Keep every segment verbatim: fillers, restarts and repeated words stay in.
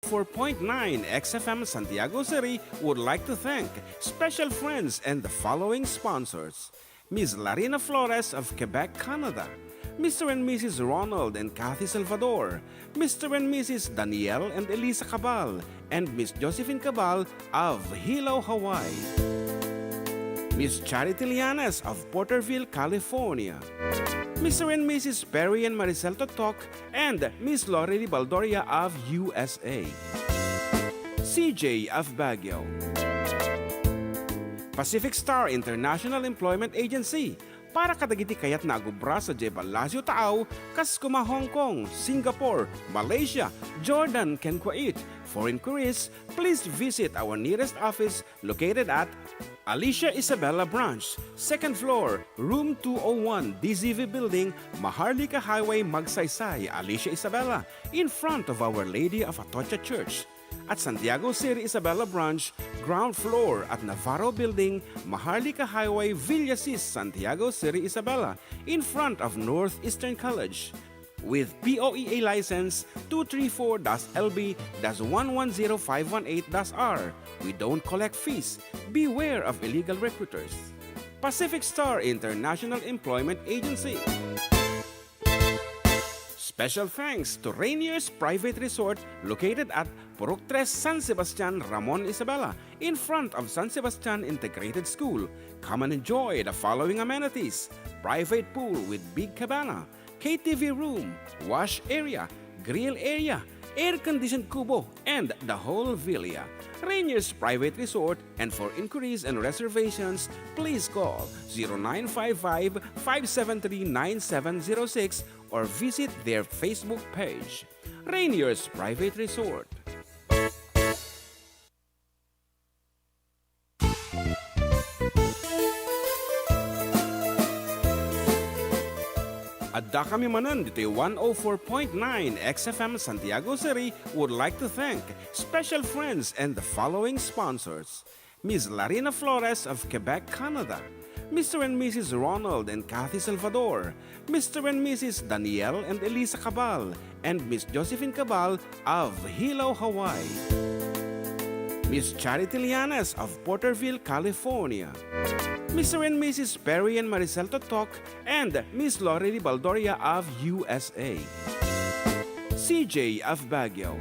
four point nine X F M Santiago City would like to thank special friends and the following sponsors: Miss Larina Flores of Quebec, Canada, Mister and Missus Ronald and Kathy Salvador, Mister and Missus Daniel and Elisa Cabal, and Miss Josephine Cabal of Hilo, Hawaii. Miss Charity Lianes of Porterville, California. Mister and Missus Perry and Maricel Totok and Miss Lorely Baldoria of U S A. C J of Baguio. Pacific Star International Employment Agency, para kadagiti kayatna a agubra sadiay Palacio Taaw, kas koma Hong Kong, Singapore, Malaysia, Jordan, ken Kuwait. For inquiries, please visit our nearest office located at Alicia Isabela Branch, second floor, room two oh one, D Z V Building, Maharlika Highway, Magsaysay, Alicia Isabela, in front of Our Lady of Atocha Church. At Santiago City Isabela Branch, ground floor at Navarro Building, Maharlika Highway, Villasis, Santiago City Isabela, in front of Northeastern College. With P O E A license two three four dash L B dash one one zero five one eight dash R. We don't collect fees. Beware of illegal recruiters. Pacific Star International Employment Agency. Special thanks to Rainier's Private Resort, located at Purok Tres, San Sebastian, Ramon Isabela, in front of San Sebastian Integrated School. Come and enjoy the following amenities: private pool with big cabana, K T V room, wash area, grill area, air-conditioned kubo, and the whole villa. Rainier's Private Resort, and for inquiries and reservations, please call zero nine five five, five seven three, nine seven zero six or visit their Facebook page. Rainier's Private Resort. Addakami manen ditoy one oh four point nine X F M Santiago City would like to thank special friends and the following sponsors: Miss Larina Flores of Quebec, Canada, Mister and Missus Ronald and Kathy Salvador, Mister and Missus Daniel and Elisa Cabal, and Miss Josephine Cabal of Hilo, Hawaii, Miss Charity Lianes of Porterville, California, Mister and Missus Perry and Maricel Totok, and Miss Lorely Baldoria of U S A, C J of Baguio,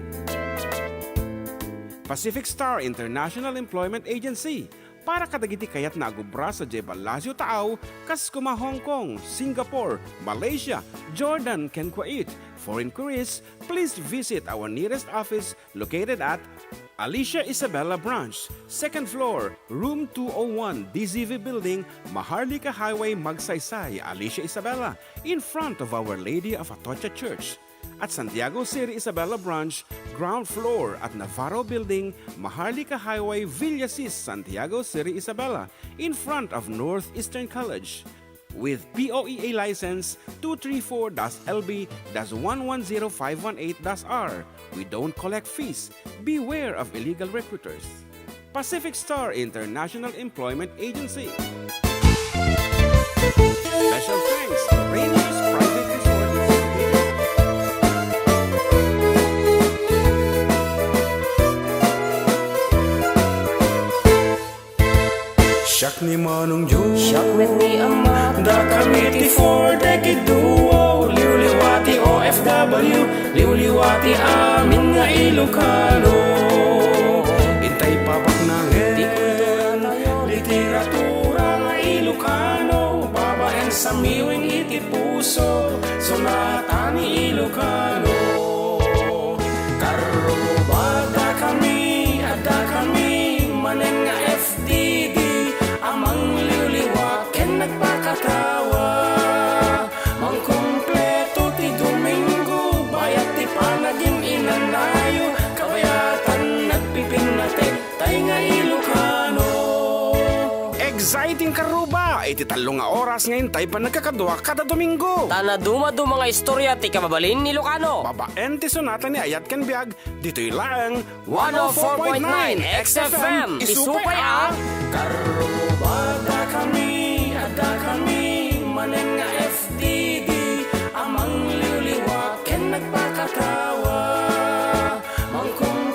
Pacific Star International Employment Agency, para kadagiti kayatna a agubra sadiay Palacio Taaw, kas koma Hong Kong, Singapore, Malaysia, Jordan, ken Kuwait. For inquiries, please visit our nearest office located at Alicia Isabela Branch, second floor, room two oh one, D Z V Building, Maharlika Highway, Magsaysay, Alicia Isabela, in front of Our Lady of Atocha Church. At Santiago City Isabela Branch, ground floor at Navarro Building, Maharlika Highway, Villasis, Santiago City Isabela, in front of Northeastern College. With P O E A license two three four dash L B dash one one zero five one eight dash R. We don't collect fees. Beware of illegal recruiters. Pacific Star International Employment Agency. Special thanks to Rainier's Private Resort. Siak ni Manong Joe. Siak met ni Ama. Dakami ti Four Decade Duo. Liwliwa ti O F W. Liwliwa ti amin nga Ilocano. Intay papaknangen ti kultura tayo, literatura nga Ilocano. Babaen sa miwing iti puso, sonata ni Ilocano. Karruba, addakami, addakami manen nga F D D, a mangliwliwa ken nagpakatawa. Mangkumpleto ti Domingo, bayat ti panagin-inanayo, kabayatan nagpipinnatek, tay nga Ilocano. Exciting, karruba! Iti tallo nga oras nga intay panagkakadua kada Domingo. Ta nadumaduma nga istorya ti kababalin ni Ilocano. Babaen ti sonata ni Ayat ken Biag, ditoy laeng one oh four point nine X F M. Isupay a Karruba, addakami, addakami manen nga F D D, a mangliwliwa ken nagpakatawa. Mangkum-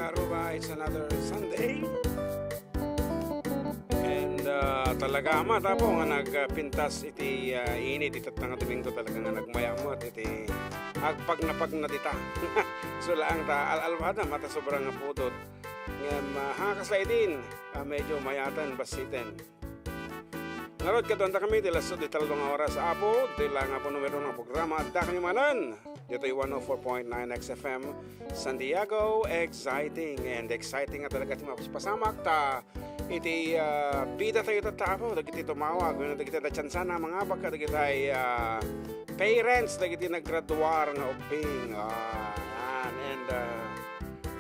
Aruba, it's another Sunday. And, ah, talaga, Ama, tapo nga nagpintas iti, ah, init iti tatta nga Domingo, talaga nga nagmaya met iti agpagnapagna dita. Isu laeng ta al-alwada, mata sobra nga pudot. Ngem, ah, ha, kasla idin, ah, medyo mayaten, bassiten. Ngarud, kaduanta kami ti lasso ti tallo nga oras, Apo, ti la nga po numero nga programa, adda kami manen. Ditoy one oh four point nine X F M, San Diego, exciting and exciting nga talaga ti mapaspasamak ta iti, ah, bida tayo tatta, Apo, dagiti tumawag, wenno dagiti natiansana, mga baka dagiti, ah, parents, dagiti naggraduar nga ubbing. Ah, yan. And, ah,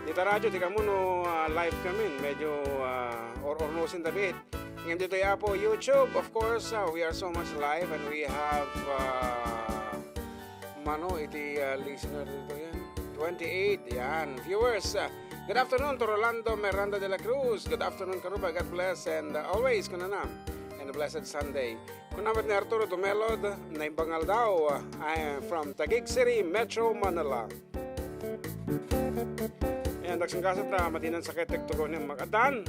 dita radyo, ti kamuno, ah, live kami, medyo, ah, or-ornosen ta bit. Ngem ditoy Apo, YouTube, of course, uh, we are so much live and we have, uh, mano iti, uh, listener dito yan. Twenty-eight, yan. Viewers, uh, good afternoon to Rolando Miranda de la Cruz. Good afternoon, Karuba. God bless and, uh, always, kunana. And a blessed Sunday. Kuna met ni Arturo Dumelod, naimbang aldaw, uh, I am from Taguig City, Metro Manila. Ayan, dagsang gasat na, madinan sakit, nagtugaw niya, mag-, adan.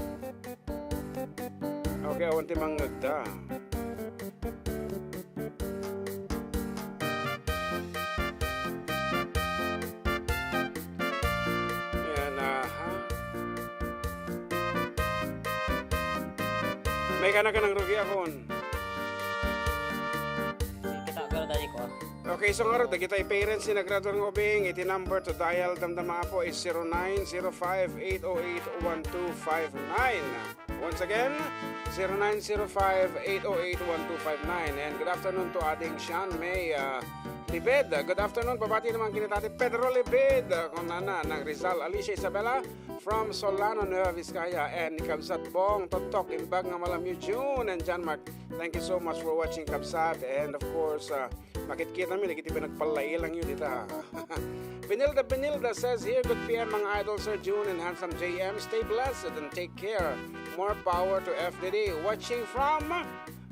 Okay, awan ti mangngegda. Yan, aha. May kana ka ng rugi akon. Kita, pero dali ko, ah. Okay, so ngarud, dagiti parents ti naggraduar nga ubing, iti number to dial, damdama, Apo, is zero nine zero five eight oh eight one two five nine. Once again, zero nine zero five eight oh eight one two five nine. And good afternoon to Ading Sean May, uh, Libed. Good afternoon, pabati naman kinitati Pedro Libed. Uh, kung nana, ng Rizal, Alicia Isabela from Solano, Nueva Vizcaya. And ni Kabsat Bong, Totok, Imbag nga Malamyo, June and John Mark. Thank you so much for watching, Kabsat. And of course, uh, makitkita mi dagiti pinagpallailangyo dita. Benilda Benilda says here, "Good P M, mga idol, Sir June and Handsome J M. Stay blessed and take care. More power to F D D. Watching from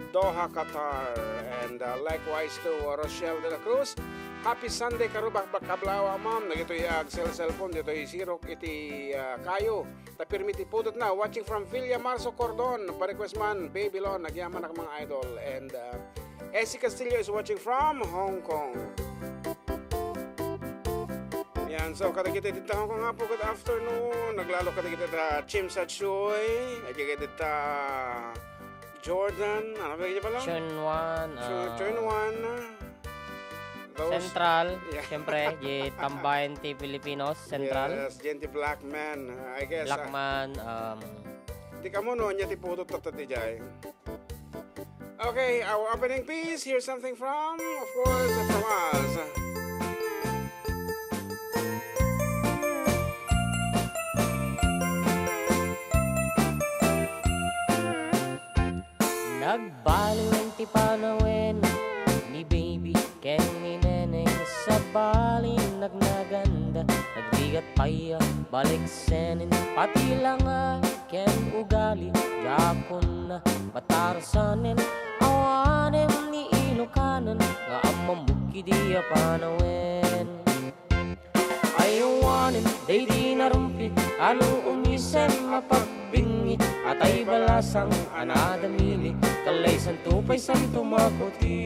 Doha, Qatar." And, uh, likewise to, uh, Rochelle de la Cruz. Happy Sunday, Karubak, Bak-, Kablawa, ma'am. Dagitoy, uh, cell-, cellphone, ditoy sirok iti, uh, kayo. Ta pirmi ti pudotna. Watching from Villa Marzo Cordon. Pa-request man, Babylon. Agyamanak, mga idol. And, uh, Essie Castillo is watching from Hong Kong. Yan. So, kadagiti dita Hong Kong, Apo, good afternoon. Naglalo kadagiti ta Chim Sa Choi. Kadagiti ta Jordan. Ano ba yun pala? Chun Wan, Chun, ah, Chun Wan. Those Central, Yeah. siyempre, di tambayan ti Filipinos, Central. Yes, J N T Blackman, I guess, ah. Blackman, um, Di kamo, no, anya ti pudot tatta ti jay. Okay, our opening piece, here's something from, of course, from us. Nagbaliwen ti panawen ni Baby ken ni Neneng, sabali nagnaganda, nagrigat pay a baliksen, pati langa ken ugali, diakon na matarsanen, awanen ni Ilokanen nga ammamok idi a panawen. Ay awanen daydi narumpi, ano umisen mapagbingi, atay balasang a nadamili, kallaysanto pay santo makuti.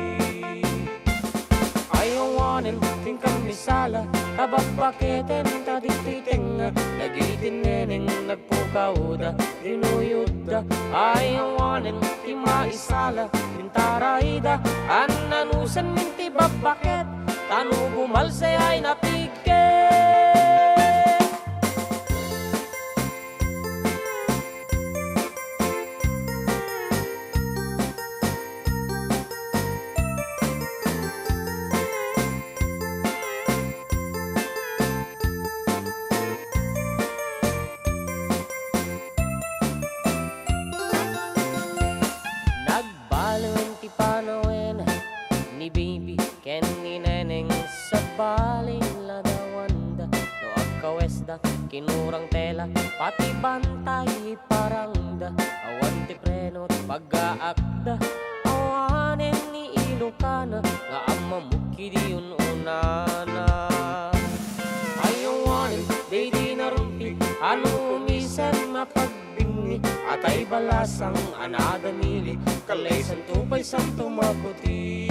Ay awanen ti inkan misala, ta babbaketen ta ditoy tengnga, dagiti neneng nagpukawda, dinuyodda. Ay awanen ti maisala, intarayda, annanusen ti babbaket, ta no bumalse ay napigket. Nagbaluen ti panawen ni Baby ken ni Neneng, sabali ladawanda no agkawesda, kinurang tela, pati bantay parangda, awan ti preno ti paggaakda, awanen ni Ilokana nga ammamok idi un-unana. Ay awanen daydi narumpi, Ano umisem a pagbinni, atay balasang a nadamili, kalay santo pay santo maputi.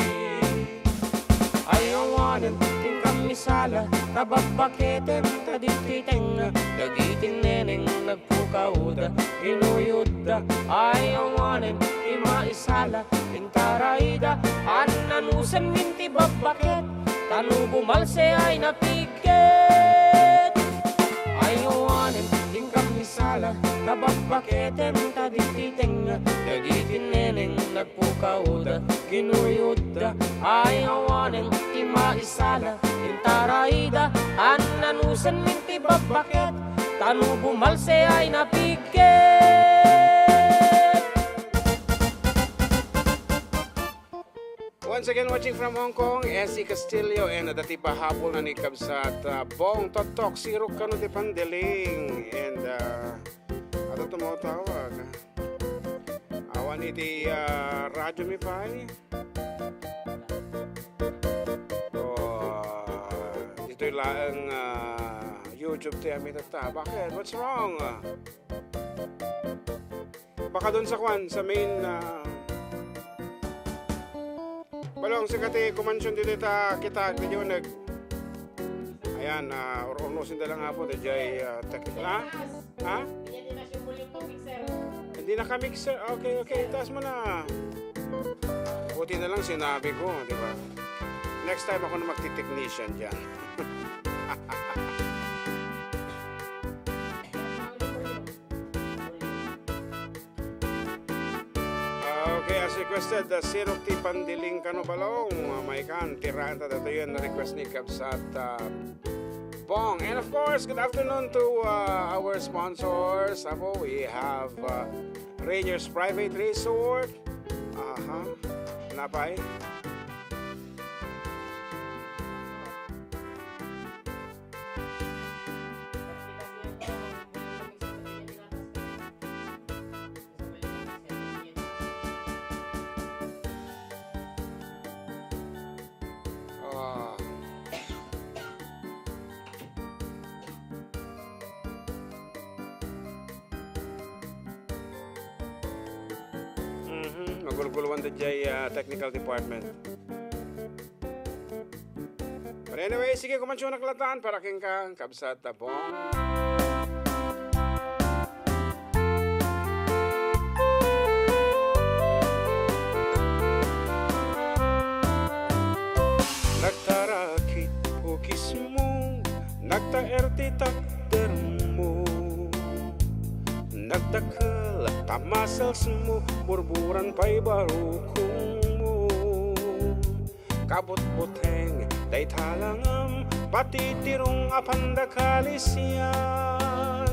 Ay awanen, inkam misala, ta babbaketem ta ditoy tengnga, dagiti neneng nagpukawda, kinuyodda. Ay awanen, ti maisala, intarayda, annanusem iti babbaket, ta no bumalse ay napigket. Ay awanen, inkam misala, ta babbaketem ta ditoy tengnga, dagiti neneng nagpukawda, kinuyodda. Ay awanen, ti maisala, intarayda, annanusem iti babbaket, ta no bumalse ay napigket. Once again, watching from Hong Kong, S C Castillo, and adda ti pahabol na ni Kabsat, uh, Bong Toktok, sirok kano ti pandiling, and, uh, adda tumatawag. Awan iti, uh, radyo mi pay. Oh, ditoy laeng, uh, YouTube ti amin tatta. Bakit? What's wrong? Baka dun sa kwan, sa main, ah, Balong, sika ti kumansion ditoy ta kita, dagiti uneg. Ayan, ah, ur-urnusen da lang apo, daydiay, ah, tak-, ha? Ha? Hindi na ka mixer. Okay, okay, itaas mo na. Buti na lang sinabi ko, di ba? Next time ako na magti-technician dyan. Okay, as requested, uh, sirok ti pandiling kano balong, uh, maikan, tiraan ta datoyen na request ni Kabsat, uh, Bong. And of course, good afternoon to, uh, our sponsors. Apo, we have, uh, Rainier's Private Resort. Aha. Napay. Ah. Mhm, magulguluan da jay, ah, technical department. But anyway, sige, kumansiyo na kalatan para kenka, Kabsat Tabong. Nagtarakit pukismo, nagtaer ti takdermo, nagdakkel ta musclesmo, burburan pay barukongmo. Kabutbuteng dayta langam, patitirong a pandakalisyan.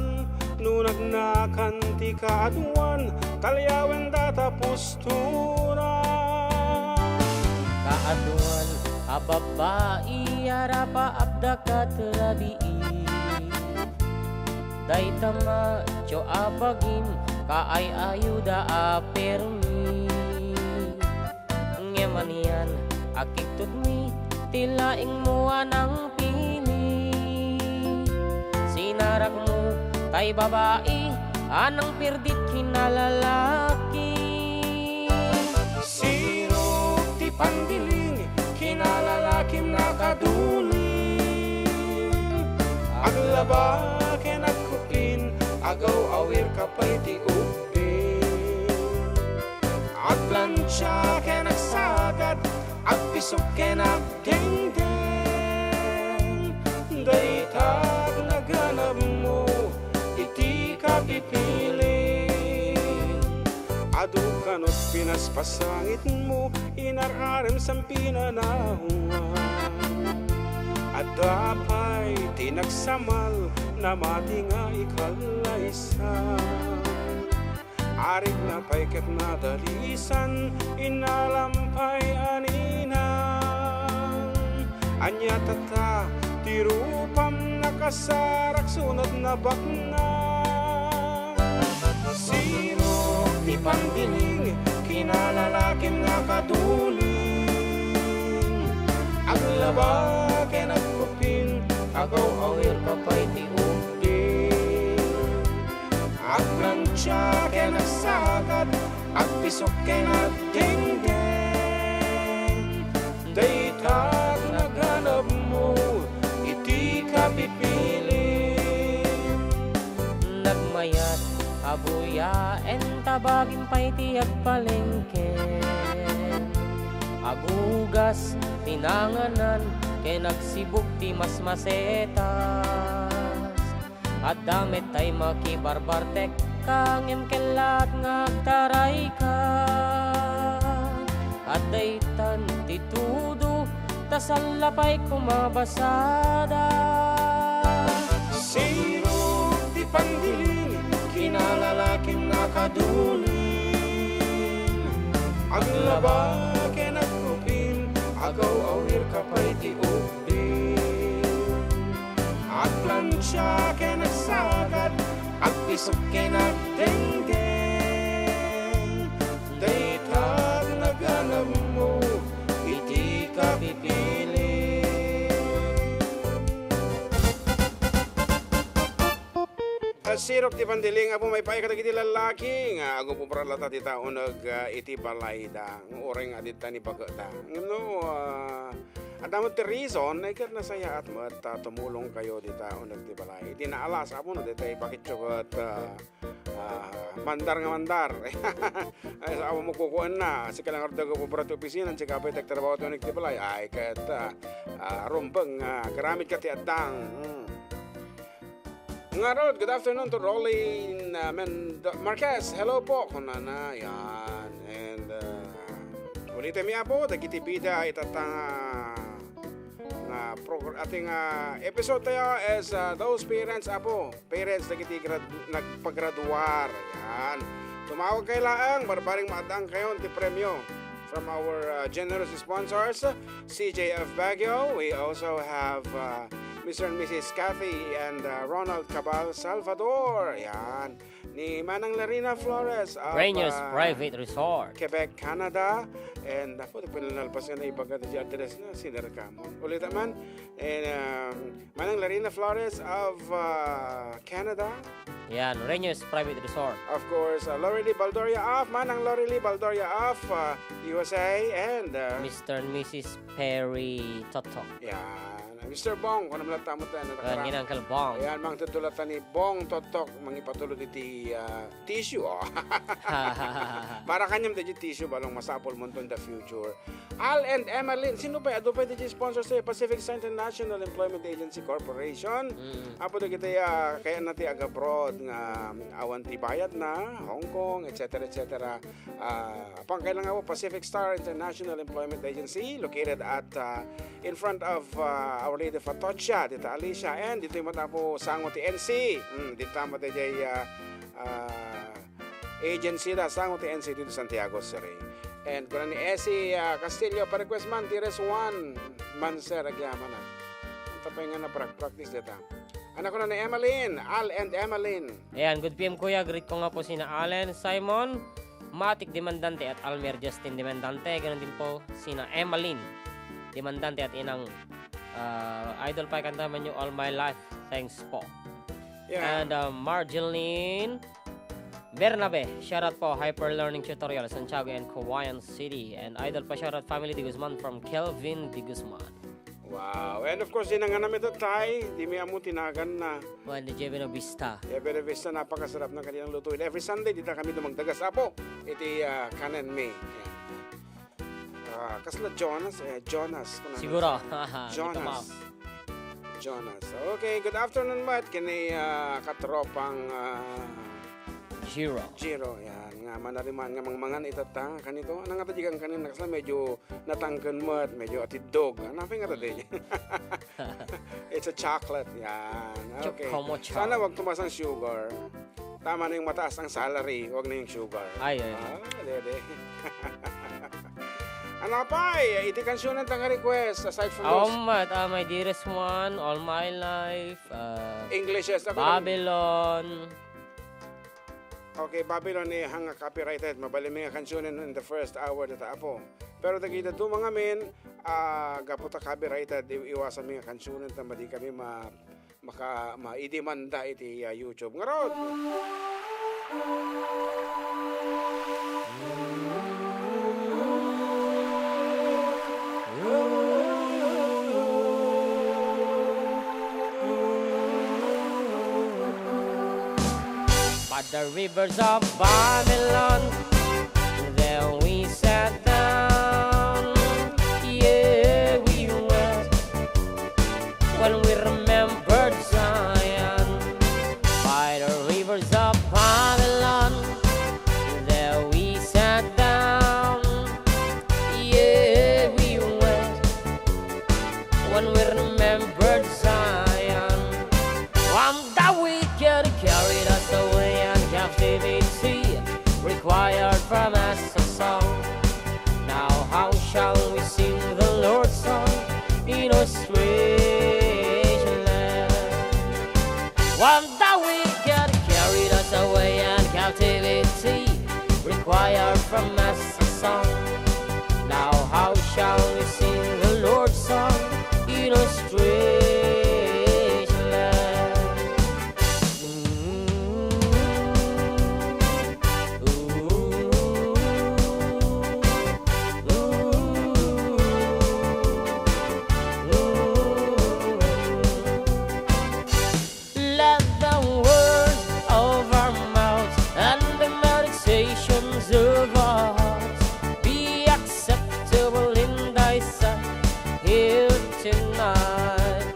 No nagnakan ti kaaduan, talyawenda ta postura. Kaaduan a babbai a rapaapda kat rabii. Dayta macho a bagim, kaay-ayuda a permi. Ngem anian a kigtutmi ti laingmo a nangpili. Sinarakmo tay babai a nangpirdit kinalalaki. Sirok ti pandiling, kinalalakim nakadulin. Aglaba ken agkupin, agaw-awir ka pay ti ubbing. Agplancha ken agsagad, agpisok ken agdengdeng. Dayta naganabmo iti kapipiling. Adu kanot pinaspasangitmo, inar-arem san pinanawan. Adda pay ti nagsamal, namati nga ikallaysan. Arigna pay ket nadalisan, inalam pay a ninang. Ania tatta ti rupam, nakasarak sunot nabaknang. Sirok ti pandiling, kinalalakim nakadulin. Aglaba ken agkupin, agaw-awir ka pay ti ubbing. Agplantia ken agsagad, agpisok ken agdengdeng. Dayta ti naganabmo iti kapipilim. Nagmayat a buyaen ta bagim pay ti agpalengke. Agugas ti nanganan ken agsibug ti masmasetas. Adda met tay makibarbartek ka ngem kellaat nga agtarayka. Adda itan ti tudo ta salla pay koma basada. Sirok ti pandiling, kinalalakim nakaduling. Aglaba ken agkupin, agaw-awir ka pay ti ubbing. Agplantia ken agsagad, agpisok ken agdengdeng. Dayta ti naganabmo iti kapipilim. Sirok ti pandiling, Apo, maipaay kadagiti lallaki nga agub-ubra latta dita uneg, ah, iti balayda. Uray nga adda ni baketda. Ngem no, ah, adda met ti reason, ay ket nasayaat met ta tumulongkayo dita uneg ti balay. Iti naalas, Apo, no, dayta baketyo ket, ah, ah, mandar nga mandar. Ay, sa amo mo kukuenna, sika lang arda agub-ubra ti opisina, sika pay ti agtrabaho ti uneg ti balay. Ay, ket, ah, ah, rumbeng, ah, agaramidka ti addang. Mm. Ngarud, good afternoon to Rolly, uh, Mendo-, Marquez. Hello po, kunana. Yan. And, uh, ulitem mi, Apo, dagiti bida ita nga, nga progr-, ating, uh, episode tayo is, uh, those parents, Apo. Parents, dagiti grad-, nagpagraduar. Yan. Tumawag kayo laeng, barbareng maaddaankayon ti premyo from our, uh, generous sponsors, C J F Baguio. We also have, uh, Mister and Missus Cathy and, uh, Ronald Cabal Salvador. Yan. Ni Manang Larina Flores of, Rainiers uh, Private Resort. Quebec, Canada. And ako, di pinalpas nga naibaga di address na, sinerka mo. Ulit naman. And, um, Manang Larina Flores of, uh, Canada. Yan, Rainiers Private Resort. Of course, uh, Lorely Baldoria of, Manang Lorely Baldoria of, uh, U S A and, uh, Mister and Missus Perry Toto. Yan. Mister Bong, kuno mo lang tamo tayo, Yan, natakarang. Ngin Uncle Bong. Ayan, mang tutulatan ni Bong Totok, mangipatulod iti, ah, tissue, oh. Para kanyam da tissue, balong masapol mo in the future. Al and Emerlyn, sino pa? Adu pa iti sponsor sa Pacific Star International Employment Agency Corporation. Mm. Apo da kita, ah, kaya na ti agabroad nga awan ti bayad na, Hong Kong, et cetera, et cetera. Ah, pangkailangan po, Pacific Star International Employment Agency, located at, ah, in front of, ah, Our Lady of Atocha, dita Alicia, and dita mo tapo sango ti N C. Mm, dita mo ti, ah, ah, agency da, sango ti N C dito Santiago City. And kuna ni Essie, ah, Castillo, pa-request man, Tires One, man, sir, agyamanak. Ang tapay nga na pra-, practice dita. Anak ko na ni Emeline, Al and Emeline. Ayan, good P M, kuya. Greet ko nga po sina Allen, Simon, Matik Demandante at Almer Justin Demandante. Ganun din po sina Emeline Demandante at inang, ah, idol pa kanta man yung All My Life. Thanks po. Yeah. And, ah, Marjeline Bernabe, shout out po, Hyper Learning Tutorial, Santiago and Cauayan City. And idol pa, shout out Family De Guzman from Kelvin De Guzman. Wow. And of course, di nanganam ito, Tay. Di mi amo tinagan na. Wan, di Jebe na Vista. Jebe na Vista, napakasarap na kanilang lutuin. Every Sunday, dita kami dumagdagas. Apo, iti, ah, kanen mi. Yan. Ah, kasla Jonas, eh, Jonas. Kung ano Siguro. Jonas. Dito, ma'am. Jonas. Okay, good afternoon, Matt. Kini, ah, katropang, ah, Giro. Giro, yan. Nga manariman nga mangmangan itatta. Kanito, ano nga tajigan kanina? Kasi medyo natangken met, medyo atiddog. Ano pa nga tayo? It's a chocolate. Yan. Okay. Chocomocho. Sana wag tumaas ang sugar. Tama na yung mataas ang salary, wag na yung sugar. Ay, ay. Ah, dede. Ano pa eh? Iti kansunan tang request aside from those. Um, at, ah, My Dearest One, All My Life, ah, English, yes, ako lang. Babylon. Okay, Babylon ni hanga copyrighted. Mabalin mi nga kansunan in the first hour dita, Apo. Pero dagiti dumangamin, ah, gapu ta copyrighted, i-, iwasan mi nga kansunan ta madi kami ma-, maka-, maidemanda iti, ah, YouTube. Ngarud! By the rivers of Babylon, there we sat down. Yeah, we wept when we remembered Zion. By the rivers of Babylon, there we sat down. Yeah, we wept when we remembered Zion. When the wicked carried us away, and captivity required from us a song. Now how shall we sing the Lord's song in a strange land? When the wicked carried us away, and captivity required from us a song. Now how shall we sing the Lord's song in a strange land? Let the words of our mouths and the meditations of our hearts be acceptable in thy sight here tonight.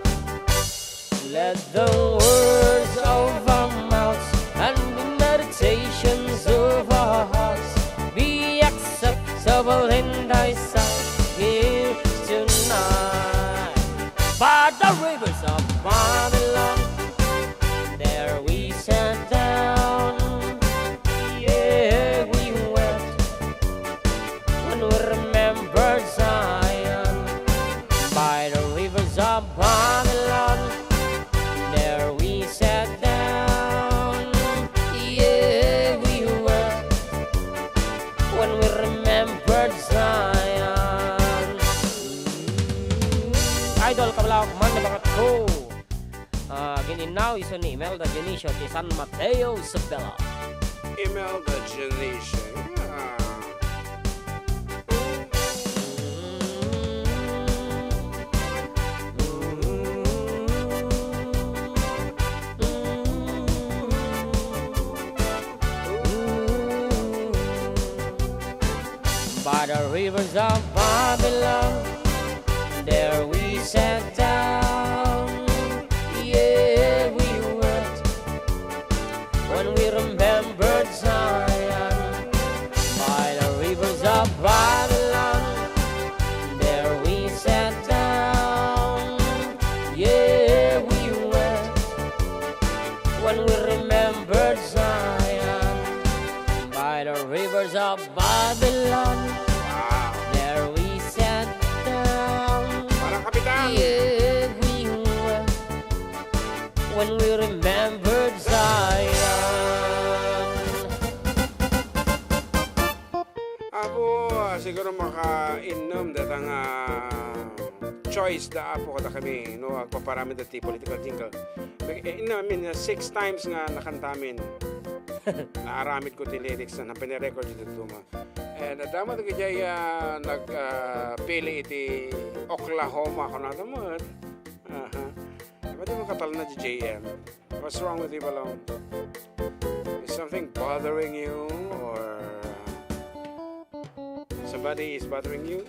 Let the words of our mouths and the meditations of our hearts be acceptable in thy sight here tonight. By the rivers of Babylon, there we sat down. Yeah, we wept when we remember Zion. By the rivers of Babylon, there we sat down. Yeah, we wept when we remembered Zion. Idol, kabalaw, man, nabangat ko. Ah, gin-innaw isu ni Imelda Dionisio ti San Mateo, Isabela. Imelda Dionisio, yeah. By the rivers of Babylon, there we sat down. Yeah, we wept when we remembered Zion. By the rivers of Babylon, there we sat down. Yeah, we wept when we remembered Zion. By the rivers of Babylon, wow, there we sat down. Parang kapitan. Yeah, we wept when we remembered Zion. Apo, siguro makainnem data nga choice da Apo kadakami no agpaparamid ti political jingle. Nag-, eh, no, I mean, uh, six times nga nakantamin. Naaramid ko ti lyrics na pinirecord iti tuma. And, uh, damo dagiti, uh, nag, uh, pili iti Oklahoma, kunada met. Aha. Pwede mo katalna ti J M. What's wrong with you, Balong? Is something bothering you or somebody is bothering you?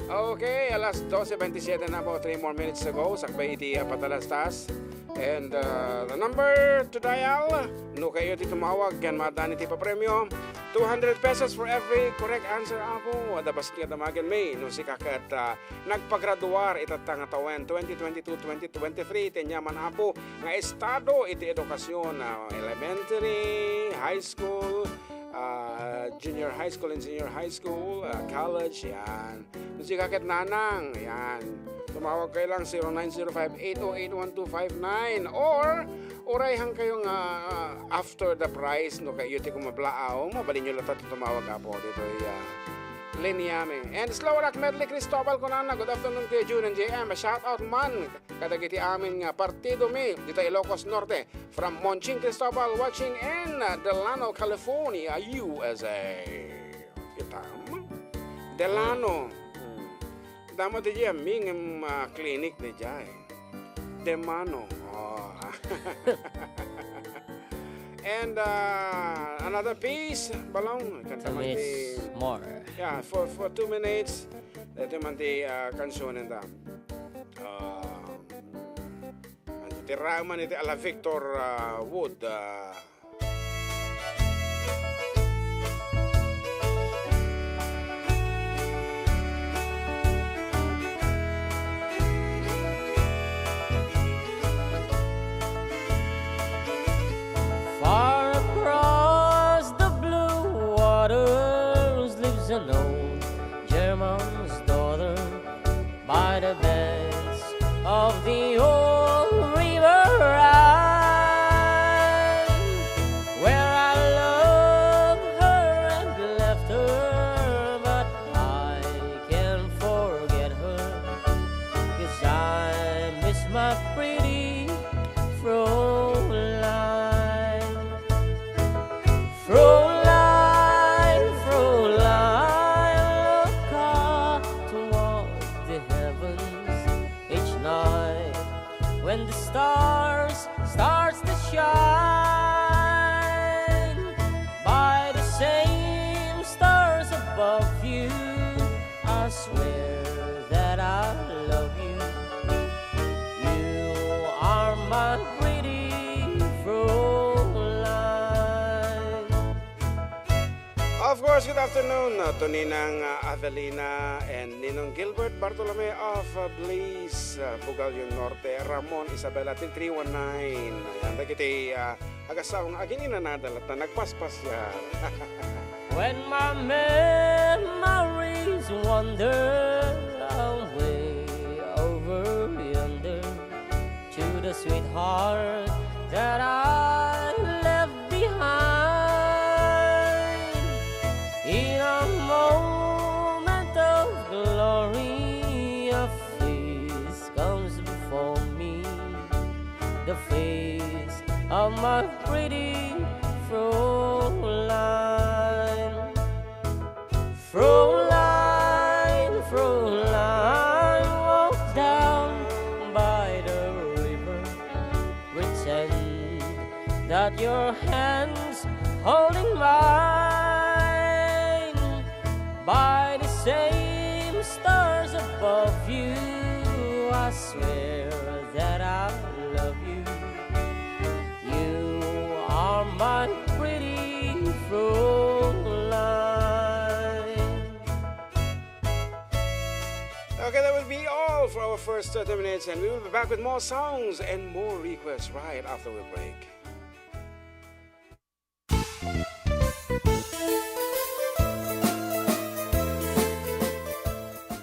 Okay, alas dose bentisiete na po, three more minutes to go. Sakbay iti apat a lastas. And, uh, the number to dial, no kayo ti tumawag, ken maadani ti papremio, two hundred pesos for every correct answer, Apo. Adda bassit nga damagen mi, no sika ket, uh, nagpagraduar itatta nga tawen, twenty twenty-two, twenty twenty-three, iti aniaman, Apo, nga estado iti edukasyon, ah, elementary, high school, ah, junior high school and senior high school, ah, college, yan. No sika ket nanang, yan. Tumawag kayo lang, zero nine zero five eight oh eight one two five nine, or uray han kayo nga, ah, after the price, no kayo ti kumablaaw, mabalinyo latta ti tumawag, Apo, ditoy, ah, linya mi. And Slow Rock Medley Cristobal kunana, "Good afternoon, Kuya Jun and J M. A shout out man kadagiti amin nga partidomi dita Ilocos Norte. From Monching Cristobal watching in Delano, California, U S A. Kitam? Delano. Mm. Damo ti diay amin nga, ah, clinic ti diay. Demano. Oh. And, uh, another piece, Balong. Kanta man ti, more. Yeah, for, for two minutes. Ito man ti, uh, kansunen da. Uh, ti raman iti ala Victor, uh, Wood. Uh, Far across the blue waters lives an old German's daughter by the banks of the old river Rhine, where I love her and left her, but I can't forget her, 'cause I miss my pretty Fräulein. Fräulein, Fräulein, look up toward the heavens each night when the stars starts to shine. By the same stars above you, I swear that I love you. You are my pretty Fräulein. Of course, good afternoon, uh, to Ninang, uh, Avelina and Ninong Gilbert Bartolome of, uh, Blaze, uh, Bugallo Norte, Ramon, Isabela, Tin three one nine. Ayan, dagiti, uh, agasawang agininanada latta nagpaspasiar. When my memories wander away over yonder to the sweetheart that I left behind. In a moment of glory, a face comes before me, the face of my pretty Fräulein. Fräulein, Fräulein, walk down by the river. Pretend that your hands holding mine. By the same stars above you, I swear that I love you. You are my pretty Fräulein. Okay, that will be all for our first thirty minutes, and we will be back with more songs and more requests right after we break.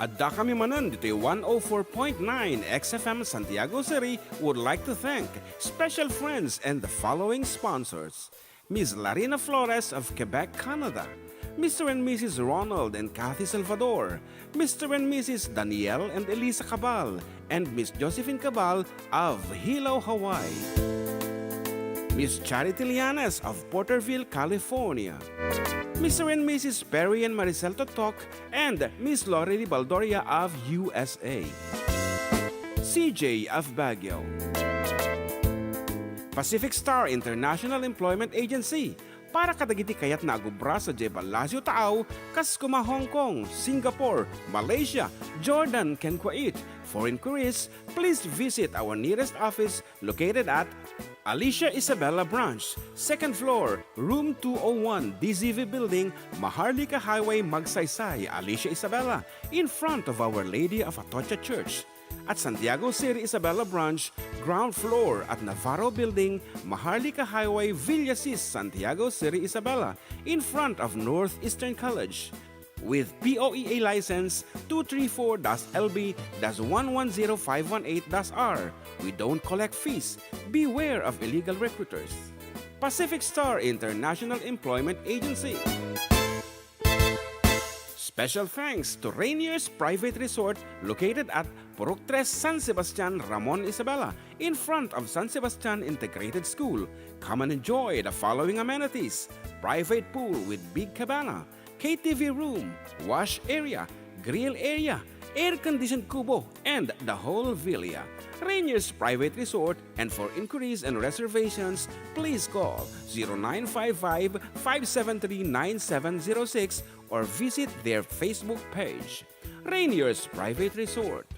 Adda kami manen ditoy one oh four point nine X F M Santiago City would like to thank special friends and the following sponsors: Miss Larina Flores of Quebec, Canada, Mister and Missus Ronald and Kathy Salvador, Mister and Missus Daniel and Elisa Cabal, and Miss Josephine Cabal of Hilo, Hawaii. Miss Charity Lianes of Porterville, California. Mister and Missus Perry and Maricel Totok and Miss Lori Baldoria of U S A. C J of Baguio. Pacific Star International Employment Agency, para kadagiti kayatna a gubra sadiay Palacio Taaw, kas kuma Hong Kong, Singapore, Malaysia, Jordan, ken Kuwait. For inquiries, please visit our nearest office located at Alicia Isabela Branch, second floor, room two oh one, D Z V Building, Maharlika Highway, Magsaysay, Alicia Isabela, in front of Our Lady of Atocha Church. At Santiago City Isabela Branch, ground floor at Navarro Building, Maharlika Highway, Villasis, Santiago City Isabela, in front of Northeastern College. With P O E A license two three four dash L B dash one one zero five one eight dash R, we don't collect fees. Beware of illegal recruiters. Pacific Star International Employment Agency. Special thanks to Rainier's Private Resort located at Purok Tres, San Sebastian, Ramon, Isabela, in front of San Sebastian Integrated School. Come and enjoy the following amenities: private pool with big cabana, K T V room, wash area, grill area, air-conditioned kubo, and the whole villa. Rainier's Private Resort, and for inquiries and reservations, please call zero nine five five, five seven three, nine seven zero six or visit their Facebook page. Rainier's Private Resort.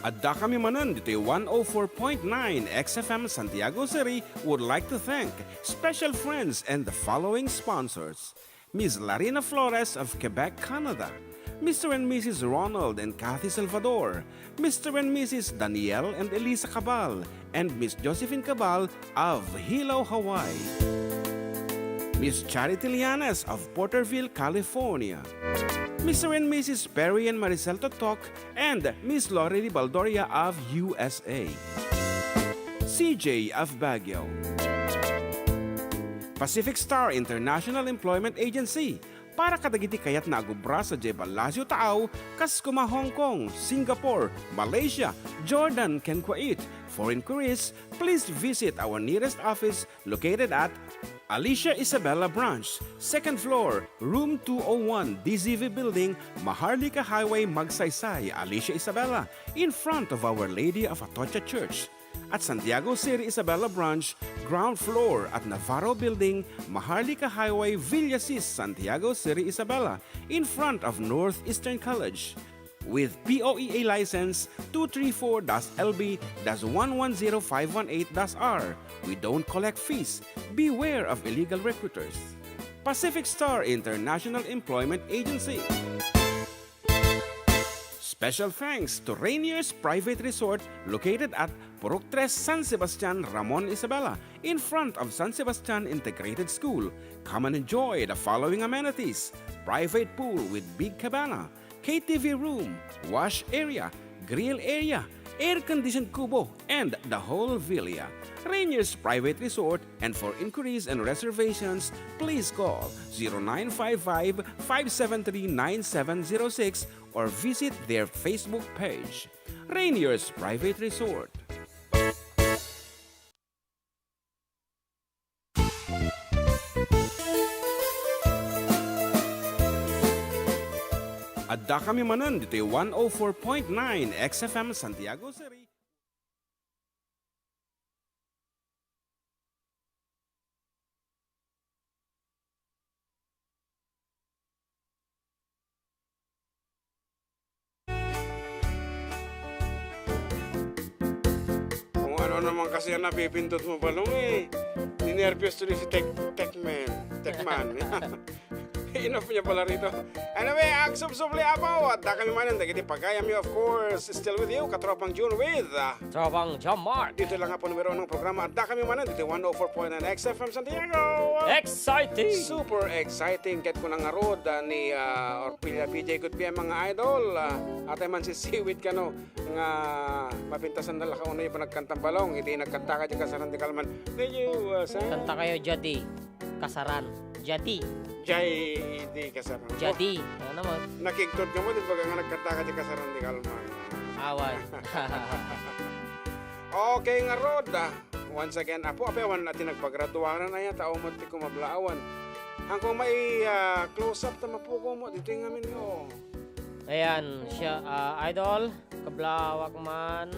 Adda kami manen ditoy one oh four point nine X F M Santiago City would like to thank special friends and the following sponsors: Miss Larina Flores of Quebec, Canada, Mister and Missus Ronald and Kathy Salvador, Mister and Missus Daniel and Elisa Cabal, and Miss Josephine Cabal of Hilo, Hawaii, Miss Charity Lianes of Porterville, California, Mister and Missus Perry and Maricel Totok, and Miss Lorely Baldoria of U S A, C J of Baguio, Pacific Star International Employment Agency, para kadagiti kayat nga agubra sadiay Palacio Taaw, kas kuma Hong Kong, Singapore, Malaysia, Jordan, ken Kuwait. For inquiries, please visit our nearest office located at Alicia Isabela Branch, second floor, room two oh one, D Z V Building, Maharlika Highway, Magsaysay, Alicia Isabela, in front of Our Lady of Atocha Church. At Santiago City Isabela Branch, ground floor at Navarro Building, Maharlika Highway, Villasis, Santiago City Isabela, in front of Northeastern College. With P O E A license two three four dash L B dash one one zero five one eight dash R, we don't collect fees. Beware of illegal recruiters. Pacific Star International Employment Agency. Special thanks to Rainier's Private Resort located at Purok Tres, San Sebastian, Ramon, Isabela, in front of San Sebastian Integrated School. Come and enjoy the following amenities: private pool with big cabana, K T V room, wash area, grill area, air-conditioned kubo, and the whole villa. Rainier's Private Resort, and for inquiries and reservations, please call zero nine five five, five seven three, nine seven zero six or visit their Facebook page. Rainier's Private Resort. Adda kami manen ditoy one oh four point nine X F M Santiago City. Kung ano naman kasi ang napipindot mo, Balong, eh. Ninerbyos tuloy si Tech-, Techman. Techman. Enough niya pala rito. Anyway, agsubsub li, apo. Adda kami manen dagiti pagayamyo, of course. Still with you, Katropang June with, ah, Tropang John Mark. Dito lang nga po numero ng programa. Adda kami manen dito one oh four point nine X F M Santiago. Exciting! Super exciting. Ket kuna ngarud, ah, ni, ah, Orpilia P J Gutbia, mga idol. Ah, atay man si Siwit kano nga mapintasan na lakaw na yung nagkantang Balong. Iti nagkanta ka di kasaran di kalman. Medyo, ah, sa Kanta kayo, Jadi. Kasaran. Jadi. Jay di kasaran. Jadi. Ano naman? Nakigtot ka mo, di ba nga nagkanta ka di kasaran di kalman? Awan. Okay, ngarud, ah. Once again, apo, apo, awan na ti nagpagraduaran, ay, tao mo ti kumablaawan. Hangko mai, ah, close up ta mapugo mo, dito yung amin yo. Ayan, siya, ah, idol, kablawak man,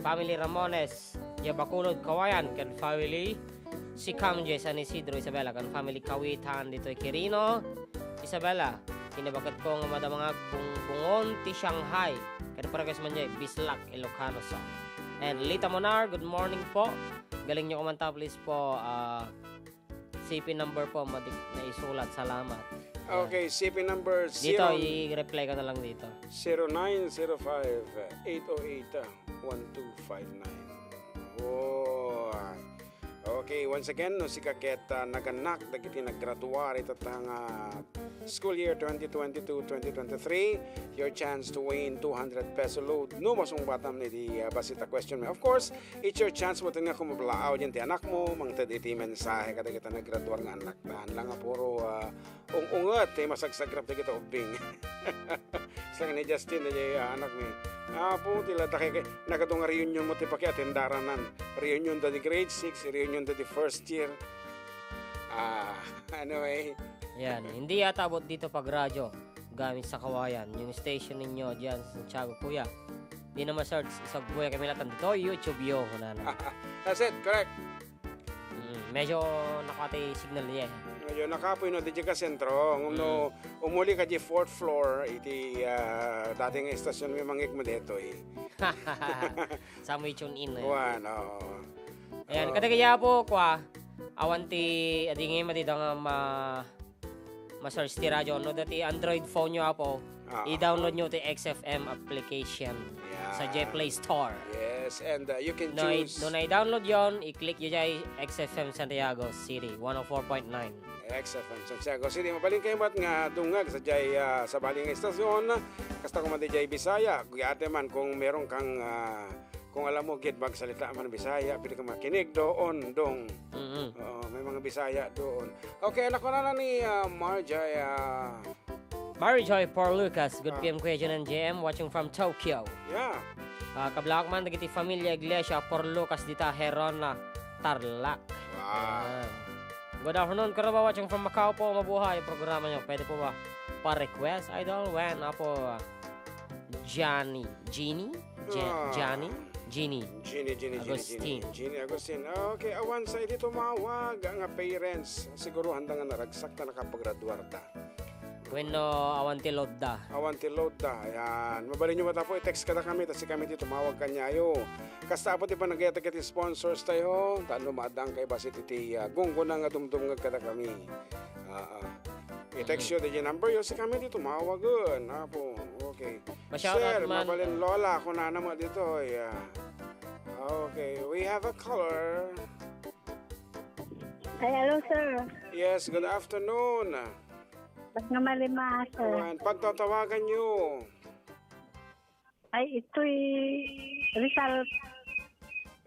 family Ramones, dia Bacolod, Cauayan, ken family Sicamje, San Isidro, Isabela, ken family Kawitan, ditoy Quirino, Isabela, kinabaket ko nga madama nga bung-, bungon ti Shanghai, ken progress man jay, Bislak, Ilocano South. And Lita Monar, good morning po. Galing nyo kumanta, please po, ah, C P number po, matik na isulat. Salamat. Okay, C P number Dito, zero i-reply ko na lang dito. Zero nine zero five, eight oh eight, one two five nine. Oh, ah. Okay, once again, no, sika ket, ah, nagannak dagiti naggraduar ita nga school year twenty twenty-two twenty twenty-three, your chance to win two hundred peso load no masungbatam iti, ah, bassit a question mi. Of course, it's your chance mo nga kumablaaw diyan ti anakmo, mangted iti mensahe kadagiti naggraduar nga annakta. Haan lang nga puro, ah, ung-unget ti masagsagrap dagiti ubbing. Sa ni Justin, dagiti anak mi. Apo, ti la dakay, nagadu nga reunion mo ti pakiatendaranan. Reunion da di grade six, reunion da di first year. Ah, anyway. Yan, hindi yata abot dito pag radyo gamit sa kawayan. Yung station ninyo diyan sa Santiago, kuya. Di na ma-search, isagbuya kami lahat dito, YouTube yo, kunana. That's it, correct. Mm, medyo nakati signal niya eh. Medyo nakapoy no, di ka sentro. Ngem no, Mm. umuli ka di fourth floor, iti, ah, dating estasyon mi mangik mo detoy. Sa may tune in eh. Kuan, oo. Ayan, Oo. Kadagiti apo, kua, awan ti, adi nga, madi da nga ma-, ma-search ti radyo. No, dati Android phone nyo, apo, Ah. i-download nyo ti X F M application. Sa Yan. J Play Store. Yes, and, uh, you can No, i-, choose no, na-download yon, i-click nyo jay X F M Santiago City, one oh four point nine. X F M Santiago City. Mabalin kayo mat nga dungag sa jay, ah, sa baling estasyon. Kasta ko man di jay Bisaya, guyate man kung meron kang, ah, kung alam mo gid magsalita man Bisaya, pwede ka makinig doon, dong. Mm-mm. Oo, may mga Bisaya doon. Okay, anak ko na na ni, ah, Marjay, ah, Mary Joy Por Lucas, good Ah. P M Kuya John and J M, watching from Tokyo. Yeah. Ah, kablak man dagiti familia Iglesia Por Lucas dita Herona, Tarlac. Wow. Ayan. Good afternoon, Kuya Rob, watching from Macau po. Mabuhay ang programa niyo. Pwede po ba pa-request, Idol? When, apo, Johnny, Jeannie? Je-, Ah. Johnny? Jeannie. Jeannie, Jeannie, Jeannie, Agustin. Jeannie, Jeannie Agustin. Ah, okay, awan sa idi tumawag nga parents. Siguro handa nga naragsak na nakapagraduar ta. Wenno awan ti load da. Awan ti load da. Ayan. Mabalin nyo matapo, i-text kada kami, ta si kami ti tumawag kanyayo. Kasta apo ti panagayat dagiti sponsors tayo, ta no maadang kay basit iti, ah, gungguna nga dumdumngeg kada kami. Ah, ah. I-text Mm. yo, di number yo, si kami ti tumawagen. Apo, okay. Ma-shout out Sir, man, mabalin ah. Lola, kunana mo dito, yeah. Okay, we have a caller. Ay, hello, sir. Yes, good afternoon. Ba't nga malima, sir? Awan, pagtatawagan nyo. Ay, ito'y Rizal.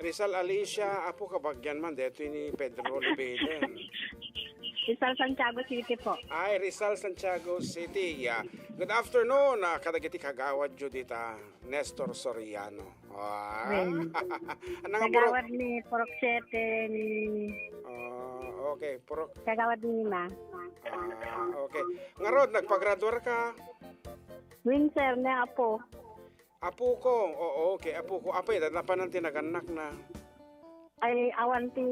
Rizal Alicia, apo kabagyan man, dito ni Pedro Oliveda. Rizal Santiago City po. Ay, Rizal Santiago City. Yeah. Good afternoon, ah, kadagiti kagawad Judita Nestor Soriano. Ah. Wen. Anang puro- Kagawad ni Purok Siete ni Ah, okay. Purok Kagawad ni Nina. Ah, okay. Ngarod, nagpagraduar ka? Wen, sir, ni apo. Apo ko. Oo, okay. Apo ko. Apay, napanan ti nagannak na. Ay, awan ti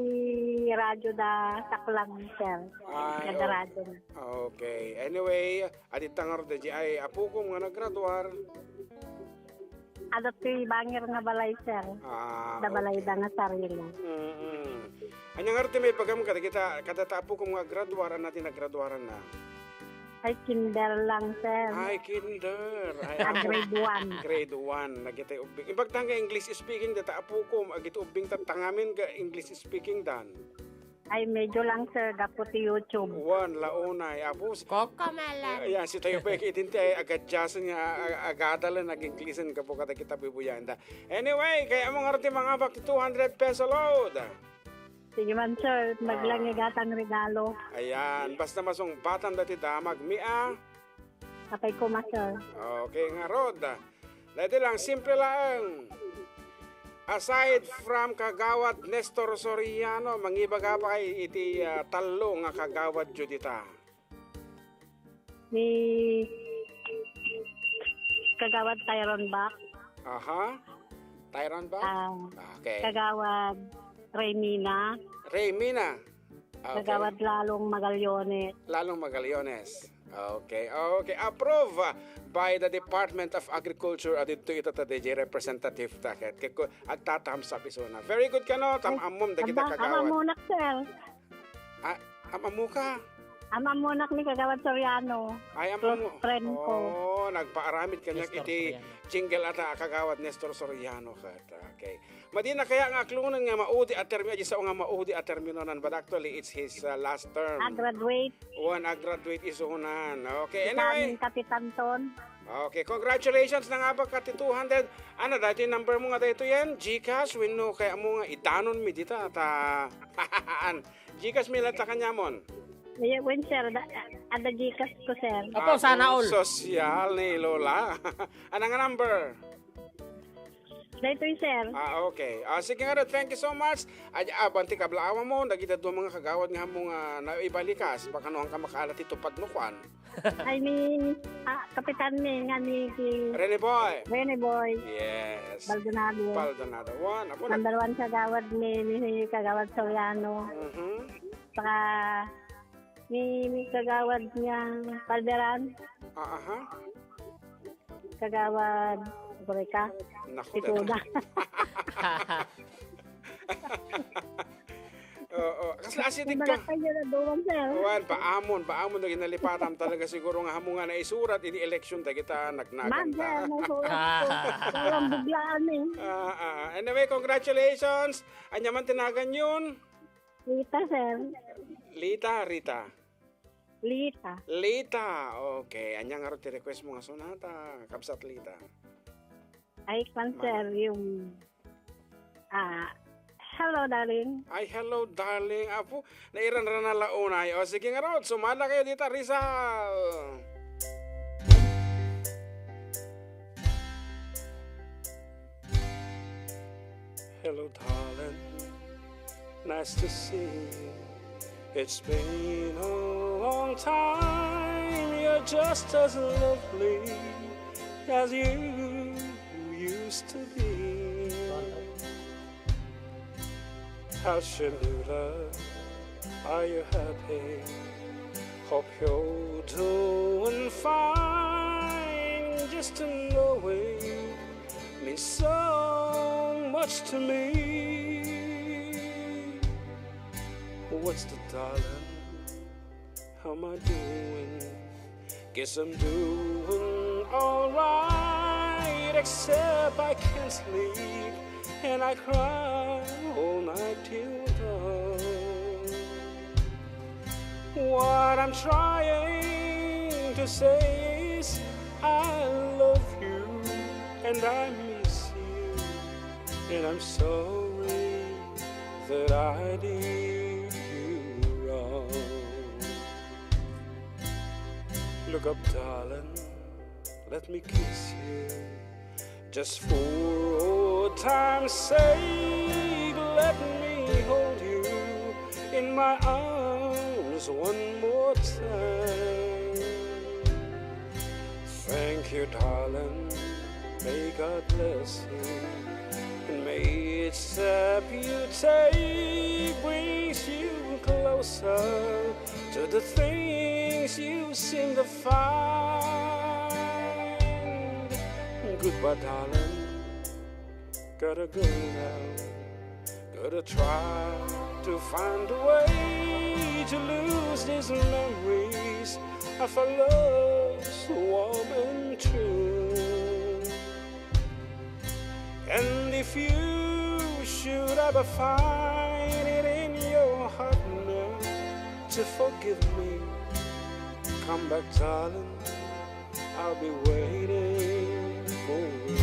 radyo da saklang, sir. Ay, Kada oh. Radyo na. Okay. Anyway, adit tangar da di ay apo ko nga naggraduar. Adda ti bangir nga balay, sir. Ah, Da balay okay. Da nga sarili. Mm-mm. Anya nga ti may pagam kada kita, kada ta apo ko nga graduar, anna ti nagraduaran na? Ay, kinder lang, sir. Ay, kinder. Ay, Ah, ako. Grade one. Grade one. Nagitay ubbing. Ibagtang nga English speaking, data apo ko, agit ubbing ta tangamin nga English speaking dan. Ay, medyo lang, sir, gapu ti YouTube. Wan, launay. Apo, s- Cocomelon. Ayan, si tayo pa ikitin ti ay agadyasan nga, a-, agadalen, nag-English gapu kada kita bibuyanda. Anyway, kaya mo nga rin ti mga bak two hundred peso load. Sige man, sir. Ah. Maglangigatang regalo. Ayan, basta masungbatan dati damag mi, ah. Apay ko, ma, sir. Okay, ngarod. Dati lang, simple lang. Aside from Kagawad Nestor Soriano, mangibaga pa kay iti, ah, tallo nga kagawad Judita. Ni Kagawad Tyron Bach. Aha. Tyron Bach? Ah, Okay. Kagawad Raymina. Raymina. Okay. Kagawad Lalong Magallones. Lalong Magallones. Okay. Okay. Approve by the Department of Agriculture. Adito ito ta D J representative ta ket, ket ko, agtatamsap isuna. Very good kano. Tam-, Ay, ammom dagita aba, kagawad. Aba munak, sir. Ah, am-, ammo ka? Am-, ammunak ni Kagawad Soriano. Ay, am-, Close ammo. Friend ko. Oh, nagpaaramid kaniak Nestor iti Soriano. Jingle ata, Kagawad Nestor Soriano ket. Okay. Madina kaya nga aklonen nga maudi a termino, adi sao nga maudi a terminonan, but actually it's his, uh, last term. Ah, graduate. Wen, a-graduate isunan. Okay, anyway. Kapitan ton. Okay, congratulations na nga ba ka ti two hundred. Ano, daytoy number mo nga daytoy yan? GCash, wenno kayatmo nga idanonmi dita, ta, GCash mi latta kaniamon. Ay, wen, sir, da-, adda GCash ko, sir. Apo, sana all. Sosyal ni Lola. Ano nga number? Daytoy, sir. Ah, okay. Ah, sige nga, Rod. Thank you so much. Ay, ah, banti kablaawa mo, dagiti dua nga kagawad nga mo nga naibalikas, baka no, ang kamakala ti tupad no kwan. Ay, ni, ah, kapitan ni, nga ni si Rene Boy. Rene Boy. Yes. Baldonado. Baldonado. One, apo na. Number one kagawad ni, ni kagawad Soriano. Mhm. Saka ni, ni kagawad niya Palderan. Ah, aha. Kagawad, Boreka. Naku, si Kuda. Oo, kasi asidik ka. Kumbaga, kayo na doon, sir. Wan, paamon, paamon, na ginalipatam talaga siguro nga hamo nga naisurat, ini eleksyon, dagita, nagnagan. Ma'am, sir, naisurat ko. Walang biglaan eh. Ah, ah. Anyway, congratulations. Anya man tinagan yun? Rita, sir. Lita, Rita. Lita. Lita. Okay. Anya nga ti request mo nga sonata, Kabsat Lita? Ay, kwan, sir, yung, ah, Hello, Darling. Ay, Hello, Darling. Apo, nairan-ran na launay. O, sige nga, Rod, sumala kayo dita, Rizal. Hello, darling. Nice to see you. It's been a long time. You're just as lovely as you used to be. How's your new love? Are you happy? Hope you're doing fine. Just to know you means so much to me. What's the darling? How am I doing? Guess I'm doing alright, except I can't sleep and I cry all night till dawn. What I'm trying to say is, I love you and I miss you, and I'm sorry that I did you wrong. Look up, darling, let me kiss you. Just for old time's sake, let me hold you in my arms one more time. Thank you, darling. May God bless you. And may each step you take brings you closer to the things you seem to find. Goodbye, darling. Gotta go now. Gotta try to find a way to lose these memories of a love so warm and true. And if you should ever find it in your heart now to forgive me, come back, darling. I'll be waiting for you.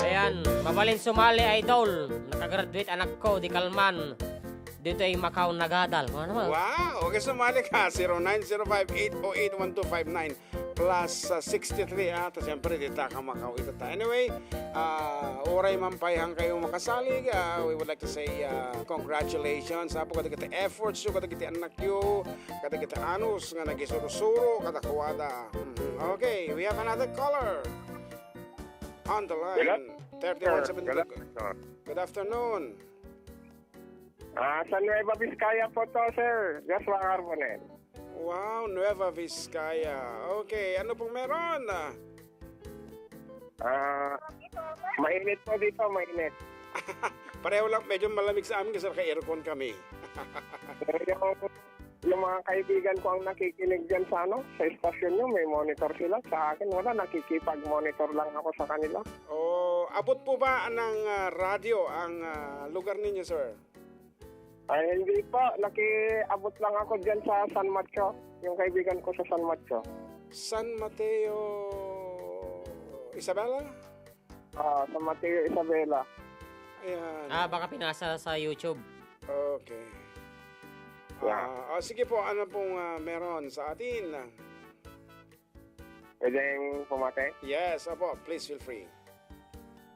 Ayan, mabalin sumali, idol. Nakagraduate anakko, di kalman. Ditoy Macau nagadal. Kung ano man. Wow! Okay, sumali ka. Zero nine zero five eight oh eight one two five nine plus, ah, sixty-three, ah. Ta siyempre, dita ka Macau ita ta. Anyway, ah, uray man pay han kayo makasali, ah, we would like to say, ah, congratulations, ah, po kadagiti efforts yo, kadagiti anak yo, kadagiti anus nga nagisuro-suro kadakuada. Mhm. Okay, we have another caller on the line. Hello? Thirty-one seventy-two. Good afternoon. Ah, sa Nueva Vizcaya po to, sir. Joshua Carbonell. Wow, Nueva Vizcaya. Okay, ano pong meron? Ah, mainit po dito, mainit. Pareho lang, medyo malamig sa amin kasi naka-aircon kami. Pero yung Yung mga kaibigan ko ang nakikinig dyan sa, ano, sa istasyon nyo, may monitor sila. Sa akin, wala, nakikipag-monitor lang ako sa kanila. O, abot po ba ng, ah, radyo ang, ah, lugar ninyo, sir? Ay, hindi po. Nakiabot lang ako dyan sa San Mateo. Yung kaibigan ko sa San Mateo. San Mateo Isabela? Ah, San Mateo Isabela. Ayan. Ah, baka pinasa sa YouTube. Okay. Yeah. Ah, oh, sige po, ano pong, ah, meron sa atin? Pwedeng pumati? Yes, opo. Please feel free.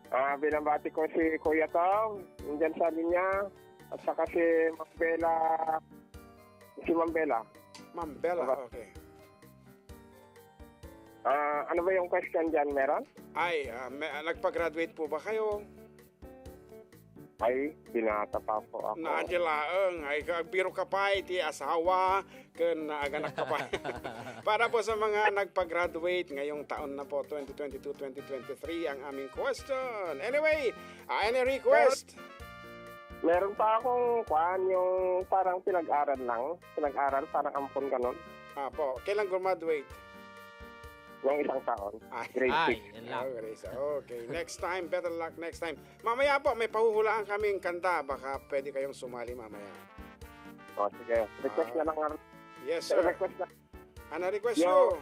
Ah, binabati ko si Kuya Tom, nandyan sa linya, at saka si Ma'am Bella, si Ma'am Bella. Ma'am Bella, Diba? Okay. Ah, ano ba yung question dyan, meron? Ay, ah, may, ah, nagpa-graduate po ba kayo? Ay, binata pa po ako. Naadya laeng, ay, agbiro ka pa iti asawa, ken naaganak ka pa. Para po sa mga nagpa-graduate ngayong taon na po, twenty twenty-two, twenty twenty-three, ang aming question. Anyway, ah, any request? Meron pa akong kwan, yung parang pinag-aral lang. Pinag-aral, parang ampon ganun. Apo, kailan graduate? Yung isang taon. Ay. Grade Ay, six. Yan lang. Oh, grade six. Okay, next time, better luck next time. Mamaya po, may pahuhulaan kaming kanta. Baka pwede kayong sumali mamaya. O, sige. Request Ah. na lang, Ar-, Yes, sir. Request na. Ano request Yo. nyo?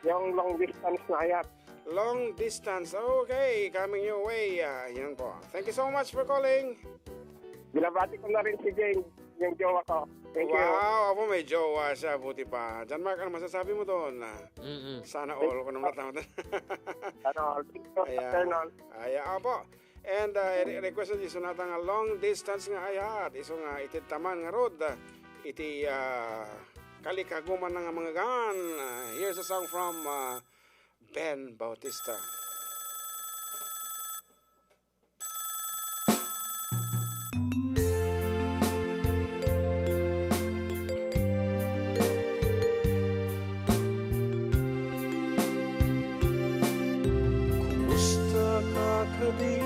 Yung long distance na ayat. Long distance. Okay, coming your way. Ah, yan po. Thank you so much for calling. Binabati ko na rin si Jane, yung jowa ko. Thank you. Wow, apo, may jowa siya. Buti pa. John Mark, ano masasabi mo doon? Mm-mm. Sana all. Kung naman naman. Sana all. Thank you, Ayan. Sir Nol. Ayan, apo. And, uh, re-, request na isu nata nga long distance nga ayat. Isu nga iti taman nga road, uh, iti, uh, kalikaguman nga mga gaan. Uh, here's a song from, uh, Ben Bautista. Kumusta ka kadi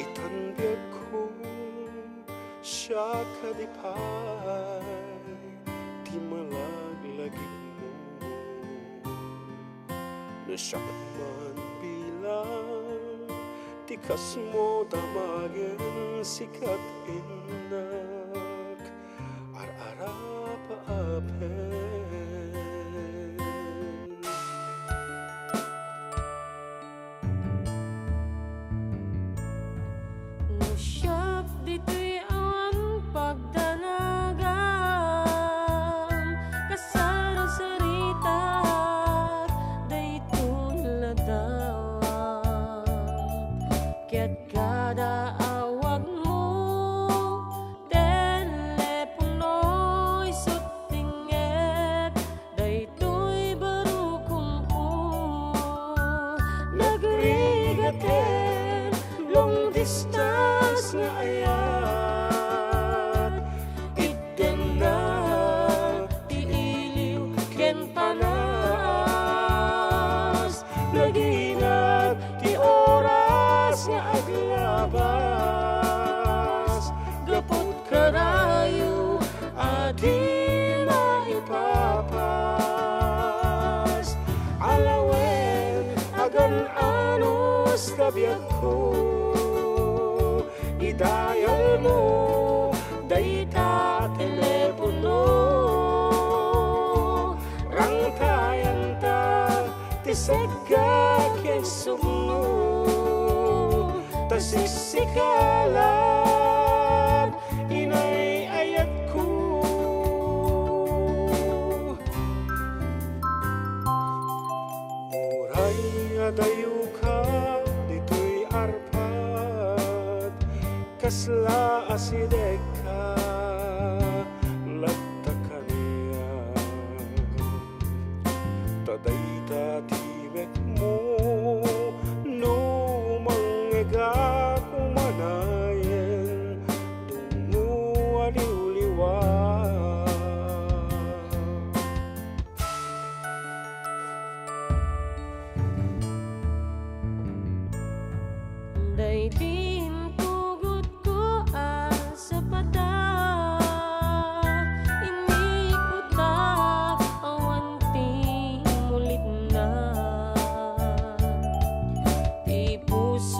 itan biagko? Siak kadi pay ti malaglagipmo? No siak man bilang ti kasmo damagen sika ti innak, ar-arapaapen. No siak ditoy awan pagdanagam, kasarsaritak daytoy ladawam. Ket kada awagmo, telepono isu ti inged, daytoy barukomko. Nagrigat ken long distance nga ayat, itdennak ti iliw ken panas. Naginat ti oras nga aglabas, gapu kanayo a di maipapas. Alawen, agan-anos ka biagko, idayalmo dayta telepono. Rangtayanta ti segga ken sukno, ta sisika laeng, inay ayatko. Uray adayoka ditoy arpad, kasla asidegka latta kaniak. Ta dayta ti mekmo no mangngegak umanayen dungngo a liwliwa. Daydi intugotko a sapata,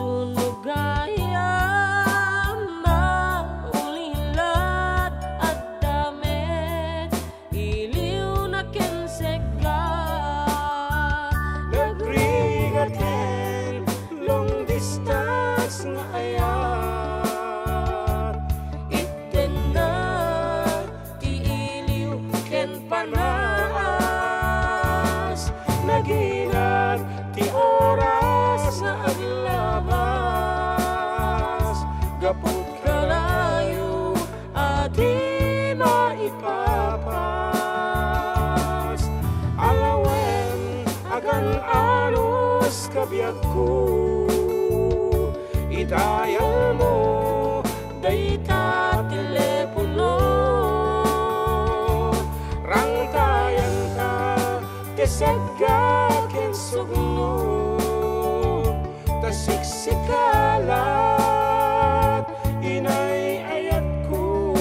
Nunugayam, maulilad, adda met iliwna ken segga. Nagrigat ken long distance nga ayat. Ittenna ti iliw ken panaas. Naginat ti oras nga aglabas. Gapu kanayo a di maipapas. Alawen, agan-anos ka biagko. Idayalmo dayta telepono. Rangtayanka ti segga ken sugno. Ta siksikalat, inay ayatko.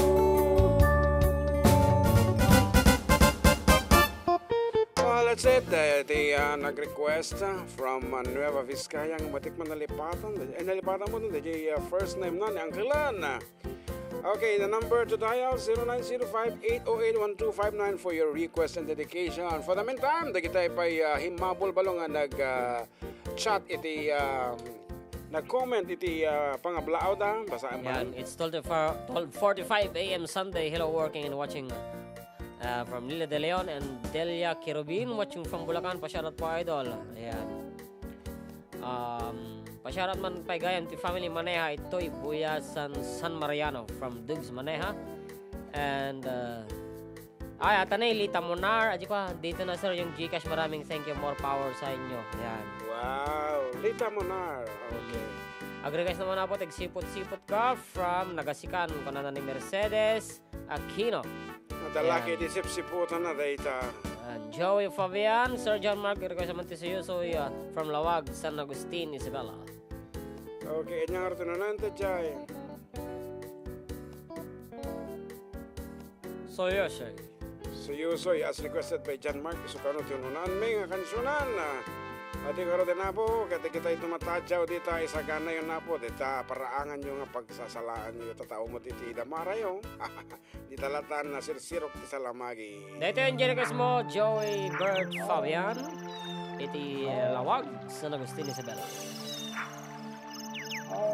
Oh, that's it. Eh, ti, ah, nag-request, ah, from, ah, Nueva Vizcaya, nga matik man nalipatan. Eh, nalipatan mo dun, di, ah, first name na, ni Uncle Lan. Okay, the number to dial, zero nine zero five, eight oh eight, one two five nine for your request and dedication. For the meantime, dagitay pay, ah, himmabol balo nga nag, ah, chat iti, ah, nag-comment iti, ah, pangablaawda. Basaen man. Yan, it's twelve forty-five a m Sunday. Hello, working and watching, uh, from Lila De Leon and Delia Kirubin, watching from Bulacan. Pasyarat po, idol. Ayan. Um, pasyarat man pay gayam ti family Maneha, itoy Buyasan, San Mariano, from Dugs Maneha. And, uh, ay, ata na, Lita Monar. Adi ko, ah, dito na, sir, yung GCash. Maraming thank you. More power sa inyo. Yan. Wow, Lita Monar. Okay. Ag-request naman na po, tagsipot-sipot ka from Nagasikan, kunana ni Mercedes Aquino. Nadalaki. Yan. Di sipsiputan na dayta. And Joey Fabian, Sir John Mark, request naman ti Suyusoy, uh, from Lawag, San Agustin, Isabela. Okay, anya nga rutunanan ta, Jai? Suyusoy. Suyusoy, as requested by John Mark, isu kano ti ununaan mi nga kansionan. Adi karo din apo, ket dagitay tumatadyaw dita, isaganayo na po, dita paraanganyo nga pagsasalaanyo, tatao mo ti, ti damarayo. Dita latan, nasirsirok ti salamagi. Daytoy ang request mo, Joey Bert Fabian. Iti, uh, Lawag, San Agustin, Isabela.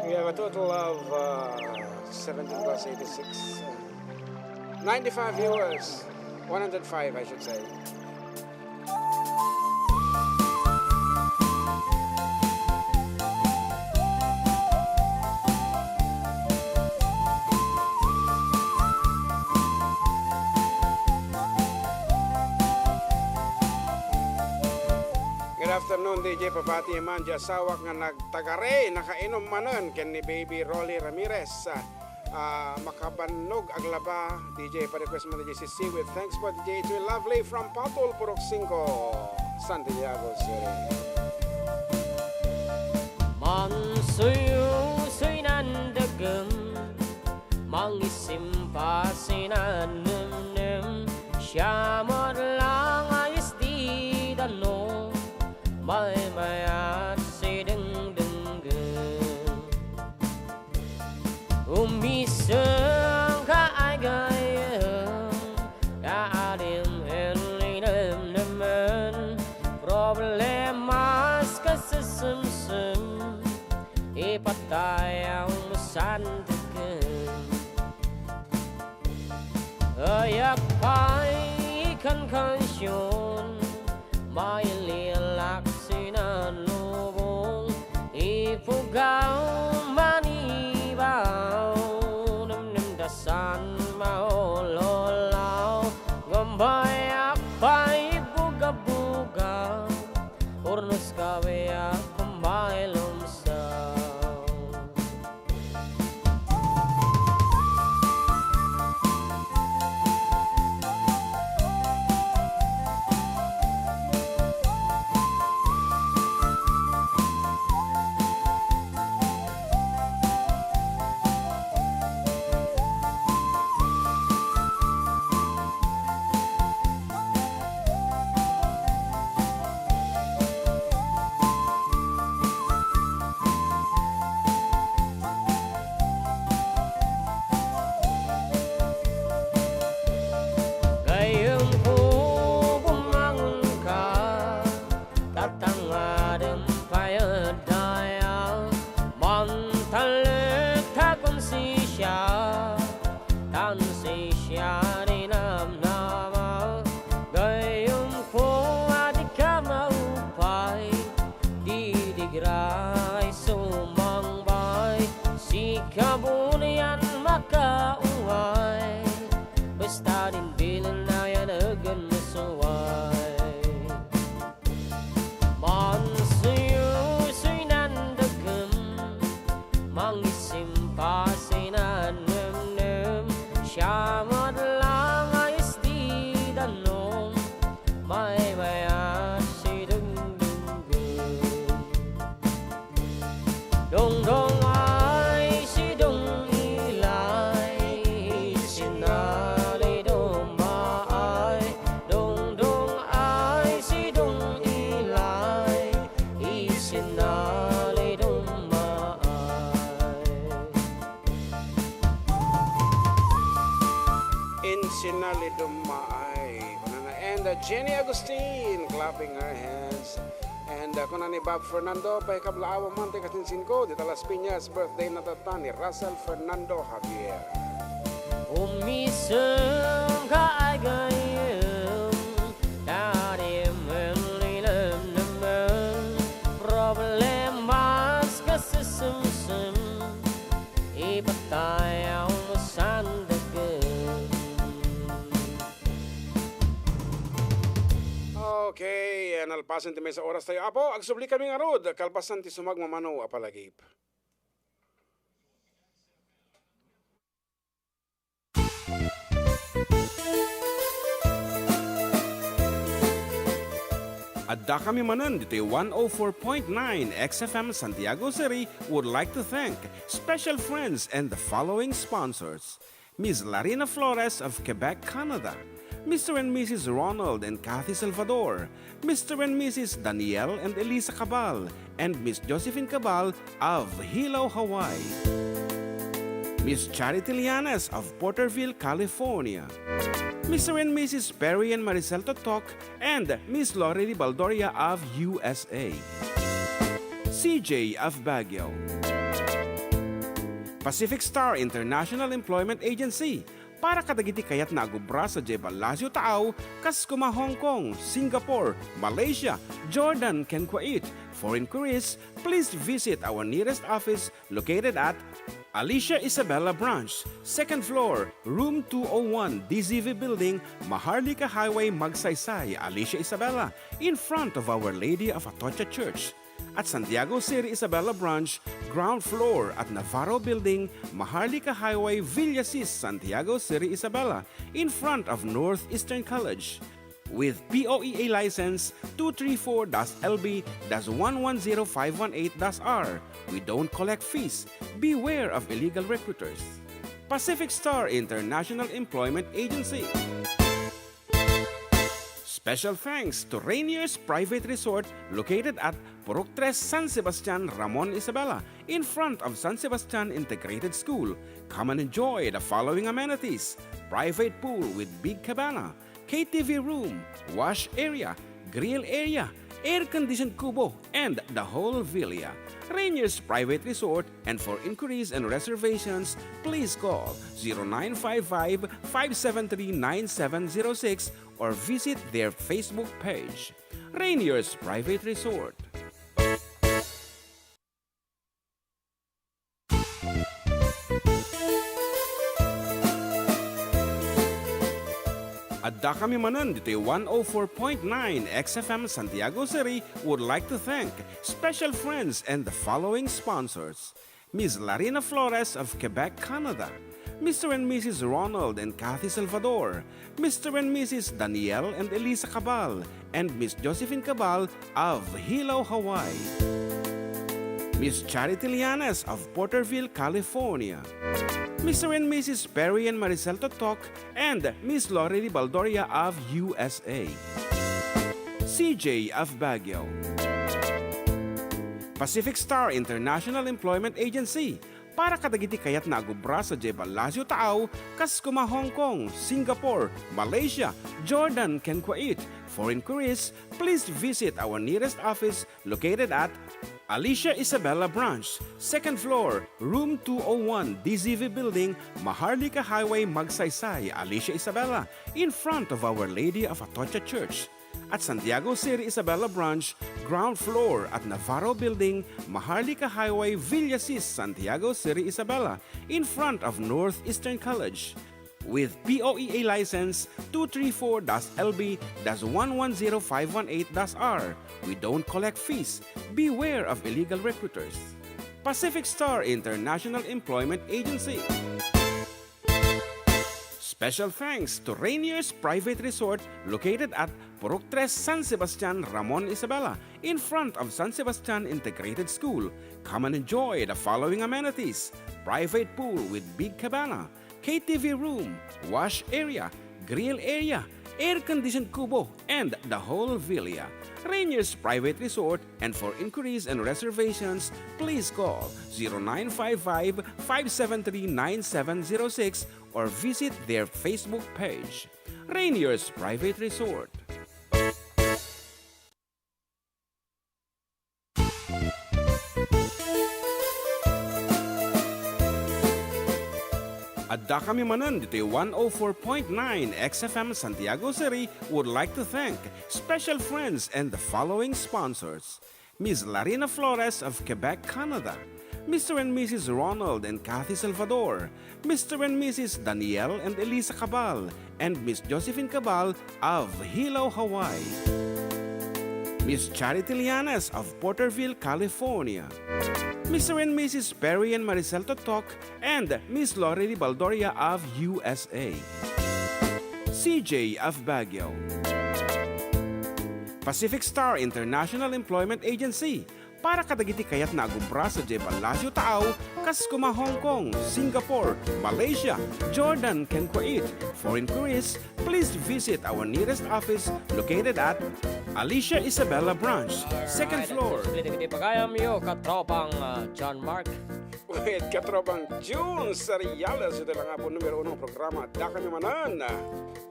We have a total of, uh, seventeen plus eighty-six, uh, ninety-five viewers, one hundred five, I should say. Good afternoon, D J. Pabati man di asawak nga nag- tagare, nakainom manen ken ni Baby Rolly Ramirez. Ah, ah, makabannog aglaba, D J, pa-request mo, D J, si Siwit. Thanks po, D J. It's lovely from Patol, Purok Singko, Santiago City. Mansuyusoy nan dagem, mangisim pa sinanemnem, siya met lang ayes ti dano. Maymayat sidengdenggen. Umiseng ka ay gayem, ta adim en linemnemen, problemas ka sesemsem, ipatay ang masanteken. Ayak pay ikan kansion, maililak sinalubong, ipugaw manibaw, nemnem dasan maulolaw, ngem ayak pay bugabuga, urnos kawiak pay lumsaw. Talek ta konsensya, konsensya ni namnama. Gayyem ko a dika maupay, didigra ay sumangbay. Sika bunian makaungay, basta din bilen na yan agan masuway. Mansuyusoy nandagem, mangisimpa si nanemnem, siya met lang a isdi danum, maymayat si dengdenggen. Dongdong ay si Dong Ilay, isinali Dong Maay. Dongdong ay si Dong Ilay, isinali Dong Maay. Insinali Dong Maay. Kunana, and, uh, Jenny Agustin, clapping her hands. And, uh, kuna ni Bob Fernando, paikablaawam man ti kasinsinko, dita Las Piñas, birthday na tatta ni Russell Fernando Javier. Umisem ka ay gayyem, tadi men linemnemen, problemas ka sesemsem, ipatayaw mo sandagem. Okay, eh, nalpasen ti maysa oras tayo, Apo. Agsubli kami ngarud, kalpasan ti sumagmamano a palagip. Adda kami manen ditoy one oh four point nine X F M Santiago City would like to thank special friends and the following sponsors. Miss Larina Flores of Quebec, Canada, Mister and Missus Ronald and Kathy Salvador, Mister and Missus Daniel and Elisa Cabal, and Miss Josephine Cabal of Hilo, Hawaii, Miss Charity Lianes of Porterville, California, Mister and Missus Perry and Maricel Totok, and Miss Lorely Baldoria of U S A, C J of Baguio. Pacific Star International Employment Agency, para kadagiti kayatna a agubra sadiay Palacio Taaw, kas koma Hong Kong, Singapore, Malaysia, Jordan, ken Kuwait. For inquiries, please visit our nearest office located at Alicia Isabela Branch, second floor, room two oh one, D Z V Building, Maharlika Highway, Magsaysay, Alicia Isabela, in front of Our Lady of Atocha Church. At Santiago City Isabela Branch, ground floor at Navarro Building, Maharlika Highway, Villasis, Santiago City Isabela, in front of Northeastern College. With P O E A license two three four dash L B dash one one zero five one eight dash R, we don't collect fees. Beware of illegal recruiters. Pacific Star International Employment Agency. Special thanks to Rainier's Private Resort located at Purok Tres, San Sebastian, Ramon, Isabela, in front of San Sebastian Integrated School. Come and enjoy the following amenities: private pool with big cabana, K T V room, wash area, grill area, air-conditioned kubo, and the whole villa. Rainier's Private Resort, and for inquiries and reservations, please call zero nine five five, five seven three, nine seven zero six or visit their Facebook page, Rainier's Private Resort. Adda kami manen ditoy one oh four point nine X F M Santiago City would like to thank special friends and the following sponsors: Miss Larina Flores of Quebec, Canada, Mister and Missus Ronald and Kathy Salvador, Mister and Missus Daniel and Elisa Cabal, and Miss Josephine Cabal of Hilo, Hawaii, Miss Charity Lianes of Porterville, California, Mister and Missus Perry and Maricel Totok, and Miss Lorely Baldoria of U S A, C J of Baguio, Pacific Star International Employment Agency, para kadagiti kayatna a gubra sadiay Palacio Taaw, kas koma Hong Kong, Singapore, Malaysia, Jordan, ken Kuwait. For inquiries, please visit our nearest office located at Alicia Isabela Branch, second floor, room two oh one, D Z V Building, Maharlika Highway, Magsaysay, Alicia Isabela, in front of Our Lady of Atocha Church. At Santiago City Isabela Branch, ground floor at Navarro Building, Maharlika Highway, Villasis, Santiago City Isabela, in front of Northeastern College. With P O E A license two three four dash L B dash one one zero five one eight dash R. We don't collect fees. Beware of illegal recruiters. Pacific Star International Employment Agency. Special thanks to Rainier's Private Resort located at Purok Tres, San Sebastian, Ramon Isabela, in front of San Sebastian Integrated School. Come and enjoy the following amenities: private pool with big cabana, K T V room, wash area, grill area, air-conditioned kubo, and the whole villa. Rainier's Private Resort, and for inquiries and reservations, please call zero nine five five, five seven three, nine seven zero six or visit their Facebook page. Rainier's Private Resort. Adda kami manen ditoy one oh four point nine X F M Santiago City would like to thank special friends and the following sponsors: Miss Larina Flores of Quebec, Canada, Mister and Missus Ronald and Kathy Salvador, Mister and Missus Daniel and Elisa Cabal, and Miss Josephine Cabal of Hilo, Hawaii, Miss Charity Lianes of Porterville, California, Mister and Missus Perry and Maricel Totok, and Miss Lorely Baldoria of U S A, C J of Baguio, Pacific Star International Employment Agency, para kadagiti kayatna a agubra sadiay Palacio Taaw, kas kuma Hong Kong, Singapore, Malaysia, Jordan, ken Kuwait. For inquiries, please visit our nearest office located at Alicia Isabela Branch, second floor. Alright, at sa dagiti pagayamyo, katropang, ah, John Mark. With katropang June Sariales, ito lang nga po numero uno programa, Adda Kami Manen.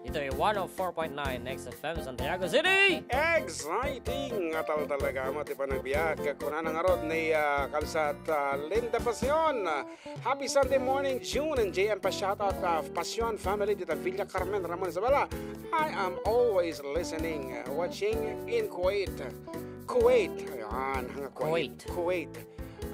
Ito ay one oh four point nine X F M Santiago City! Exciting nga tal talaga mo ti panagbiag. Kunana ngarud ni, ah, Kalsat, ah, Linda Pasion. Happy Sunday morning, June and J M. Pa-shoutout, ah, Pasion family dita Villa Carmen, Ramon Isabela. I am always listening, uh, watching in Kuwait. Kuwait. Ayan, nga Kuwait. Kuwait. Kuwait.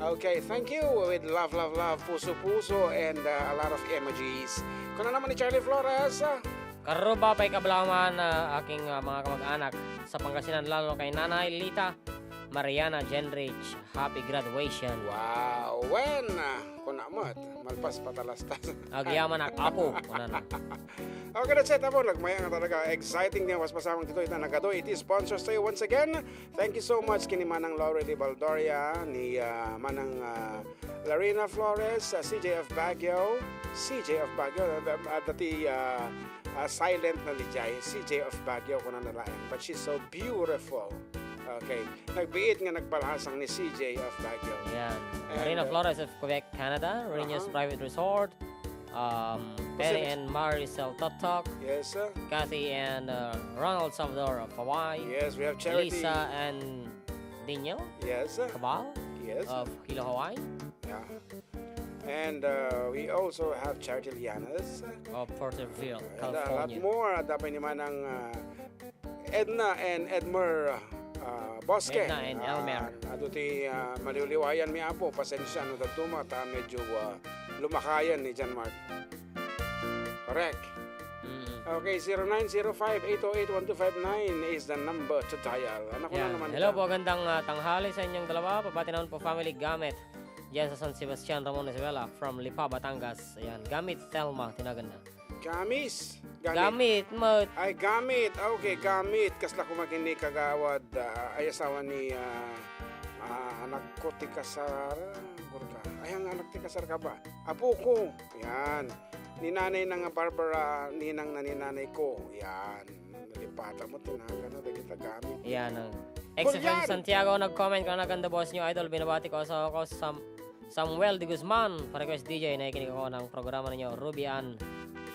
Okay, thank you. With love, love, love, puso, puso, and, uh, a lot of emojis. Kuna naman ni Charlie Flores, ah. Karuba pay kablaman, ah, aking, ah, mga kamag-anak sa Pangasinan, lalo kay Nanay Lita Mariana Jenrich. Happy graduation. Wow. When? Ah, kuna met, malpas patalastas. Agyamanak, apo, kunana. Okay, that's it, apo. Nagmaya nga talaga. Exciting nga mas pasamang dito. Ita nagado. Iti sponsors tayo once again. Thank you so much kini Manang Laurel de Baldoria, ni, ah, Manang, ah, Larina Flores, ah, C J of Baguio, C J of Baguio, ah, ah, dati, ah, ah, silent na ni Jai, C J of Baguio, kuna na laeng. But she's so beautiful. Okay. Nagbiit nga nagbalhasang ni C J of Baguio. Yan. And, Larina uh, Flores of Quebec, Canada, Rainiers uh-huh. Private Resort, um, Terry Pacific. And Maricel Totok, yes, sir. Kathy and, uh, Ronald Salvador of Hawaii. Yes, we have Charity. Lisa and Daniel, yes, sir. Cabal, yes, of Hilo, Hawaii. Yeah. And, uh, we also have Charity Lianas. Of Porterville, and, uh, a lot California. More. At dapat ni Manang, uh, Edna and Edmer, ah, Bosque. Edna and Elmer. Ah, adu ti, ah, maliwliwayan mi, apo. Pasensya no dadduma ta medyo, ah, lumakayan ni John Mark. Correct. Mm. Okay, zero nine zero five, eight oh eight, one two five nine is the number to dial. Ano ko na naman. Hello po, gandang, ah, tanghali sa inyong dalawa. Pabati naman po family Gamit. Diyan sa San Sebastian, Ramon Isabela, from Lipa, Batangas. Ayan, Gamit Thelma, tinagan na. Gamis. Gamit. Gamit, met. Ay, gamit. Ah, okay, gamit. Kasla kumakin ni Kagawad, ah, ay asawa ni, ah, ah, anak ko ti kasar. Gurka. Ay, ang anak ti kasar ka ba? Apo ko. Yan. Ni nanay na nga Barbara, ninang na ni nanay ko. Yan. Nalipatan mo, tinagan na, dagita gamit. Yan, ang X F M Julian! Santiago, nag-comment ka na, ganda boss nyo, idol. Binabati ko, asawa ko, Sam-, Samuel de Guzman, pa-request D J, nakikinig ako ng programa ninyo, Ruby Ann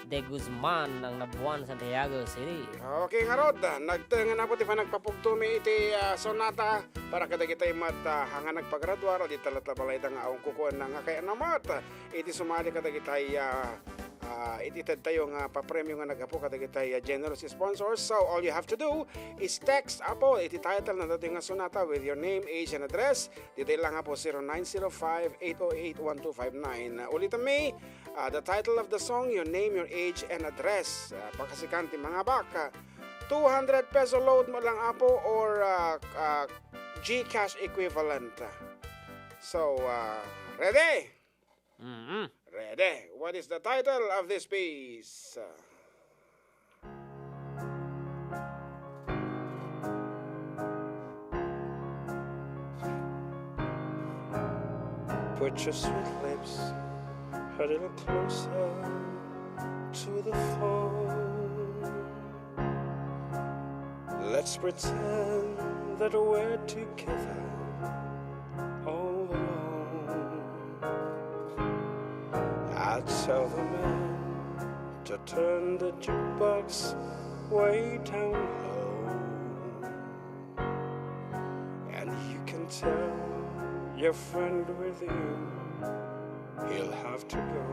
De Guzman ng Nabuan, Santiago City. Okay, ngarud, nagtengen na po ti panagpapugtomi iti, ah, sonata para kadagitay met, ah, nga nagpagraduar, di talaga balayda nga awan kukuan na nga kaya namat. Iti sumali kadagitay, ah, ah, iti tedtayo nga papremyo nga nagapu kadagitay, ah, generous sponsors. So, all you have to do is text, apo, iti title na dati nga sonata with your name, age, and address. Ditoy lang, apo, zero nine zero five, eight oh eight, one two five nine. Ulitan mi, ah, the title of the song, your name, your age, and address. Ah, pakasikan ti mangabak. Ah, two hundred peso load mo lang, apo, or, ah, ah, GCash equivalent. So, ah, ready? Mm-hmm. Ready. What is the title of this piece? Put your sweet lips a little closer to the phone. Let's pretend that we're together all alone. I tell the man to turn the jukebox way down low. And you can tell your friend with you he'll have to go.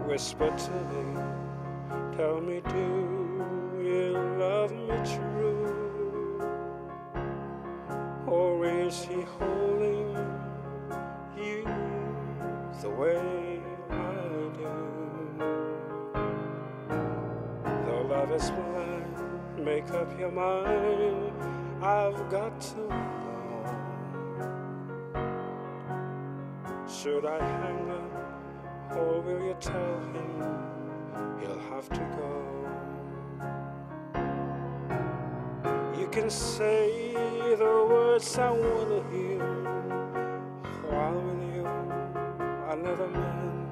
Whisper to me, tell me, do you love me true? Or is he holding you the way I do? Though love is blind, make up your mind. I've got to know. Should I hang up, or will you tell him he'll have to go? You can say the words I wanna hear while with you, another man.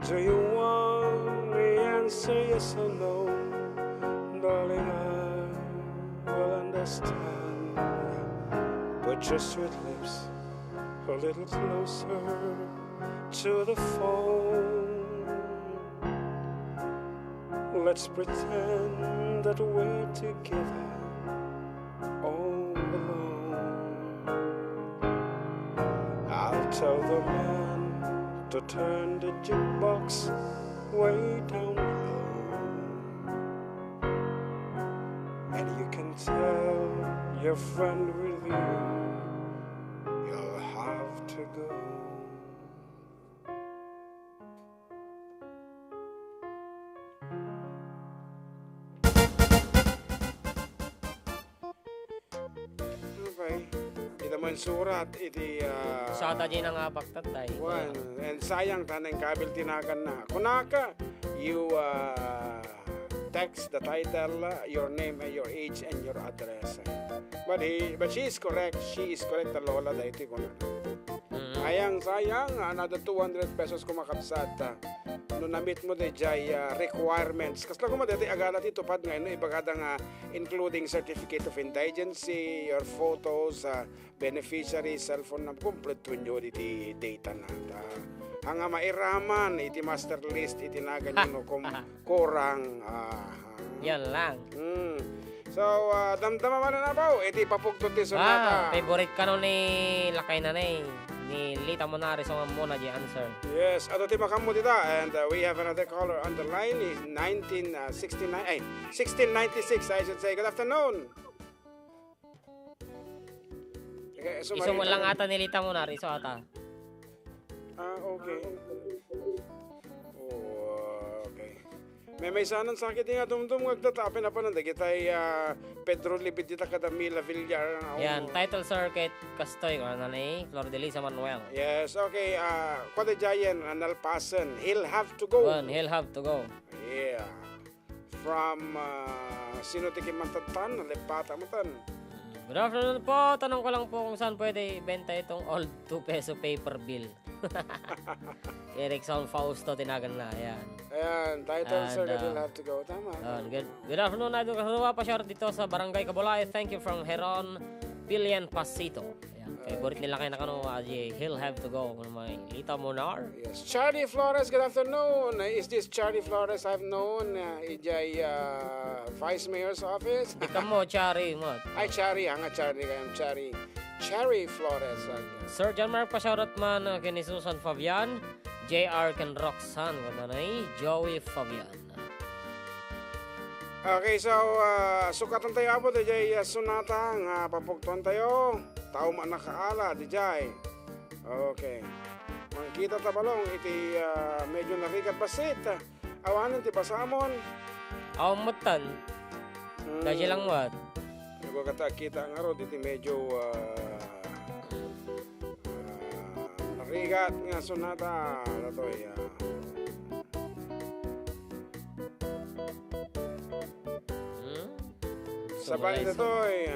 Do you want me answer yes or no? Darling, I will understand. Put your sweet lips a little closer to the phone. Let's pretend that we're together all alone. I'll tell the man to turn the jukebox way down low. And you can tell your friend with you, you'll have to go. Okay. Ita mo yung surat, iti, ah, Sa ta di na nga baktat tayo. One. And sayang, tanang kabil tinagan na. Kunaka, you, ah, text the title, uh, your name and your age and your address. But he, but she is correct. She is correct, the Lola, dahil iti ko na. Mm. Ayang sayang, another two hundred pesos kumakabsat, ah, no namit mo dayjay, ah, requirements. Kasla kuma dayjay agala ti tupad nga ino ibagada nga including certificate of indigency, your photos, ah, beneficiary, cellphone number, kompleto nyo iti data na. Ta, anga mairaman iti master list, iti nagan nyo no kum-, kurang, ah, Yan lang. Mm. So, ah, damdama man na po, iti papugtot ti sonata. Ah, favorite kano ni lakay na ni, ni Lita Monari, so nga muna di answer. Yes, ato ti makammo dita, and, uh, we have another caller on the line, is nineteen, uh, sixty-nine, ay, sixteen ninety-six, I should say. Good afternoon. Okay, so, iso mo lang ata ni Lita Monari, iso ata. Ah, okay. Oh, okay. Maymaysanan sakit nga dumdum nga agdata, apin-apanan dagitay, ah, Pedro Libid dita kada Mila Villar, ah, yan, oh. Title, sir, ket kastoy, ano ni Flor de Lisa Manuel. Yes, okay, ah, kuan daydiayen, ah, nalpasen. He'll have to go. Wen, he'll have to go. Yeah. From, ah, sino ti kimantadtan? Nalipata mo tan. Good afternoon po. Tanong ko lang po kung saan pwede ibenta itong old two peso paper bill. Erickson Fausto tinagan na. Ayan. Ayan, title, sir, and, that will, uh, have to go. Tama. Ayan. Good, good afternoon, Idol Kasulaw. Pa-share dito sa Barangay Kabulay. Thank you from Heron, Pilian, Pasito. Ayan. Favorite nila kay nakano, ah, di, he'll have to go. May Lita Monar. Yes. Charlie Flores, good afternoon. Uh, is this Charlie Flores I've known? Uh, ijay, uh, Vice Mayor's office? Di ka mo, Charlie mo. Ay, Charlie. Hanga Charlie kayam, Charlie. Charlie Flores. Uh, Sir John Mark, pa-shoutout man, uh, kini Susan Fabian, J R ken Roxanne, ken nanay Joey Fabian. Okay, so, ah, sukatan tayo, Apo, dayjay, ah, sonata nga papugtuan tayo. Tao man nakaala, dayjay. Okay. Mangkita ta balong iti, ah, medyo narigat bassit. Awanen ti basamon. Awan metten. Hmm. Dayjay lang met. Ket kata kita ngarud iti medyo, ah, ah, narigat nga sonata. Datoy, ah. Hmm? Sabali datoy.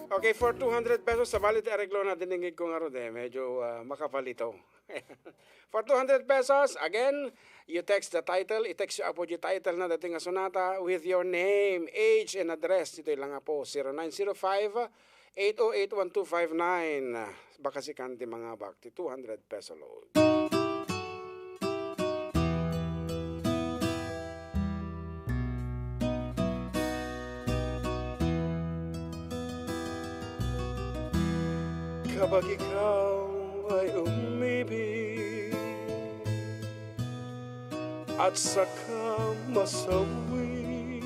Okay, for two hundred pesos, sabali ti areglona, diningig ko ngarud, eh. Medyo, ah, makapalito. For two hundred pesos, again, you text the title, i-text yo, Apo, di title na daytoy nga sonata with your name, age, and address. Ditoy lang, Apo, zero nine zero five, eight oh eight, one two five nine. Baka sikan ti mangabak ti two hundred peso load. Kapag ikaw ay umibig at saka masawi,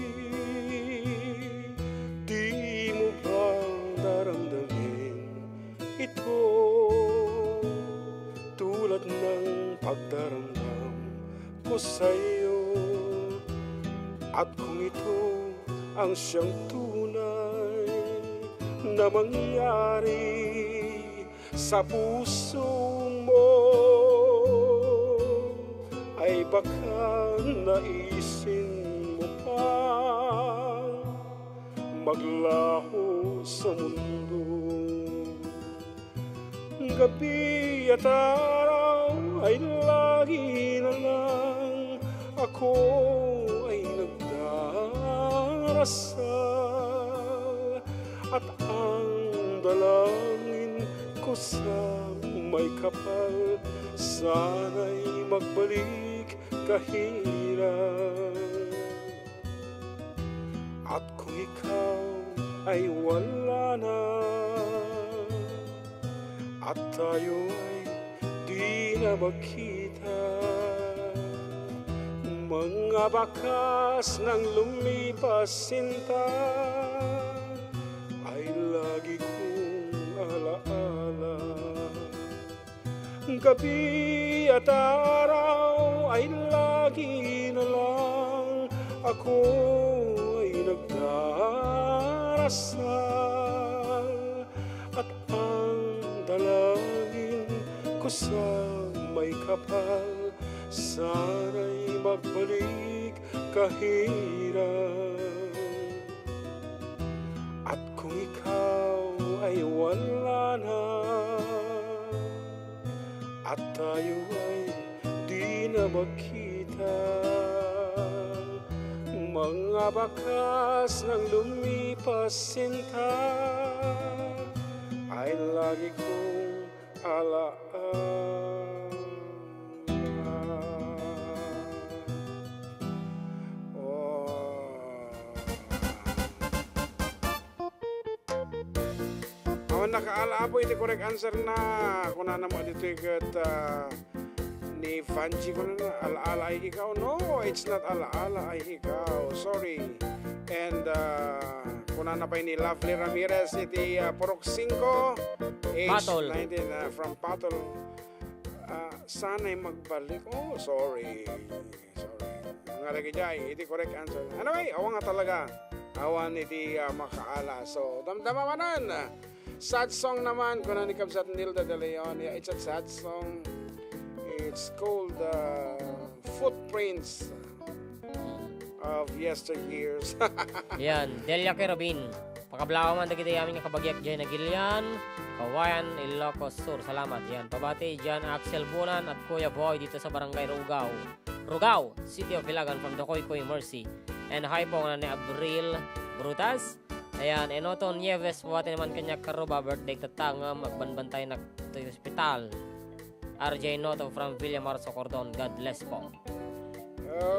di mo ba daramdamin ito tulad ng pagdaramdam ko sa'yo? At kung ito ang siyang tunay na mangyari sa puso mo, ay baka naisin mo pa maglaho sa mundo. Gabi at araw ay lagi na lang ako ay nagdarasal, at ang dalangin ko sa may kapal, sana'y magbalik ka hirap. At kung ikaw ay wala na, at tayo ay di na magkita, mga bakas ng lumipas, sinta, ay lagi kong alaala. Gabi at araw ay lagi na lang ako ay nagdarasal, at ang dalangin ko sa may kapal, sana'y magbalik ka hirap. At kung ikaw ay wala na, at tayo ay di na magkita, mga bakas ng lumipas, sinta, ay lagi kong alaala. Oh. Awan nakaala, Apo, iti correct answer na. Kunana mo ditoy ket, ah, ni Fanchi, kunana, "Alaala ay ikaw." No, it's not "Alaala ay ikaw." Sorry. And, ah, kunana pay ni Lovely Ramirez iti, ah, Purok Singko, age Patol. nineteen, ah, from Patol. Ah, sana'y magbalik. Oh, sorry. Sorry. Nga lagi jay, iti correct answer. Anyway, awan nga talaga. Awan iti, ah, makaala. So, damdama manen. Sad song naman, kuna ni Kabsat Nilda De Leon. Yeah, it's a sad song. It's called, uh, Footprints of Yesteryears. Yan, Delia Kerubin. Pakablaaw man dagiti amin nga kabagiak diay Nagilian, Cauayan, Ilocos Sur. Salamat. Yan, pabati diay Axel Bulan at Kuya Boy dito sa Barangay Rugao. Rugao, City of Hilagan from the Koykoy Mercy. And hi po nga ni Abril Brutas. Ayan, Enoto Nieves, pabati naman kaniak, Karuba, birthday ta, ngem agbanbantaynak toy ospital. R J Noto from Villamar, Socordon. God bless po.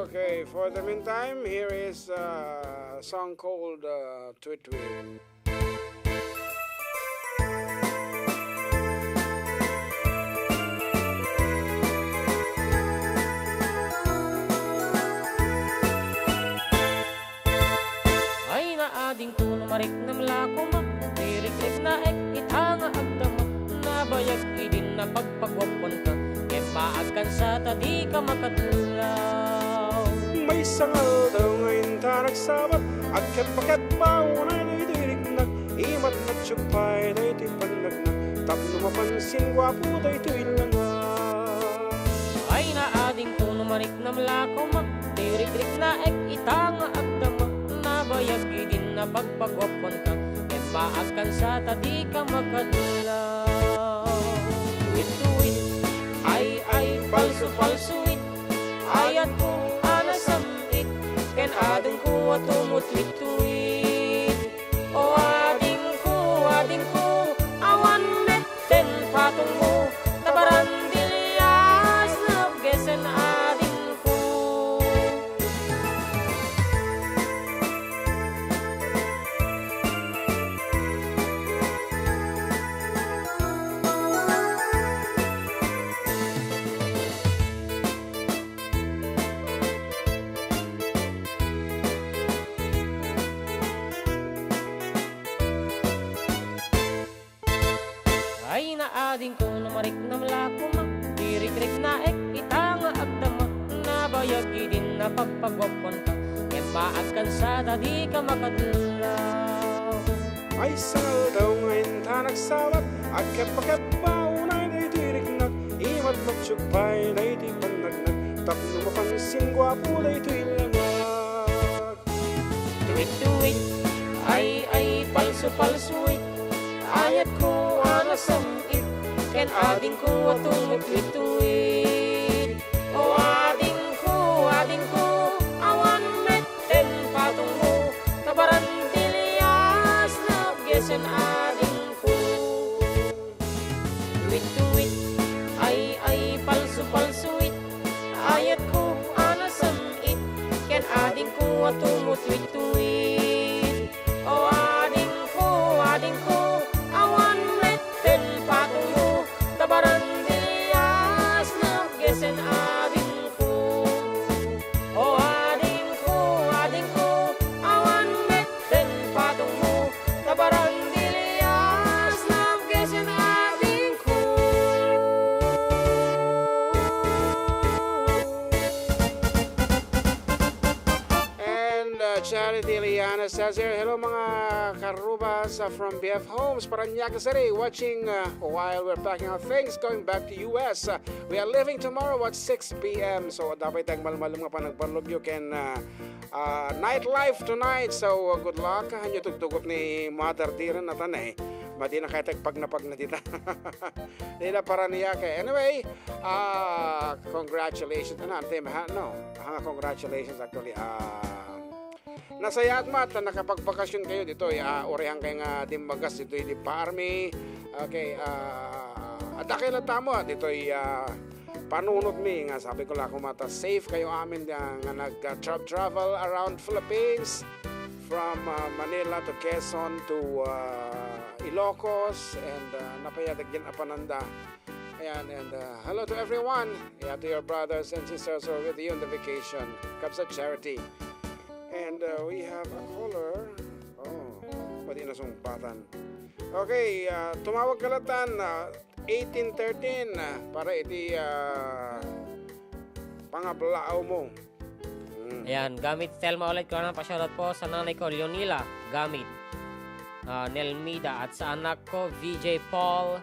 Okay, for the meantime, here is a song called, uh, Tweet Tweet. Ay, naadingko no mariknam la koma, ti rikriknaek ita nga agdama, nabayag idi napagpaguapkuanka, ngem maagkan sa ta dika makadlaw. Maysa nga aldaw nga inta nagsabat, agkeppa-keppa unay daytoy riknak, imatmat siak pay daytoy pannaknak, tapno mapansin guapo daytoy langak. Ay, naadingko no mariknam la koma, ti rikriknaek ita nga agdama, nabayag idi napagpaguapkuanka, ngem maagkan sa ta dika makadlaw. Tuwid-tuwid, ay, ay, palso-palso, it, ayatko a nasam-it, ken adingko a tumutwid-tuwid. O adingko, adingko, awan met ten patongmo, ta barandilias napgesen adingko. Ay, naadingko no mariknam la koma, ti rikriknaek ita nga agdama, nabayag idi napagpaguapkuanka, ngem maagkan sa ta dika makadlaw. Maysa nga aldaw nga inta nagsabat, agkeppa-keppa unay daytoy riknak, imatmat siak pay daytoy pannaknak, tapno mapansin guapo daytoy langak. Tuwid-tuwid, ay, ay, palso-palso, it, ayatko a nasam-it, ken adingko a tumutwid-tuwid. O adingko, adingko, awan met ten patongmo, ta barandilias napgesen adingko. Tuwid-tuwid, ay, ay, palso-palso, it, ayatko a nasam-it, ken adingko a tumutwid-tuwid. O adingko, adingko, awan met ten patongmo, ta barandilias napgesen adingko. O adingko, adingko, awan met ten patongmo, ta barandilias napgesen adingko. And, uh, Charity Liana says here, "Hello, mga karubas, uh, from B F Homes, Parañaque City, watching, uh, while we're packing our things, going back to U S. Uh, we are leaving tomorrow at six p m" So, dapat tayong malmalum nga panagpanlubyo ken, uh, uh, nightlife tonight. So, uh, good luck. Hanyo tugtugot ni Mother Diren natan eh. Madi na kayo tagpagnapagna dita. Dina Parañaque. Anyway, uh, congratulations. Ano, ante, ha? No. Ah, congratulations actually. Ah, nasayaat met ta nakapagbakasyon kayo ditoy, ah, uray kayo nga dimmagas ditoy idi pa-army. Okay, ah, adda kayo latta met ditoy, ah, panunotmi nga sabi ko la koma ta safe kayo amin nga, nga nag, ah, tra-, travel around Philippines from, ah, Manila to Quezon to, ah, Ilocos and, ah, napayadagyan apananda. Ayan, and, uh, hello to everyone. Yeah, to your brothers and sisters who are with you on the vacation. Kabsat Charity. And, uh, we have a caller. Oh, pwede na sumpatan. Okay, uh, tumawag ka latan, uh, eighteen thirteen, uh, para iti, uh, pangablaaw mo. Mm. Ayan, Gamit Telma ulit ko na pa-shoutout po sa nanay ko, Leonila Gamit. Ah, Nelmida, at sa anak ko, V J Paul,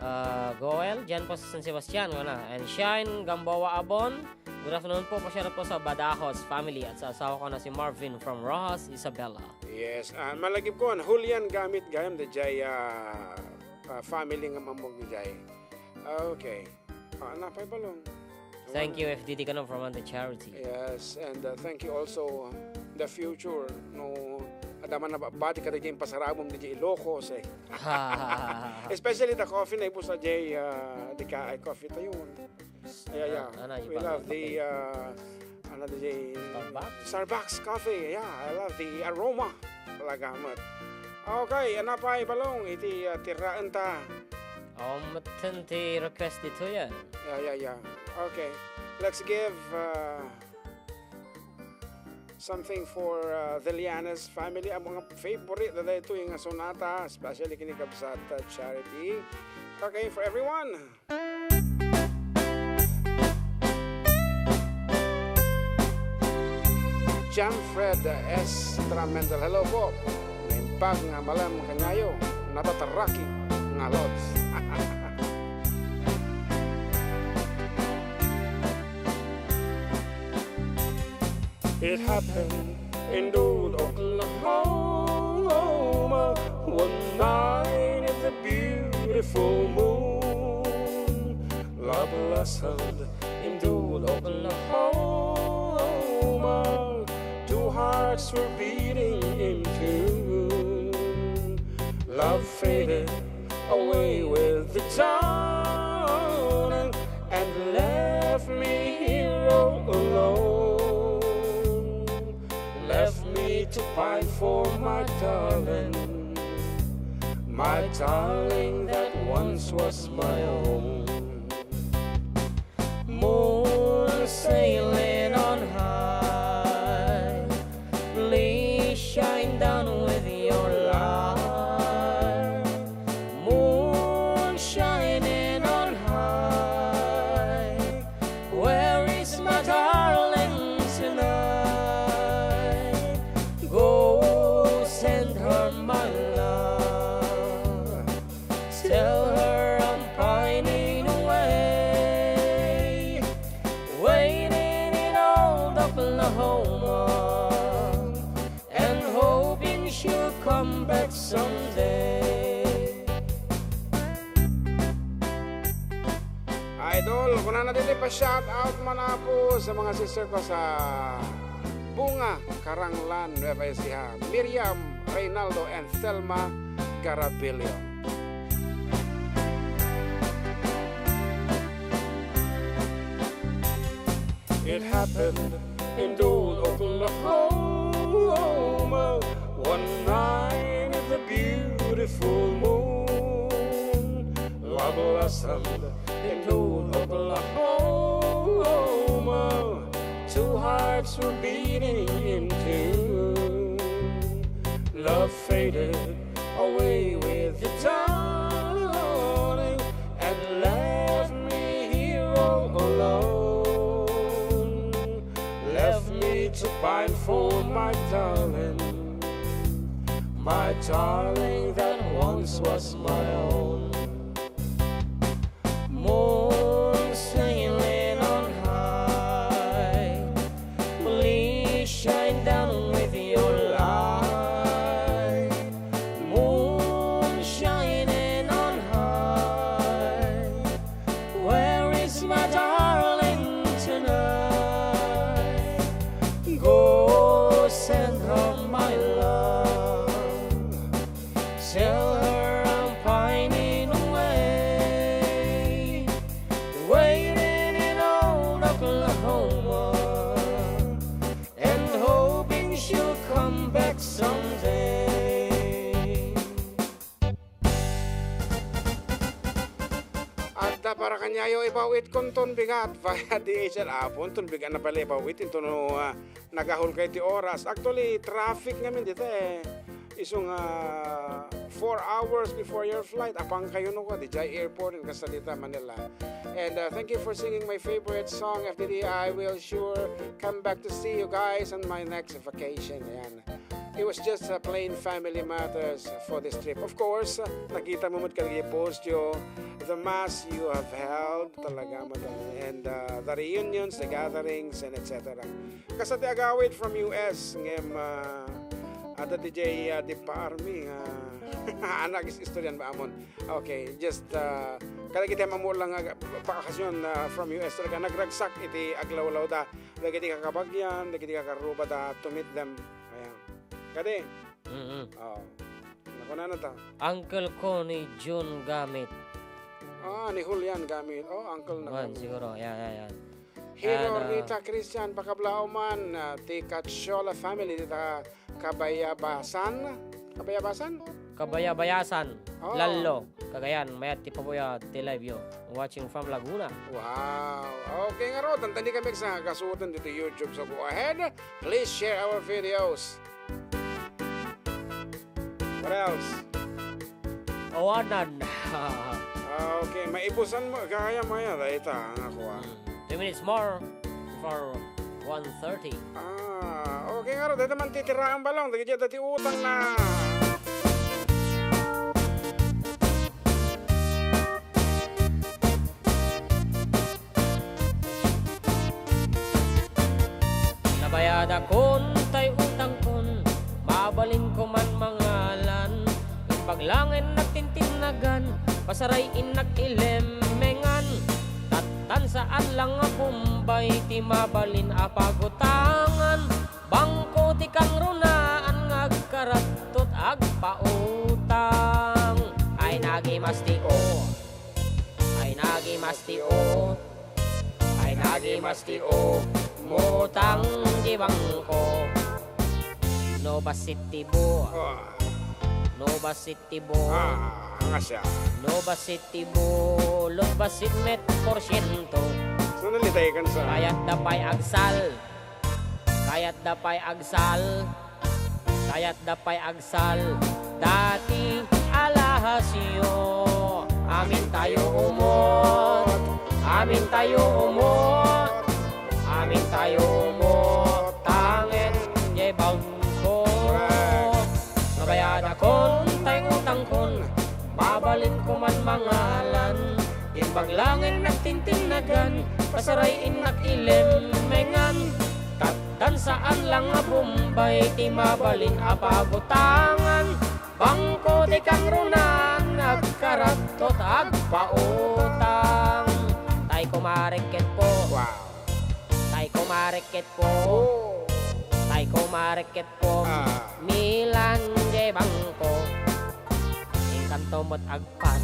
ah, Goel, dyan po sa San Sebastian, ko na. And Shine Gamboa Abon, good afternoon po, pa-shoutout po sa Badajos family at sa asawa ko na si Marvin from Roxas, Isabela. Yes, ah, malagip ko, Julian Gamit gayam, the Jay, ah, ah, family nga mamog ni Jay. Okay. Ah, napay balon. Thank you, F D D Kano, from the charity. Yes, and, uh, thank you also, uh, the future, no, Adda man a bati kadagiti impasarabom diay Ilocos, eh. Especially the coffee na ibus a jay, ah, di ka ay coffee tayo. Yeah, yeah. Ah, ano, We love the, ah, ano, the Starbucks? Starbucks coffee. Yeah, I love the aroma. Talaga met. Okay, ano pa ibalong iti, ah, tiraen ta? Um, metten ti request ditoyen. Yeah, yeah, yeah. Okay. Let's give, uh, something for, uh, the Lianes family. Ang mga favorite na dito yung sonata, especially kini kabsat, uh, Charity. Okay, for everyone. John Fred Estramendel, hello po. Naimbag nga malem kaniayo, natataraki nga lods. It happened in Duluth, Oklahoma, one night in the beautiful moon. Love blossomed in Duluth, Oklahoma. Two hearts were beating in tune. Love faded away with the dawn and left me here all alone. Left me to pine for my darling, my darling that once was my own. Moon sailing on high, please shine down with your light. Moon shining on high, where is my darling tonight? Go send her my love. Tell her I'm pining away, waiting in old Oklahoma, and hoping she'll come back someday. Idol, kunana ditoy pa-shout out man, Apo, sa mga sister ko sa Bunga, Caranglan, Nueva Ecija, Miriam, Reynaldo, and Thelma Garabilio. It happened in Duluth, Oklahoma, one night in the beautiful moon. Love blossomed in Duluth, Oklahoma. Two hearts were beating in tune. Love faded away with the dawning and left me here all alone. Left me to pine for my darling, my darling that once was my own. Moon sailing on high, please shine down with your light. Moon shining on high, where is my darling tonight? Go send her my love. Tell her I'm pining away, waiting in old Oklahoma, and hoping she'll come back someday. Adda para kaniayo ibaw it kunton bigat via D H L. Apon ton bigat na pala ibaw it, into no, ah, nagahulkayo ti oras. Actually, traffic ngamin dita, eh. Isu nga four hours before your flight, apan kayo no ka, diay airport in Casalita, Manila. And, uh, thank you for singing my favorite song, F D D. I will sure come back to see you guys on my next vacation. Ayan. It was just, uh, plain family matters for this trip. Of course, uh, nakita mo met kadagiti post yo, the mass you have held, talaga, madam. And, uh, the reunions, the gatherings, and et cetera. Kasta ti agawid from U S, ngem, ah, adda diay, ah, di pa army, ah, anak is istoryan ba amon. Okay, just, ah, kadagiti ammo lang nga bakasyon, ah, from U S talaga, nagragsak iti aglawlawda dagiti kakabagian, dagiti kakarrubada to meet them. Ayan. Kadi, Mm-mm. Oo. Nakunana ta. Uncle ko ni Jun Gamit. Ah, ni Julian Gamit. Oh, uncle na Juan, kami. Siguro. Yan, yan, yan. Hero Ano? Rita Christian, pakablaw man, ah, ti Katsiola family, dita Kabayabasan. Kabayabasan? Kabayabayasan. Oh. Lallo. Cagayan, mayat ti pabuya ti live yo. Watching from Laguna. Wow. Okay, ngarud, tantani kami sa kasuotan dito YouTube. So go ahead, please share our videos. What else? Awanan. Ah, okay, maibusan mo. Kaya mo yan. Dahil ita, ang ako, ah. Hmm. Two minutes more for one thirty. Ah, okay nga ro. Dito man titiraan balong. Dagiti dati utang na. Nabayadakon tay utangkon, mabalinko man mangalan. Imbag laeng nagtintinnagan, pasaray innak ilemmengan. Tattan saan lang nga bumbay ti mabalin a pagutangan. Bangko ti kangrunaan nga agkarattot agpautang. Ay nagimas ti o. Ay nagimas ti o. Ay nagimas ti o. Mutang di bangko. No basit ti bu. Ah. No basit ti bu. Ah, nga siya. No basit ti bu. Lo basit met porsyento. So, nalitay kan sa Kayat da pay agsal. Kayat da pay agsal. Kayat da pay agsal. Dati alahasyo. Amin tayo umot. Amin tayo umot. Amin tayo umot. Tangen jay bangko. Correct. Mabayadakon tay utangkon. Mabalinko man mangalan. Imbag laeng nagtintinnagan. Pasaray innak ilemmengan. Tattan saan lang nga bumbay ti mabalin a pagutangan. Bangko ti kangrunaan, agkarattot agpautang. Tay kumarek ket po. Wow. Tay kumarek ket po. Oh. Tay kumarek ket po. Ah. Milan de bangko. Inkanto met agpar.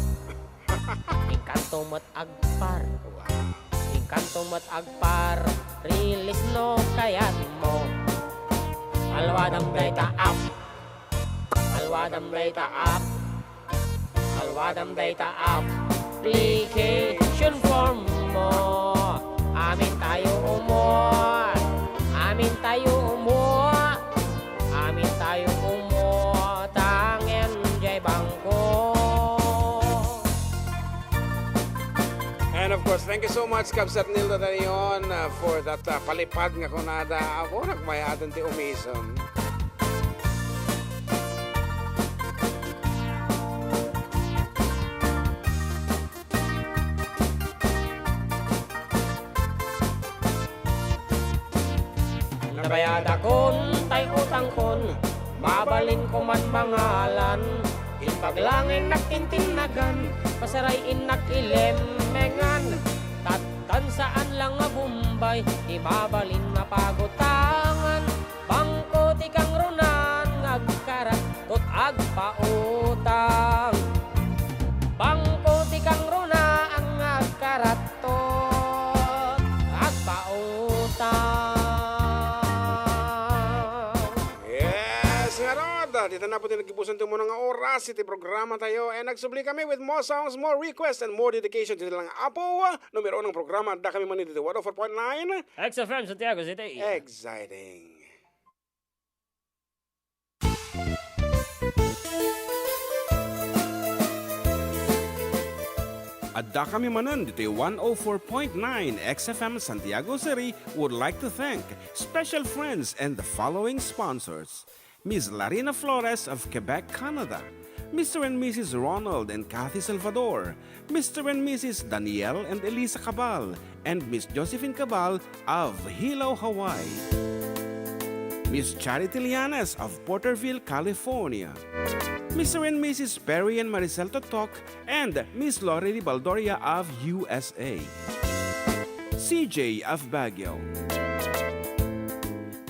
Inkanto met agpar. Wow. Inkanto met agpar. Release no kayat mo. Alwadam dayta app. Alwadam dayta app. Alwadam dayta application form mo. Amin tayo umot. Amin tayo umot. Amin tayo umot. Tangen jay bangko. And of course, thank you so much, Kabsat Nilda Danion, uh, for that, uh, palipad nga kunada. Ako, nagmayadan ti umison. Nabayadakon tay utangkon, mabalinko man mangalan. Imbag laeng nagtintinnagan, pasaray innak ilemmengan. Tattan saan lang nga bumbay, ti mabalin nga pagutangan. Bangko ti kangrunaan nga agkarattot agpautang. Bangko ti kangrunaan nga agkarattot agpautang. Yes, ngarud, dita na po ti naggibusan ti umuna nga oras iti programa tayo. And nagsubli kami with more songs, more requests, and more dedication ti lang Apo. Numero unang programa, adda kami man dito, one oh four point nine. X F M Santiago City. Exciting. Adda kami manen ditoy one oh four point nine X F M Santiago City would like to thank special friends and the following sponsors: Miss Larina Flores of Quebec, Canada, Mister and Missus Ronald and Kathy Salvador, Mister and Missus Daniel and Elisa Cabal, and Miss Josephine Cabal of Hilo, Hawaii. Miss Charity Lianes of Porterville, California. Mister and Missus Perry and Maricel Totok and Miss Lori Ribaldoria of U S A. C J of Baguio.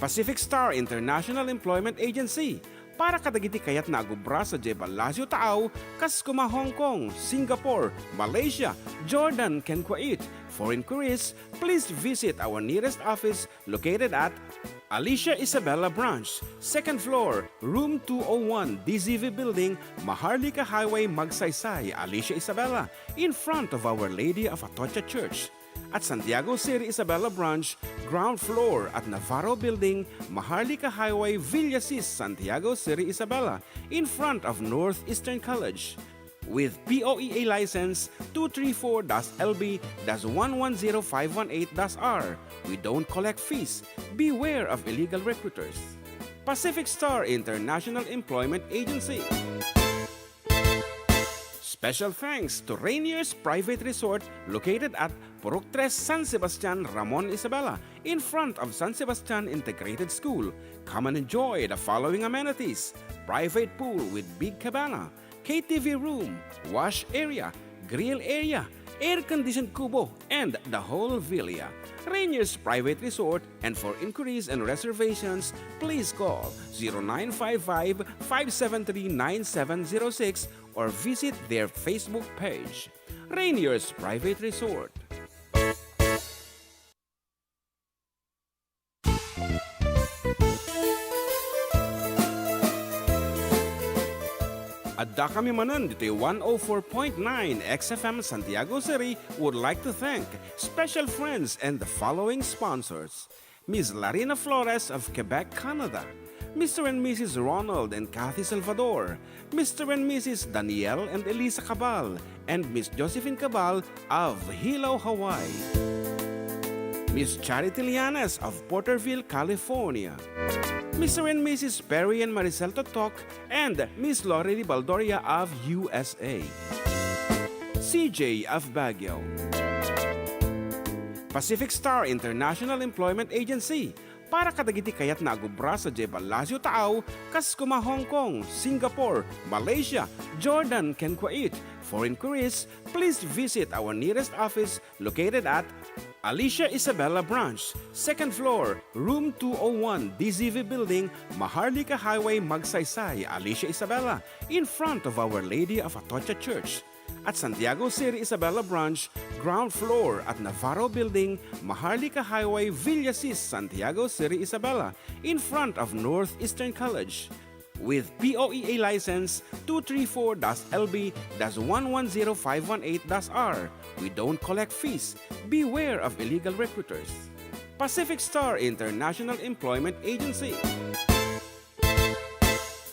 Pacific Star International Employment Agency, Para kadagiti kayatna a gubra sadiay Palacio Taaw, kas kuma Hong Kong, Singapore, Malaysia, Jordan, ken Kuwait. For inquiries, please visit our nearest office located at Alicia Isabela Branch, second floor, room two oh one, D Z V Building, Maharlika Highway, Magsaysay, Alicia Isabela, in front of Our Lady of Atocha Church. At Santiago City Isabela Branch, ground floor at Navarro Building, Maharlika Highway, Villasis, Santiago City Isabela, in front of Northeastern College. With P O E A license two three four dash L B dash one one zero five one eight dash R, we don't collect fees. Beware of illegal recruiters. Pacific Star International Employment Agency. Special thanks to Rainier's Private Resort located at Purok Tres, San Sebastian, Ramon Isabela, in front of San Sebastian Integrated School. Come and enjoy the following amenities: private pool with big cabana, K T V room, wash area, grill area, air-conditioned kubo, and the whole villa. Rainier's Private Resort, and for inquiries and reservations, please call zero nine five five, five seven three, nine seven zero six or visit their Facebook page. Rainier's Private Resort. Adda kami manen ditoy one oh four point nine X F M Santiago City would like to thank special friends and the following sponsors: Miss Larina Flores of Quebec, Canada, Mister and Missus Ronald and Kathy Salvador, Mister and Missus Daniel and Elisa Cabal, and Miss Josephine Cabal of Hilo, Hawaii. Miss Charity Lianes of Porterville, California. Mister and Missus Perry and Maricel Totok and Miss Lorely Baldoria of U S A. C J of Baguio. Pacific Star International Employment Agency, para kadagiti kayatna a gubra sadiay Palacio Taaw, kas kuma Hong Kong, Singapore, Malaysia, Jordan, ken Kuwait. For inquiries, please visit our nearest office located at Alicia Isabela Branch, second floor, room two oh one, D Z V Building, Maharlika Highway, Magsaysay, Alicia Isabela, in front of Our Lady of Atocha Church. At Santiago City Isabela Branch, ground floor at Navarro Building, Maharlika Highway, Villasis, Santiago City Isabela, in front of Northeastern College. With P O E A license two three four dash L B dash one one zero five one eight dash R, we don't collect fees. Beware of illegal recruiters. Pacific Star International Employment Agency.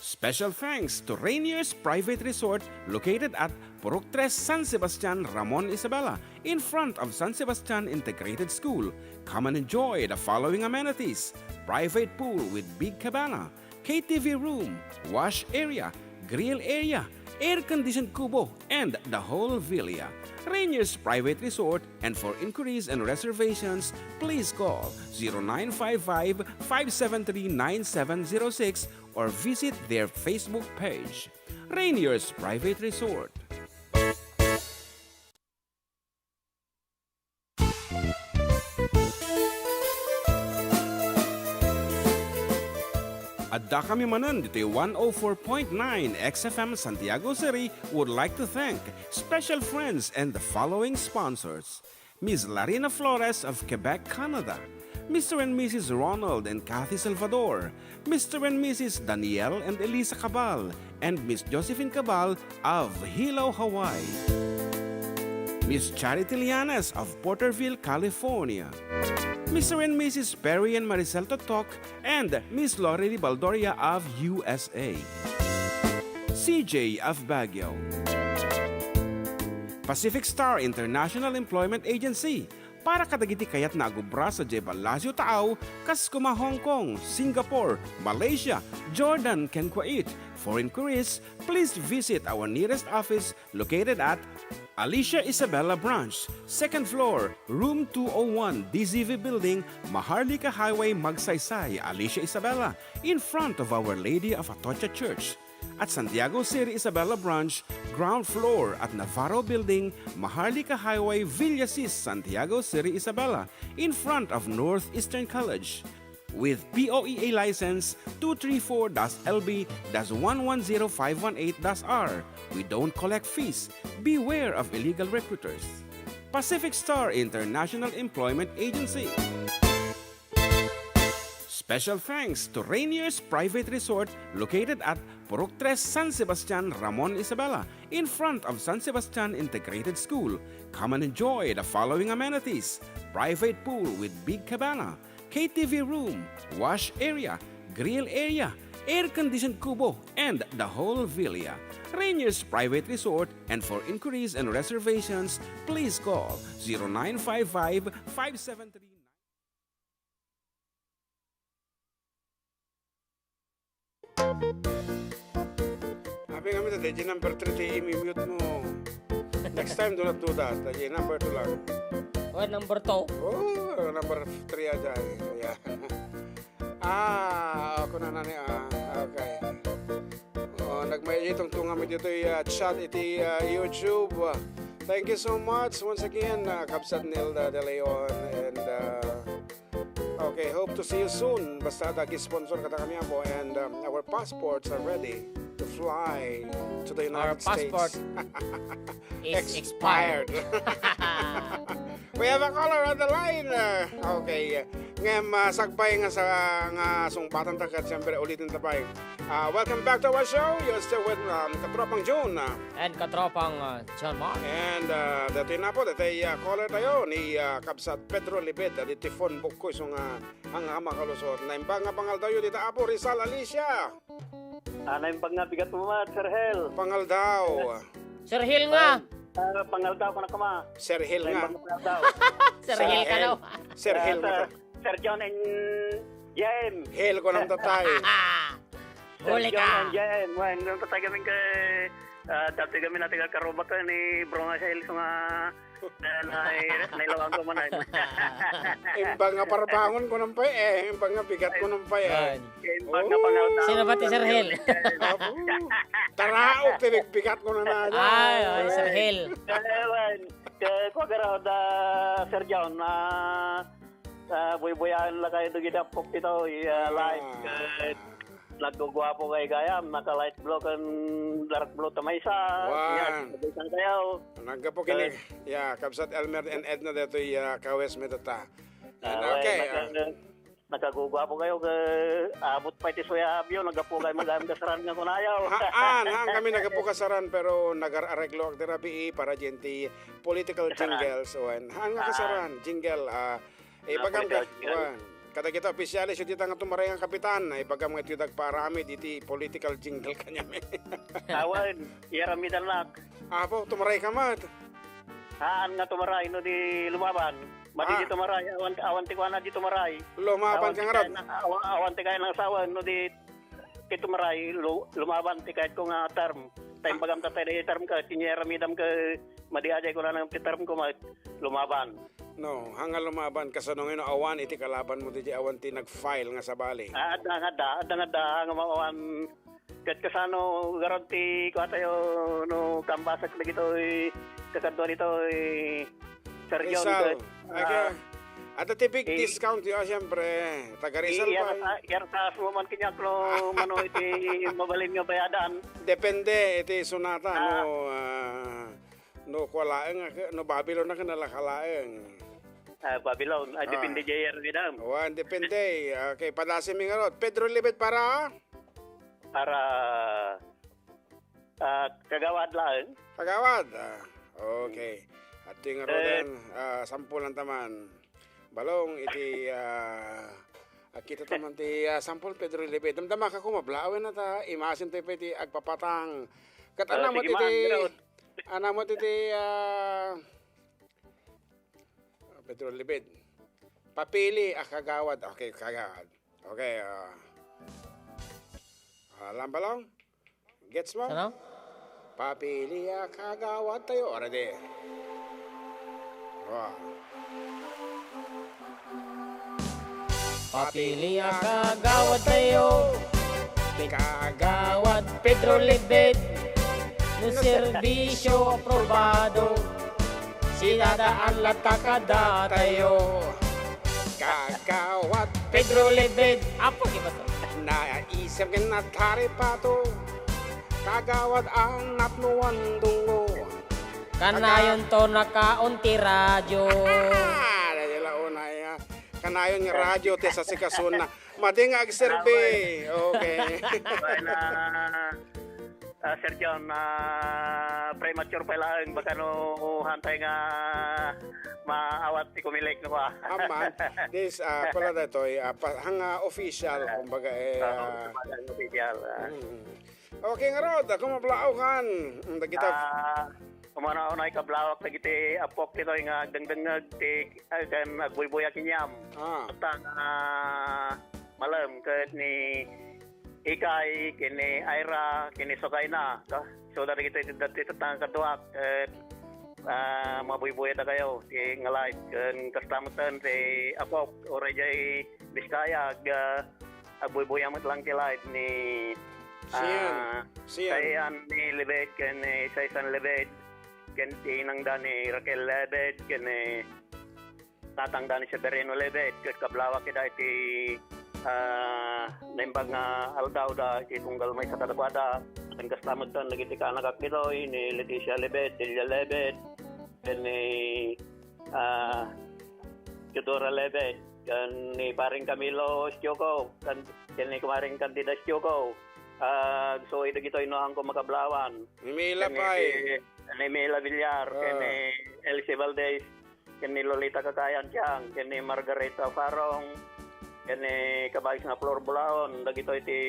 Special thanks to Rainier's Private Resort located at Purok Tres, San Sebastian, Ramon Isabela, in front of San Sebastian Integrated School. Come and enjoy the following amenities: private pool with big cabana, K T V room, wash area, grill area, air-conditioned kubo, and the whole villa. Rainier's Private Resort, and for inquiries and reservations, please call zero nine five five, five seven three, nine seven zero six or visit their Facebook page. Rainier's Private Resort. Adda kami manen ditoy one oh four point nine X F M Santiago City would like to thank special friends and the following sponsors: Miss Larina Flores of Quebec, Canada, Mister and Missus Ronald and Kathy Salvador, Mister and Missus Daniel and Elisa Cabal, and Miss Josephine Cabal of Hilo, Hawaii. Miss Charity Lianes of Porterville, California. Mister and Missus Perry and Maricel Totok and Miss Lorely Baldoria of U S A. C J of Baguio. Pacific Star International Employment Agency, para kadagiti kayatna a gubra sadiay Palacio Taaw, kas kuma Hong Kong, Singapore, Malaysia, Jordan, ken Kuwait. For inquiries, please visit our nearest office located at Alicia Isabela Branch, second floor, room two oh one, D Z V Building, Maharlika Highway, Magsaysay, Alicia Isabela, in front of Our Lady of Atocha Church. At Santiago City Isabela Branch, ground floor at Navarro Building, Maharlika Highway, Villasis, Santiago City Isabela, in front of Northeastern College. with P O E A license two three four dash L B dash one one zero five one eight dash R. We don't collect fees. Beware of illegal recruiters. Pacific Star International Employment Agency. Special thanks to Rainier's Private Resort located at Purok Tres, San Sebastian, Ramon Isabela, in front of San Sebastian Integrated School. Come and enjoy the following amenities: private pool with big cabana, K T V room, wash area, grill area, air-conditioned kubo, and the whole villa. Rainier's Private Resort, and for inquiries and reservations, please call zero nine five five, five seven three nine. Abi nga mi, daydi number three ti imi-mute mo. Next time, do not do that. Daydi number two lang. Oh, number two. Oh, number three aja. Yeah. Ah, ako na na ni, ah, okay. Oh, nagmay itong tunga mi dito, ah, chat iti, ah, YouTube. Thank you so much once again, ah, Kabsat Nilda De Leon and, ah, Okay, hope to see you soon. Basta ag-sponsor kada kami, apo, and, um, our passports are ready to fly to the United Our passport States. Is expired. Expired. We have a caller on the line. Uh, okay. Ngem, uh, sagbay nga sa, nga sungbatan ta ket, siyempre, ulitin ta pay. Uh, welcome back to our show. You're still with, um, Katropang June, uh, And Katropang, uh, John Mark. And, uh, dati na po, dati, uh, caller tayo ni, uh, Kabsat Pedro Libed, uh, diti phone book ko, so nga, ang Ama Kalusot. Naimbag nga pangaldawyo dita, Apo Rizal, Alicia. Ah, naimbag nga bigat mo, ma, Sir Hel. Pangaldaw. Sir Hill nga. Ah, pangaldaw ko na kama. Sir Hill nga. Naimbag nga pangaldaw. Sir Hill ka daw. Sir Hill Ah, nga. Sir, Sir John and J M. Hill ko nang tatay. Sir Huli John ka. and J M. Wan, nung tatay kami kay, ah, dati kami natin karuba ka ni Bro nga Sir Hill, so nga, Dahil ay, nailawan ko man ay. Imbag nga parbangon ko nang pay, eh. Imbag nga bigat ko nang pay, eh. Yan. Imbag nga Oh. pangaldaw. Sino ba ti Sir Hel? Apo. Taraok ti bigbigat ko na na. Ay, ay, Sir Hel. Ewan. Kaya ko agaraw da, Sir John, na, ah, buybuyaen la kayo dagiti apok dito, iya, Ah. live. Nagguguapo kay gayam, naka light blue ken dark blue ta maysa. Wan. Yan, kabisan kayo. Naggapu kini, Kay ya, Kabsat Elmer and Edna detoy, ya, kawes mi data. Ah, Yan, okay, okay, naka-, ah. nakaguguapo kayo, kay abot pay ti suya abyo, naggapu kayo magayam kasaran nga kunayaw. Haan, haan kami naggapu kasaran, pero nagar-areglo ak dira bii para dienti political Kasaran. jingles, wen. Haan nga Ah. kasaran, jingle, ah, Eh, Ah, bagam ka, political. Wan. Kadagita opisyales, dita nga tumaray nga kapitan, ay bagam nga iti dagpaaramid iti political jingle kaniami. Awan, iyaramidan lak. Apo, tumaray ka met. Haan nga tumaray, no di lumaban. Madi Ah. di tumaray, awan, awan ti kuana di tumaray. Lumaban Awan ka ti ngarud. kaya na, awan, awan ti kaya nang asawa, no di Ket tumaray, lu-, lumaban ti kayatko nga term. Ta imbagam ta, tay term ka, ti niaramidam ka, madi ajay ko lang ti term ko, ma-, lumaban. No, hanga lumaban, kasano nga no, awan iti kalaban mo, diay awan ti nag-file nga sabali. Ah, adda, adda, adda, adda, nga maawan. Ket kasano, garod ti, kuha tayo, no, kambasak na gitoy, kakadwa ditoy, Sir John, Rizal. Ket, Ay, ah, kaya, adda ti big eh, discount, yo, siyempre. Taga Rizal eh, pa. Iyar-, iyartaas mo man kaniak no mano iti mabalin nga bayadan. Depende iti sunata, Ah. no, ah, no, kua laeng, ah, no, Babylon na kanala ka laeng. Ah, Babylon. Ah, Ah. depende, J R, madam. Wan, depende. Okay, padasi mi ngarud. Pedro Libet para? Para Ah, kagawad laeng. Kagawad, ah, okay. At yung Eh. rodan, ah, sampulan taman. Balong iti, ah, ah, kita taman ti, ah, sampul Pedro Libet. Damdama ka kuma, blaawen na ta, imasin tayo pa iti agpapatang. Kat Ah, anam mo sige, iti, man, Rod. anam mo iti, ah, Pedro Libet. Papili a kagawad. Okay, kagawad. Okay, ah. Ah, Lambalong? Gets mo? Ano? Papili a kagawad tayo. Ready? Wow. Papili a kagawad tayo. Kagawad Pedro Libet. No serbisyo aprobado. Sidadaan latta kadatayo. Kagawad Pedro Lebed, apo, di ba to? Naisip ken natari pa to. Kagawad ang napnuan dungo. Kanayon to nakaon ti radyo. Ah, dahil una, ya. Kanayon nga radyo, ti sasikasun na. Madi nga agserbi. Okay. Well, ah, ah, Sir John, ah, premature pa laeng. Baka no, hantay nga maawat ti kumilik, no, ah. Aman, this, ah, pala daytoy, ah, pa-, hang, ah, official, kumbaga, eh, ah, ah, kumbaga, official, ah. Mm. Okay, ngarud, ako mablaaw kan, mm, dagita. Ah, umuna-unay kablawak dagiti apok ditoy nga agdengdengngeg ti, ah, ken agbuybuya ken Yam. Ah. Ata nga malem ket ni Ikay, ken ni Ira, ken ni Sukayna. Ka-, so, dagitoy ti, dagitoy ti tattanga kaduak, ket, ah, mabuybuya dakayo, ti nga live, ken kasta metten ti apok, uray jay Biskaya, ag-, ah, agbuybuya met lang ti live ni, Sian. Ah, Sian. Sian ni Lebed, ken ni Saisan Lebed, ken ti inangda ni Raquel Lebed, ken ni tatangda ni Severino Lebed, ket kablawak ida iti, ah, naimbag nga aldawda iti tunggal maysa kadakuada, ken kasta metten dagiti kaanakak ditoy, ni Leticia Lebed, Delia Lebed, ken ni, ah, Teodora Lebed, ken ni Paring Camilo Estioco, ken, ken ni Kumaring Candida Estioco. Ah, so, dagitoy no, haanko makablawan. Ni Mila Ken ni, pay. Ni Mila Villar, ken Ah. ni Elsie Valdez, ken ni Lolita Kakayan Tiang, ken ni Margarita Farong, ken ni kabayus nga Flor Bulaon, dagitoy ti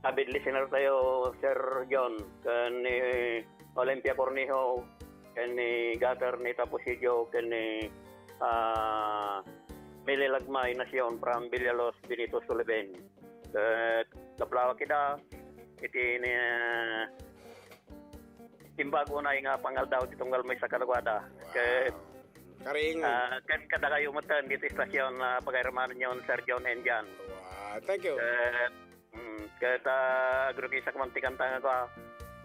avid listener tayo, Sir John, ken ni Olympia Cornejo, ken ni Gater ni Taposidio, ken ni, ah, Mili Lagmay Nacion from Villalos, Benito Sullivan. Ket kablawak ida, iti ni, ah, imbag unay nga pangaldaw ti tunggal maysa kadakuada. Wow. Ket, Karing. Ah, ket kadakayo metten dito istasyon, ah, pagayramanenyon, Sir John and Jan. Wow, thank you. Ket, mm, ket, ah, agrugisak man ti kanta nga kua,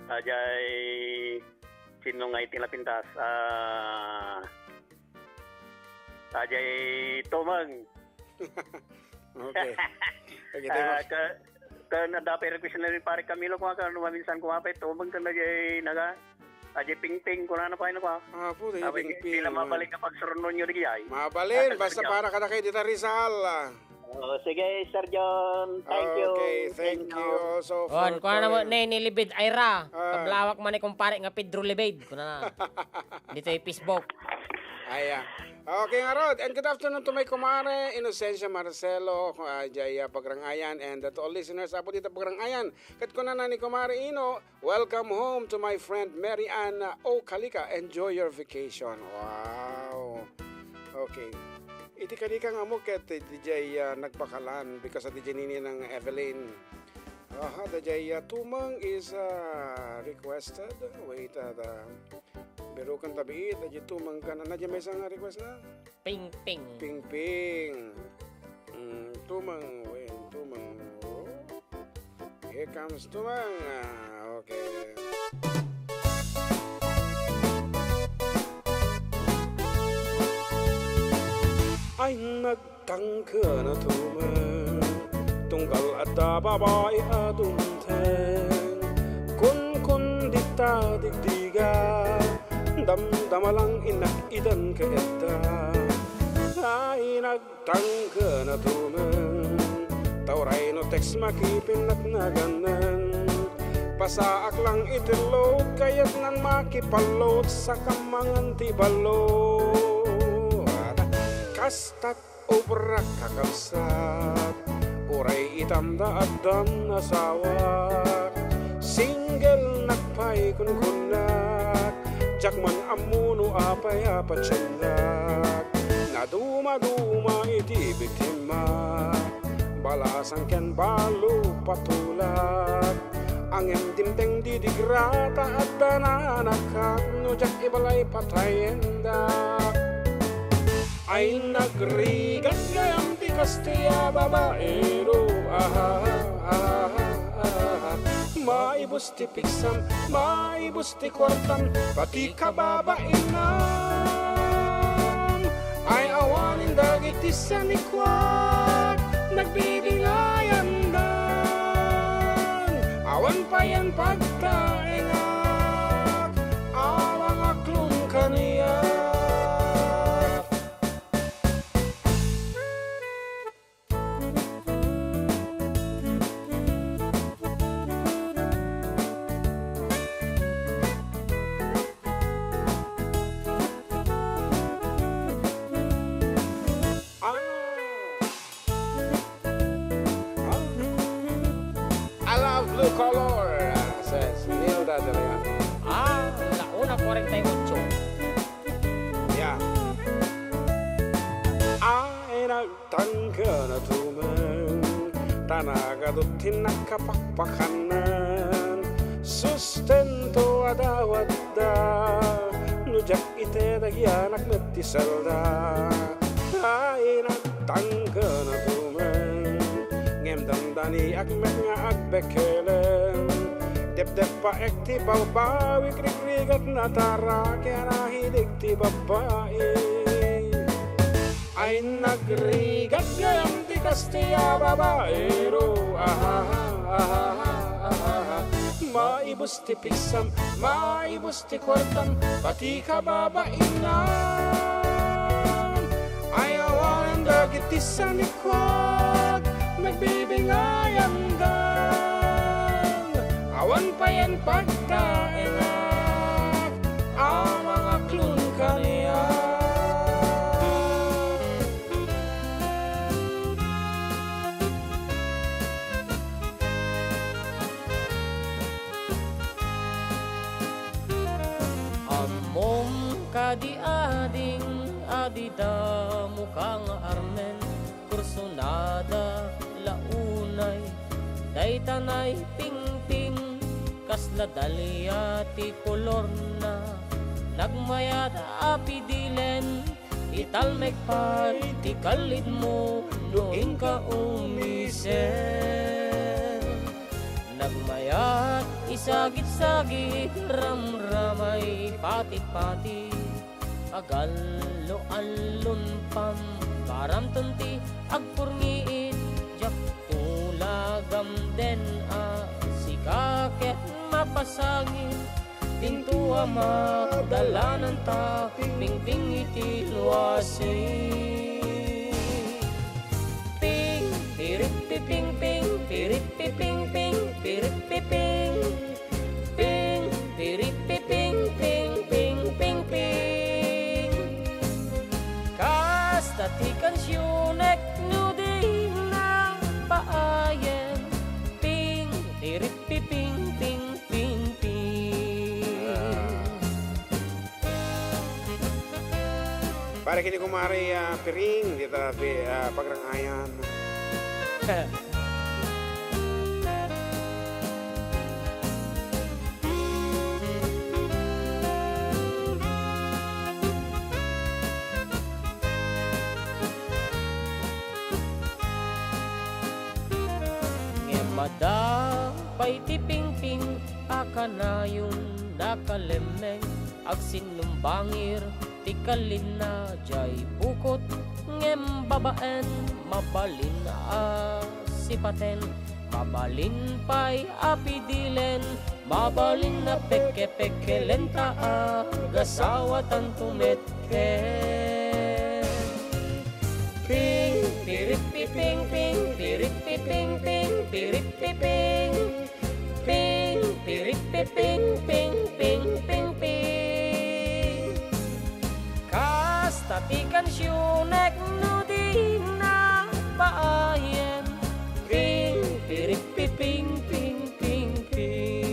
ah, jay sino nga iti napintas? Ah, ah, jay Tumeng. Okay. Okay, thank you. Ah, ka-, kan adda pay request ni Pare Camilo, kua, kan maminsan kua pay, Tumeng ken dayjay naga, dayjay Pingping, kunana pay na kua. Ah, po, dayjay Pingping, di la ah. Mabalik nga pagsurunonyo di jay. Mabalin, ah, basta para kadakayo dita Rizal, ah. Oh, sige, Sir John. Thank you. Okay, thank you also for calling. Kuan, kuana mo, ni, ni Libid Ira. Ah. Kablawak man ni kumpare nga Pedro Libid, kunana. Dito yung Facebook. Aya. Okay, ngarud. And good afternoon to my kumare, Inocencia Marcelo, uh, jay, uh, Pagrangayan, and, uh, to all listeners, apo dita Pagrangayan. Ket kunana ni Kumare Ino, "Welcome home to my friend Mary Ann, uh, O Kalika. Enjoy your vacation." Wow. Okay. Iti Kalika nga mo ket, eh, D J, uh, nagbakalan because of D J Nini ng Evelyn. Aha, D J, uh, Tumang is, uh, requested. Wait, uh, the Birukan tabiit, adjay Tumang kan. Ano adjay maysa nga request na? Ping, ping. Ping, ping. Mm, Tumang, wen, Tumang. Oh. Here comes Tumang. Ah, okay. Ay, nag- Tangken a Tumeng, tunggal adda babai a dumteng. Kunkun dita digdiga, damdama lang innak idan ket adda. Ay, nagtangken a Tumeng, ta uray no text makipinnak nagannen. Pasaak lang iti load, kayatnan makipalload, sakam mangan ti balload. Kastat obrak, kakabsat, uray itam da addan asawak. Single nak pay kunkunnak, diak man ammo no apay a patiendak. Nadumaduma iti biktima, balasan ken balo patulak. Ngem dimteng didigra ta adda nanakak, no diak ibalay patayendak. Ay, nagrigat gayam ti Kastia babaero, aha, aha, aha. Maibus ti pigsam, maibus ti kuartam, pati kababainam. Ay, awanen dagiti sanikua. Pagtaengak a mangaklon kaniak. Ah. I love blue color, says Nilda Deleon. Ah, la una cuarenta y ocho. Yeah. Ay, nagtangka na tumen, ta nagadu ti nakapakpakanan. Sustento a dawatda, no diak ite, dagianak met ti selda. Ay, nagtangka na tumen, ngem dandaniak met nga agbekkelen. Depdeppaek ti bawbawik, rigrigatna ta raken a hilig ti babbai. Ay, nagrigat gayam ti kas ti a babaero. Ahaha, ahaha, ahaha. Maibus ti pigsam, maibus ti kuartam, pati kababainam. Ay, awanen dagiti sanikuak, nagbibingayandan. Awan payen pagtaengak a mangaklon kaniak. Ammom kadi ading a dida muka nga armen, kursunada la unay dayta naipingping, kasla dalia ti kolorna, nagmayat a pidilen, italmek pay ti kallidmo no inka umisen. Nagmayat isagid-sagid, ramramay patipati, agallo-allon pambaramton ti agpurngit, diak tulagam den a sika ket mapasangit. Dinto a madalananta, pingping iti luasi. Ping, piripiping, ping, piripiping, ping, piripiping. Ping, piripiping, ping, ping, ping, ping. Kasta ti kansionek no di napaayen. Ping, piripiping, ping, ping, ping. Para ken ni kumare, ah, Piring, dita, pi-, ah, Pagrangayan. Ngem adda pay ti pingping a kanayon nakalemmeng, agsinnumbangir ti kallidna diay bukot, ngem babaen mabalin a sipaten, mabalin pay a pidilen, mabalin a pekkepekkelen ta agasawa tanto met ken. Ping, piripiping, ping, piripiping, ping, piripiping. Ping, piripiping, ping, ping, ping, ping. Kasta ti kansionek no di napaayen. Ping, piripiping, ping, ping, ping.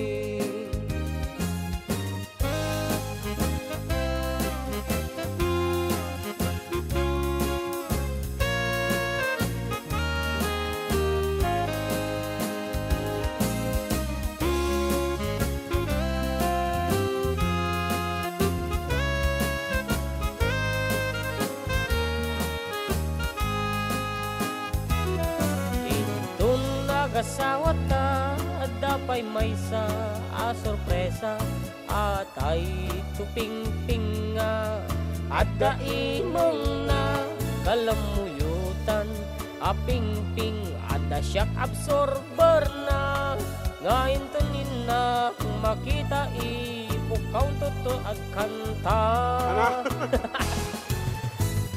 Inton agasawata, adda pay maysa a sorpresa. Atay ti pingping nga adda imongna, kalammuyotan a pingping, adda shock absorberna, nga inton Makita ipukkaw, tutto agkanta. Ano?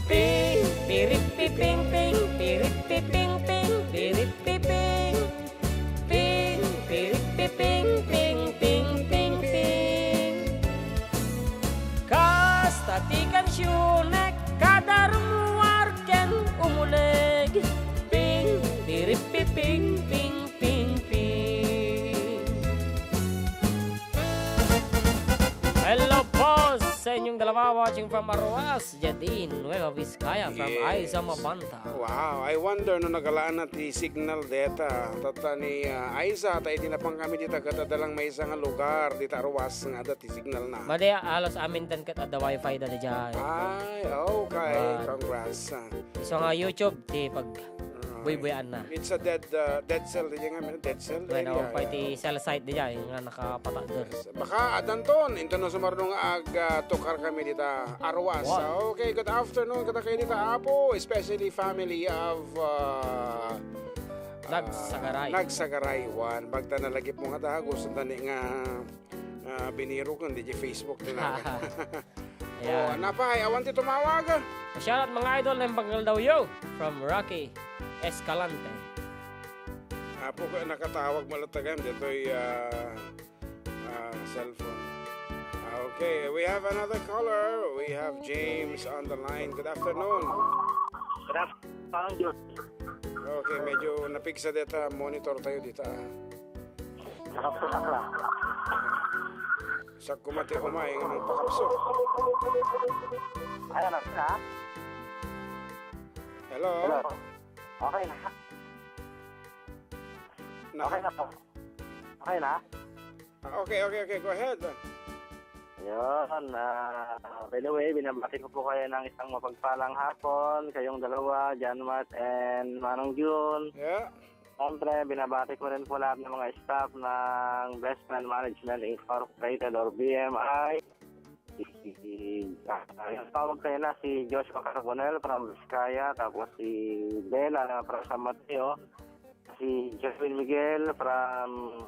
Ping, piripiping, ping, piripiping, ping, piripiping. Ping, piripiping, ping, ping, ping, ping. Kasta ti kansionek, kada rummuar ken umuleg. Ping, piripiping, ping, ping, ping. Hello po sa inyong dalawa watching from Aruas, Jadine Nueva Vizcaya from Yes. Aiza Mabanta. Wow, I wonder no nagalaan na ti signal deta. Tatta ni, ah, Aiza, ta iti napan kami dita ket adda lang maysa nga lugar dita Aruas nga adda ti signal na. Madi, halos amindan ket adda wifi da diay. Ay, okay. Ayan. Congrats. Isu nga YouTube ti pag Ah, buybuyaanna. It's a dead, uh, dead cell, di nga, dead cell Bueno, area, pay ti yeah. Cell site diay nga nakapatakder. Yes. Baka adanton, inton no sumarno nga ag, uh, tukar kami dita Arwas. Wow. Okay, good afternoon, kadakayo dita Apo, especially family of, uh, Nagsagaray. uh, Nagsagaray, one. Bagta nalagip mo nga ta, gusto tani nga, uh, biniro ko, hindi di Facebook, tinaga. Ayan. Oh, napay, awan ti tumawag. Shoutout, mga idol, ng Bangal daw yo from Rocky Escalante. Apo ko, nakatawag mo lang tagam, dito'y, ah, ah, cellphone. Ah, okay, we have another caller. We have James on the line. Good afternoon. Good afternoon, Diyos. Okay, medyo napigsa deta monitor tayo dita. Nakapulak lang. Sa kumati umay nga mong pakapso. Ayan na, ha? Hello? Hello? Okay na? Na- Okay na po. Okay na? Ah, okay, okay, okay. Go ahead. Yun, ah, by the way, binabati ko po kayo ng isang mapagpalang hapon, kayong dalawa, John Mat and Manong Jun. Yeah. Siyempre, binabati ko rin po lahat ng mga staff ng Best Friend Management Incorporated or B M I. Si, ah, yung tawag kayo na, si Joshua Carbonell from Vizcaya, tapos si Bella na from San Mateo, si Jerwin Miguel from,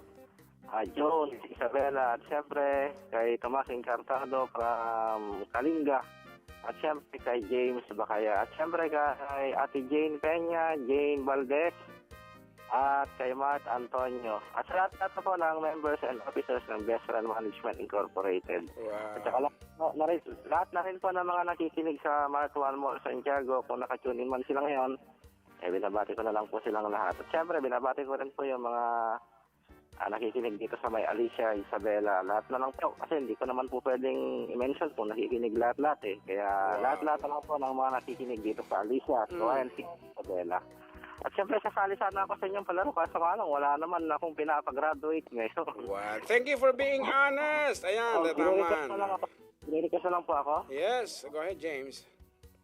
ah, Jones, Isabela, at siyempre kay Tomas Encartado from Kalinga, at siyempre kay James Bakaya, at siyempre kay Ate Jane Peña, Jane Valdez, at kay Mart Antonio, at sa lahat-lahat na po ng members and officers ng Best Friend Management Incorporated. Wow. At saka lahat, na, na rin, lahat na rin po ng mga nakikinig sa Mart One Mall Santiago, kung naka-tune in man sila ngayon, eh, binabati ko na lang po silang lahat. At siyempre, binabati ko rin po yung mga, ah, nakikinig dito sa may Alicia, Isabela. Lahat na lang po. Kasi hindi ko naman po pwedeng i-mention kung nakikinig lahat-lahat eh. Kaya Wow. lahat-lahat na lang po ng mga nakikinig dito sa Alicia, Mm. Suayan, Isabela. At siyempre, sasali sana ako sa inyong palaro. Kaso nga lang, wala naman akong pinapa-graduate ngayon. Wow. Thank you for being honest. Ayan, Oh, that naman. Nire-request na lang ako. Nire-request na lang po ako. Yes, go ahead, James.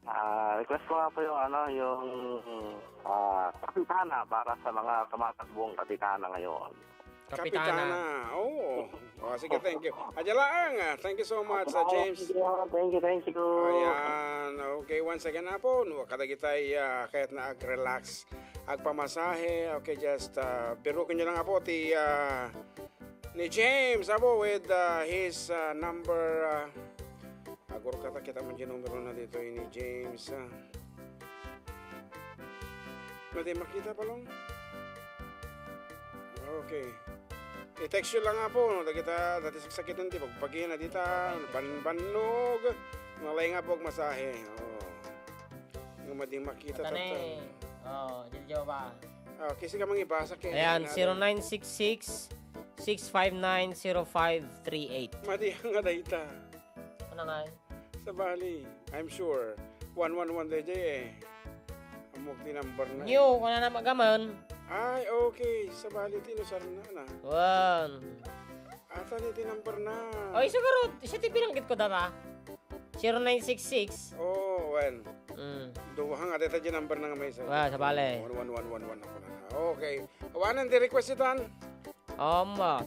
Ah, request ko nga po yung ano, yung, ah, Kapitana para sa mga tumatakbong Kapitana ngayon. Kapitana. Kapitana. Oo. Oh, sige, thank you. Adya laeng, ah. Thank you so much, ah, James. Thank you, thank you. Ayan. Okay, once again, Apo, no, kadagitay, ah, kayat na ag-relax, agpamasahe. Okay, just, ah, biruken nyo lang, Apo, ti, ah, ni James, Apo, with, ah, his, ah, number, ah, Agor ka ta, kita mo di numero na dito ini James, ah. Pwede makita, Palong? Okay. I-text you lang nga po, no? Dagita, dati saksakitan ti pagpagina dita, banbannog, nalay nga po agmasahe. Oh. Nga madi makita Ata ni, tatan. Oh, Jil Jova. Ah, kasi ka mangibasa kay Ayan, natin. Zero nine six six, six five nine, zero five three eight. Madi nga dayta. Ano nga? Sabali, I'm sure. One one one D J eh. Amok di number na New, eh. Wala na magaman. Ay, okay. Sabali, tinusar na na. One. Ata ni ti number na. Oh, isu garud. Isu ti pinanggit ko data. Zero nine six six. Oh, well. Mm. Duha nga, data di number na nga may isa. Wala, sabali. One one one one one ako na. Okay. Awanan di request itan? Oma.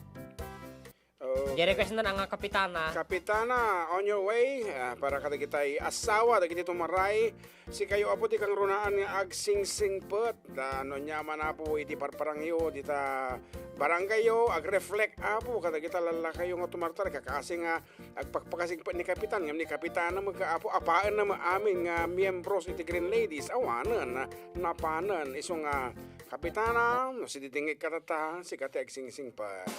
Di request na nga Kapitana. Kapitana, on your way. Ah, para kadagitay asawa, dagiti tumaray. Sikayo, Apo, ti kangrunaan nga agsingsingpet. Ta no ania man, Apo, iti parparangyo, dita barangayyo, agreflect, Apo, kadagita lallakayo nga tumartar, kakasi nga agpakpakasingpet ni Kapitan, ngem ni Kapitana met, Apo, apaenna met amin nga miyembros iti Green Ladies, awanen, napanen, isu nga Kapitana, no sididingngegka tatta, sika ti agsingsingpet.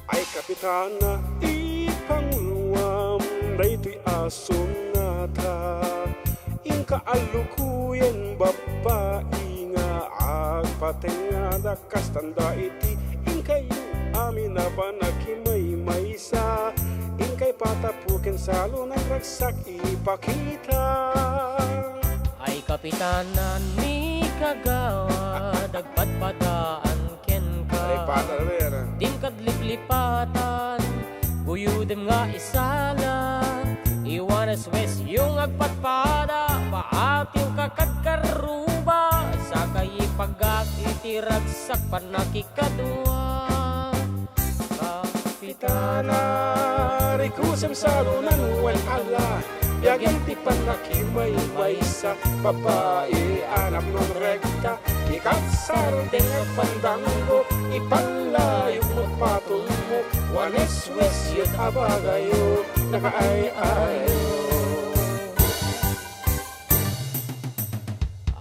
Ay, Kapitana, ipanguloam daytoy a sonata. Inka allukoyen babbai nga agpatengngada, kastanda iti inkayo amin a panakimaymaysa. Inkay patapo ken salonan ragsak ipakita. Ay, Kapitana, ni kagawad, agpadpadaan kenka. Ay, pata na yan, ah. Dimkad liplipatan, guyodem nga isala, iwanes wes yung agpadpada, paatiw ka kad karruba, sakay ipagak iti ragsak pannakikadua. Kapitana, rikusem salonan wen ala, biagen ti pannakimaymaysa, babai a napnon rekta, ikatsar deng agpandanggo, ipallayok met patungmo, wanes wes yet a bagayo, nakaay-ayo.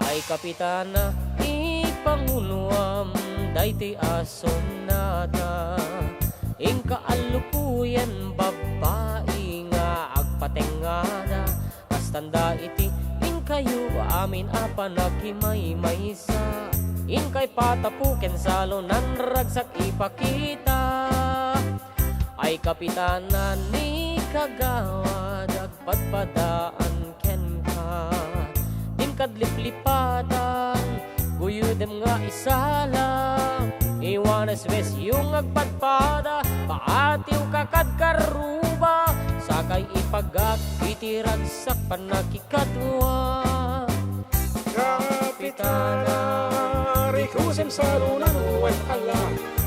Ay, Kapitana, ipanguloam daytoy a sonata. Inka allukoyen babbai nga agpatengngada, kastanda iti inkayo amin a panakimaymaysa. Inkay patapo ken salonan ragsak ipakita. Ay, Kapitana, ni kagawad, padpadaan kenka. Dimkad liplipatan, guyodem nga isala. Iwanes wes yung agpadpada, paatiw ka kad karruba. Sakay ipagak iti ragsak pannakikadua. Kapitana, rikusem salonan wen ala,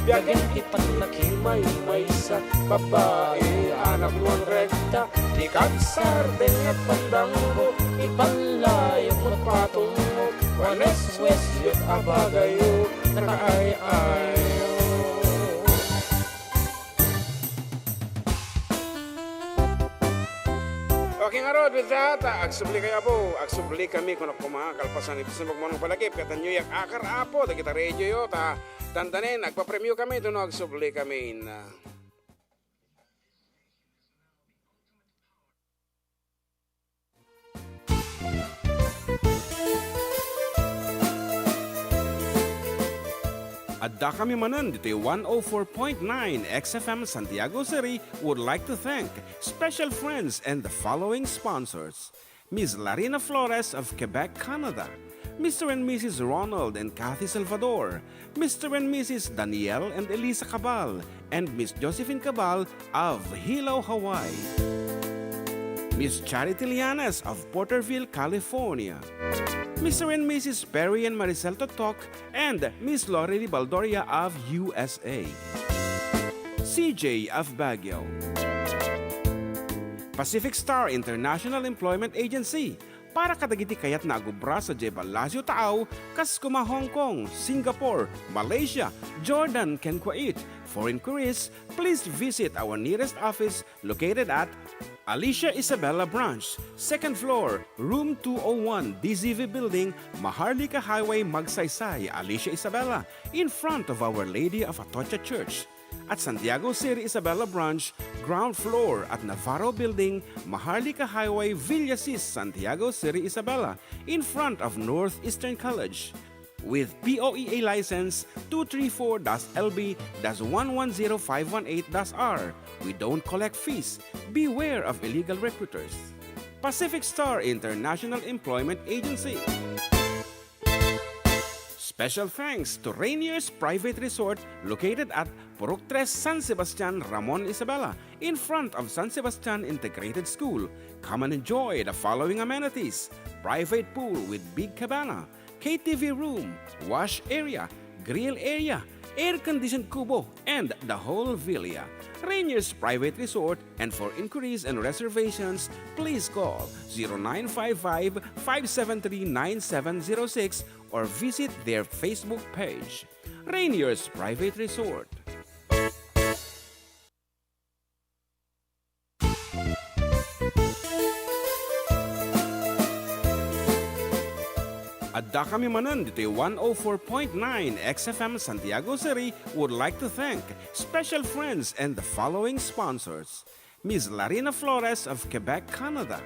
biagen ti pannakimaymaysa, babai a napnon rekta, ti kadsar deng agpandanggo, ipallayok met patungmo, wanes wes yet a bagayo, nakaay-ayo. Okay, ngarud, with that, ah, agsubli kayo, Apo. Agsubli kami, kunak koma, kalpasan iti simbag mo ng palagip, ket anyo yak akar, Apo, dagita radio yo, ta dandanen, agpapremyo kami, duno agsubli kami. Adda kami manen ditoy one oh four point nine X F M Santiago City would like to thank special friends and the following sponsors: Miss Larina Flores of Quebec, Canada, Mister and Missus Ronald and Kathy Salvador, Mister and Missus Daniel and Elisa Cabal, and Miss Josephine Cabal of Hilo, Hawaii. Miss Charity Lianes of Porterville, California. Mister and Missus Perry and Maricel Totok and Miss Lorely Baldoria of U S A. C J of Baguio. Pacific Star International Employment Agency, para kadagiti kayatna a gubra sadiay Palacio Taaw, kas koma Hong Kong, Singapore, Malaysia, Jordan, ken Kuwait. For inquiries, please visit our nearest office located at Alicia Isabela Branch, second floor, room two oh one, D Z V Building, Maharlika Highway, Magsaysay, Alicia Isabela, in front of Our Lady of Atocha Church. At Santiago City Isabela Branch, ground floor at Navarro Building, Maharlika Highway, Villasis, Santiago City Isabela, in front of Northeastern College. With P O E A license two three four dash L B dash one one zero five one eight dash R, we don't collect fees. Beware of illegal recruiters. Pacific Star International Employment Agency. Special thanks to Rainier's Private Resort located at Purok Tres, San Sebastian, Ramon, Isabela, in front of San Sebastian Integrated School. Come and enjoy the following amenities: private pool with big cabana, K T V room, wash area, grill area, air-conditioned kubo, and the whole villa. Rainier's Private Resort, and for inquiries and reservations, please call zero nine five five, five seven three, nine seven zero six or visit their Facebook page. Rainier's Private Resort. Addakami manen ditoy one oh four point nine X F M Santiago City would like to thank special friends and the following sponsors: Miss Larina Flores of Quebec, Canada,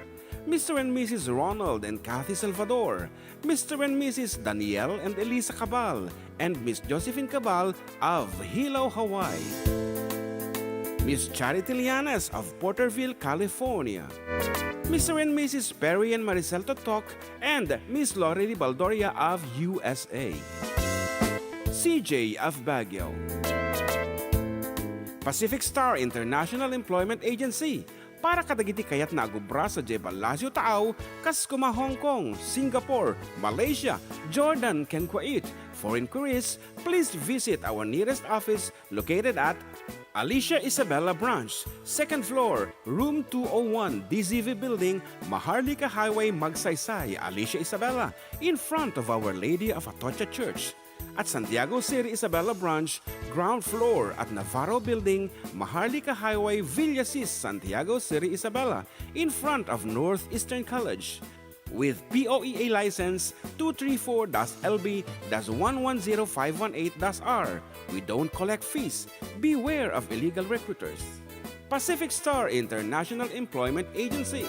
Mister and Missus Ronald and Kathy Salvador, Mister and Missus Daniel and Elisa Cabal, and Miss Josephine Cabal of Hilo, Hawaii, Miss Charity Lianes of Porterville, California, Mister and Missus Perry and Maricel Totok, and Miss Lorely Baldoria of U S A, C J of Baguio, Pacific Star International Employment Agency, para kadagiti kayatna a agubra sadiay Palacio Taaw, kas koma Hong Kong, Singapore, Malaysia, Jordan, ken Kuwait. For inquiries, please visit our nearest office located at Alicia Isabela Branch, second floor, room two oh one, D Z V Building, Maharlika Highway, Magsaysay, Alicia Isabela, in front of Our Lady of Atocha Church. At Santiago City Isabela Branch, ground floor at Navarro Building, Maharlika Highway, Villasis, Santiago City Isabela, in front of Northeastern College. With P O E A license two three four dash L B dash one one zero five one eight dash R, we don't collect fees. Beware of illegal recruiters. Pacific Star International Employment Agency.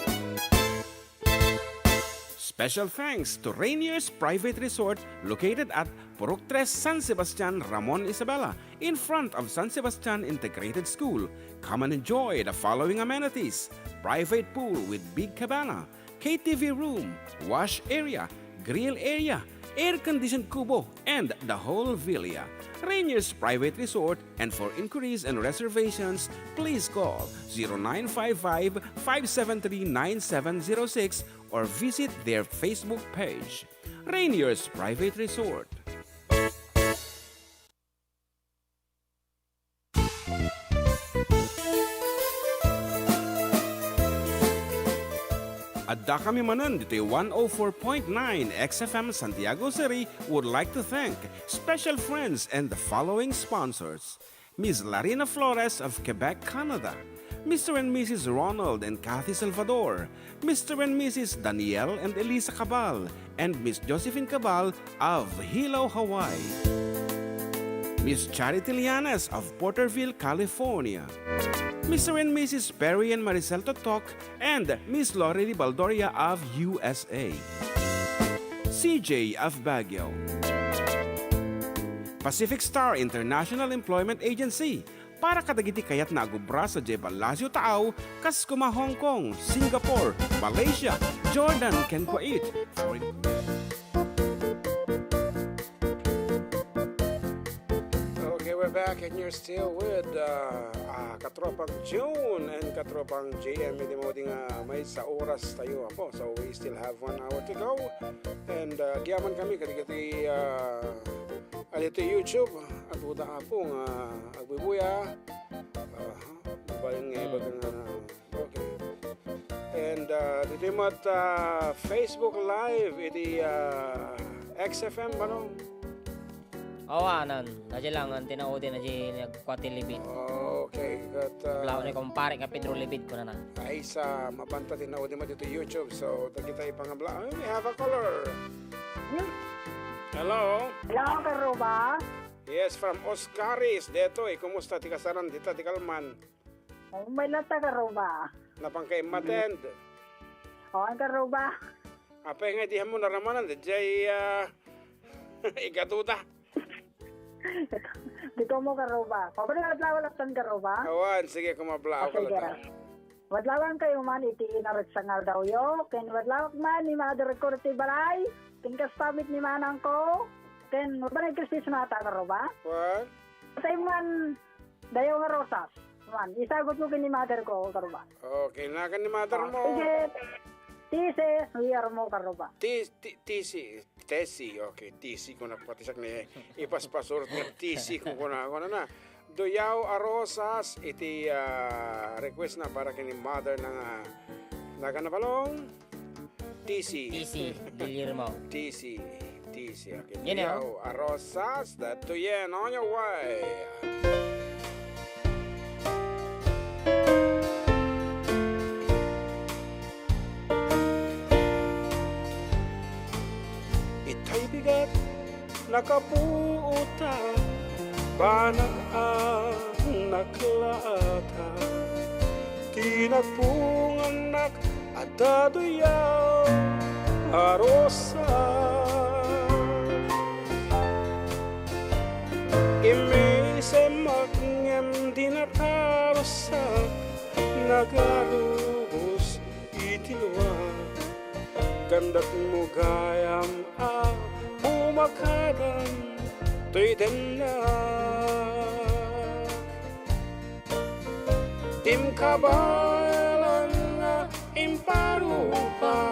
Special thanks to Rainier's Private Resort located at Purok Tres, San Sebastian, Ramon, Isabela, in front of San Sebastian Integrated School. Come and enjoy the following amenities: private pool with big cabana, K T V room, wash area, grill area, air-conditioned kubo, and the whole villa. Rainier's Private Resort, and for inquiries and reservations, please call zero nine five five, five seven three, nine seven zero six or visit their Facebook page, Rainier's Private Resort. Addakami manen ditoy one oh four point nine X F M Santiago City would like to thank special friends and the following sponsors: Miss Larina Flores of Quebec, Canada, Mister and Missus Ronald and Kathy Salvador, Mister and Missus Daniel and Elisa Cabal, and Miss Josephine Cabal of Hilo, Hawaii, Miss Charity Lianes of Porterville, California, Mister and Missus Perry and Maricel Totok, and Miss Lorely Baldoria of U S A, C J of Baguio, Pacific Star International Employment Agency, para kadagiti kayatna a gubra sadiay Palacio Taaw, kas koma Hong Kong, Singapore, Malaysia, Jordan, ken Kuwait. For Okay, we're back and you're still with uh, uh, Katropang June and Katropang J M. Iti maudi nga maysa oras tayo, apo. So we still have one hour to go. And uh, agyaman kami kadagiti uh, adito YouTube. Aduda, apo, nga agbubuya. Uh, babaeng nga ibaga nga Okay. And uh, ditoy met uh, Facebook Live iti uh, X F M, ano? Awanan, nadia lang ang tinaudi na di nagkuha ti libid. Okay, ket uh, Lao ni kumpare nga Pedro Libid ko na na. Ay, sa mabanta tinaudi mo dito YouTube. So, dagita ipangabla. Ay, we have a caller. Hello? Hello, Karuba? Yes, from Oscaris. Detoy, kumusta ti kasaran? Dita, ti kalman. Oh, may lata, Karuba. Napang ka imattend. Oh, ang Karuba. Apay nga, di mo naramanan, di jay, ah, igaduda. Di ko mo, Karuba. Pabalik adlaw lang tan, Karuba. Awan, sige, kumabla Ah, ako sige. Lata. Wadlawan kayo man iti naragsangal daw yo. Ken wadlawak man ni Mother ko ti balay. Ken kastamit ni manang ko. ken, Ruba, nag-Christmas mata, Karuba. What? Patay man, dayaw nga rosas. Man, isagot mo ken ni mother ko, Karuba. Okay, nagan ni mother mo. Sige. Tisi, New Year mo, Karuba. Ti-, ti-, tisi, tesi, okay, tisi ko nagpatisak ni ipaspasurot ni tisi ko kuna, kuna na. Duyaw a rosas, iti, ah, request na para ken ni mother na nga, nagan na balong. Tisi. Tisi, Guillermo. Tisi, tisi, okay. Yan, eh, oh. Duyaw a rosas, that to yen on your way. Itay bigat, nakapuota, banag a naklata. Ti nagpungannak, adda duyaw a rosa. Immisemak ngem di natarusak, nagarubos iti lua. Kandat mo gayam a bumakadam toy dennak. Dim kabaelan nga imparupa,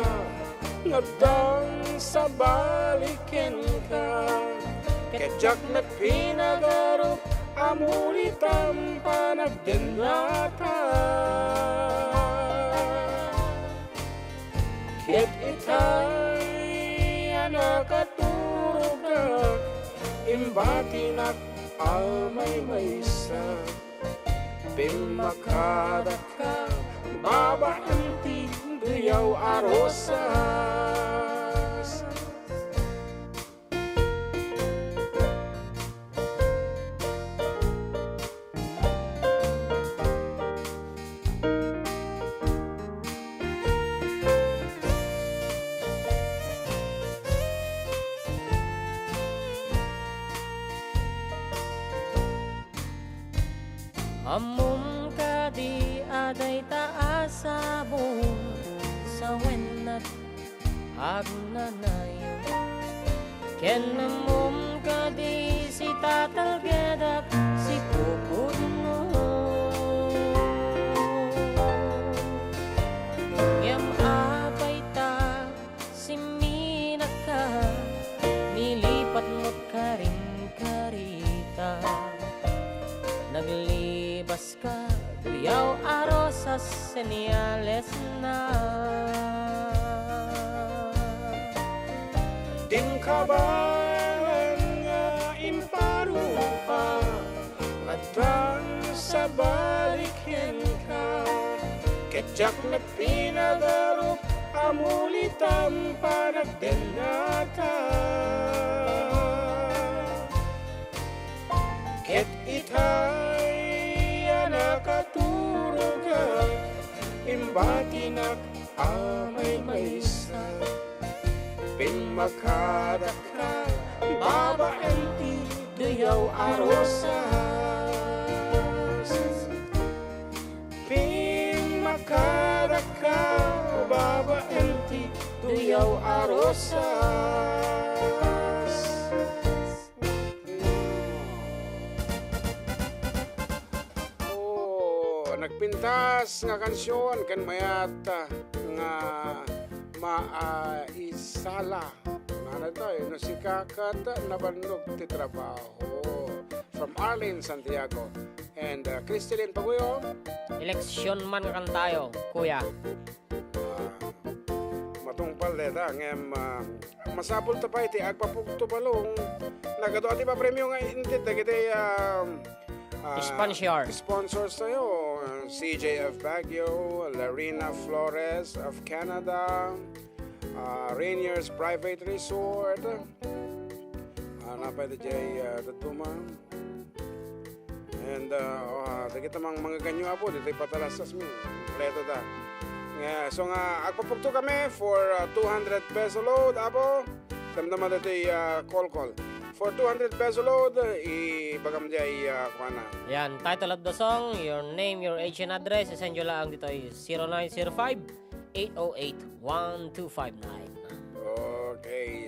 nga addan sabali kenka. Ket diak met pinagarup a mulitam panagdennata. Ket itay a nakaturogak, imbatinak a maymaysa. Pimmakadakka, babaen ti duyaw a rosas. Ammom kadi a dayta a sabong sawennak agnanayon? Ken ammom kadi sitatalgedak sipupudno? Ngem apay ta simminakka, nilipatmot karin karita. Naglibas ka, duyaw a rosas, senyales na. Dim kabaelan nga imparupa, addan sabali kenka. Ket diak met pinagarup a mulitam panagdennata. Ket itay a nakaturogak, imbatinak a maymaysa. Pimmakadakka, babaen ti duyaw a rosas. Pimmakadakka, babaen ti duyaw a rosas. Oh, nagpintas nga kansion ken mayat nga maisala. Kunana tayo, no sika ket nabannog ti trabaho. From Arlene Santiago and, uh, Cristilin Paguyo. Eleksyon man nga kantayo, kuya. Ah, matungpal deta, ngem, ah, masapul ta pay ti agpapugto balong. Nagadu ti papremio nga inted dagiti, ah, ah, Sponsor. Sponsors tayo, ah, C J F Baguio, Larina Flores of Canada, ah, Rainier's Private Resort, ah, napay di jay, ah, dadduma. And, uh, uh, dagiti mang-, mangganyo, Apo, ditoy patalastas mi. Kompleto ta. Nga, so nga, agpapugto kami for, uh, two hundred peso load, Apo. Damdama ditoy, uh, call call. For two hundred peso load, ibagam jay, uh, kuana. Yan, title of the song, your name, your age, and address, isend nyo lang ditoy zero nine zero five, eight oh eight, one two five nine. Okay,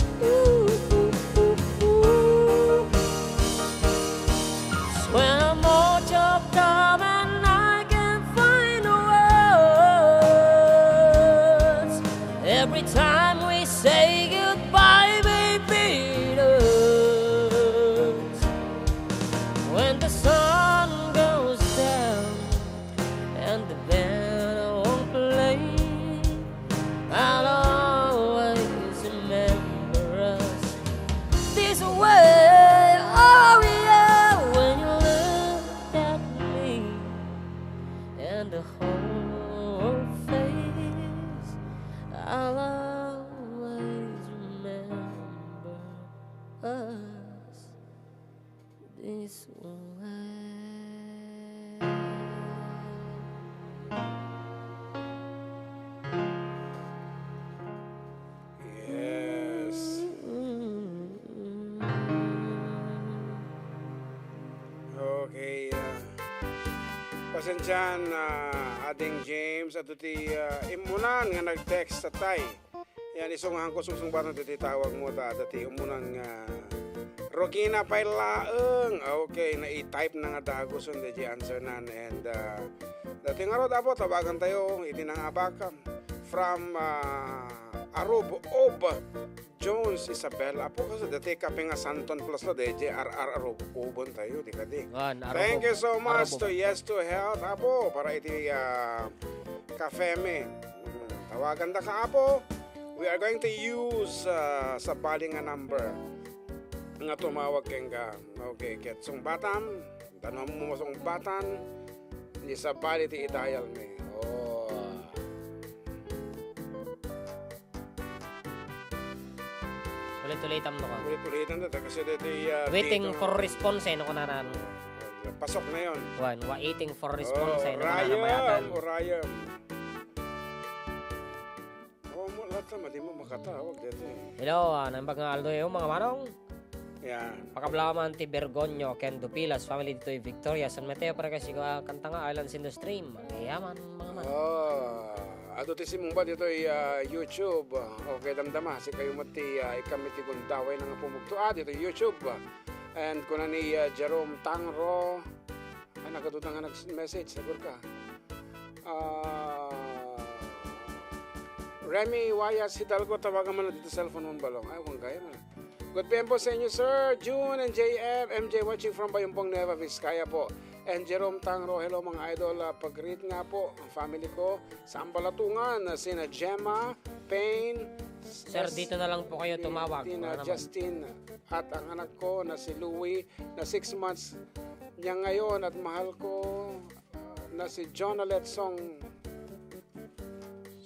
When I'm all choked up and I can't find the words, every time we say goodbye, baby, it hurts. When the sun goes down and the band won't play, I'll always remember us this way. Oh yeah, when you look at me and the whole face, I'll always remember us this way. Yes. Okay. Ah, pasensyahan, ah, Ading James, adda ti, ah, immunan nga nag-text sa tay. Yan, isungaanko sungsungbatan ditoy tawagmo ta, adda ti ummunan nga Rokina pay laeng. Okay, nai-type na nga dagusen daydiay answernan. And, ah, daytoy ngarud, Apo, tawagantayo iti nangabak from, ah, Arub, Ob, Jones, Isabel. Apo, kasi daytoy kape nga Santon Plus la, daydiay ar-, ar-, Arub, Obentayo, di kadi. Wan, Arub, Thank you so much Arub. To Yes to Health, Apo, para iti, ah, kape mi. Mm, tawagandaka, Apo. We are going to use, ah, sabali nga number nga tumawag kenka. Okay, ket sungbatam, ta no ammo masungbatan, di sabali ti i-dial mi. Oh. Ulit-ulitam no ka. Ulit-ulitan ta, kasi daytoy, ah, Waiting dito. For response eh, no ka nanan. Pasok na yon. Wan, waiting for response Oh, eh, no ka nanan. Ryan, o Ryan. Oh, mo lahat naman, di mo makatawag dito eh. Hello, ah, naimbag nga aldo yo, mga manong. Yan. Pakablaman ti Bergonio ken Dupilas family ditoy Victoria, San Mateo, para kasi ka kanta nga Islands in the Stream. Agyaman, mga man. Oh, adu ti simungba ditoy, ah, YouTube. Okay, damdama, sikayo met ti, ah, ikam iti gundaway nga pumugto. Ah, ditoy YouTube. And kuna ni, ah, Jerome Tangro, ay, nagadu nga nag-message, sagur ka. Ah, Remy Wayas Hidalgo, tawagan man dito cellphone mo, Balong. Ay, kung kaya man. Good P M po sa inyo, sir. June and J M, M J watching from Bayumbong, Nueva Vizcaya po. And Jerome Tangro, hello, mga idol. Ah, pag-greet nga po, ang family ko sa Ambalatungan, na sina Gemma, Payne, Sir, dito na lang po kayo tumawag. Tina, mga naman. Justin, at ang anak ko na si Louie, na six months niya ngayon, at mahal ko na si Jonalette Song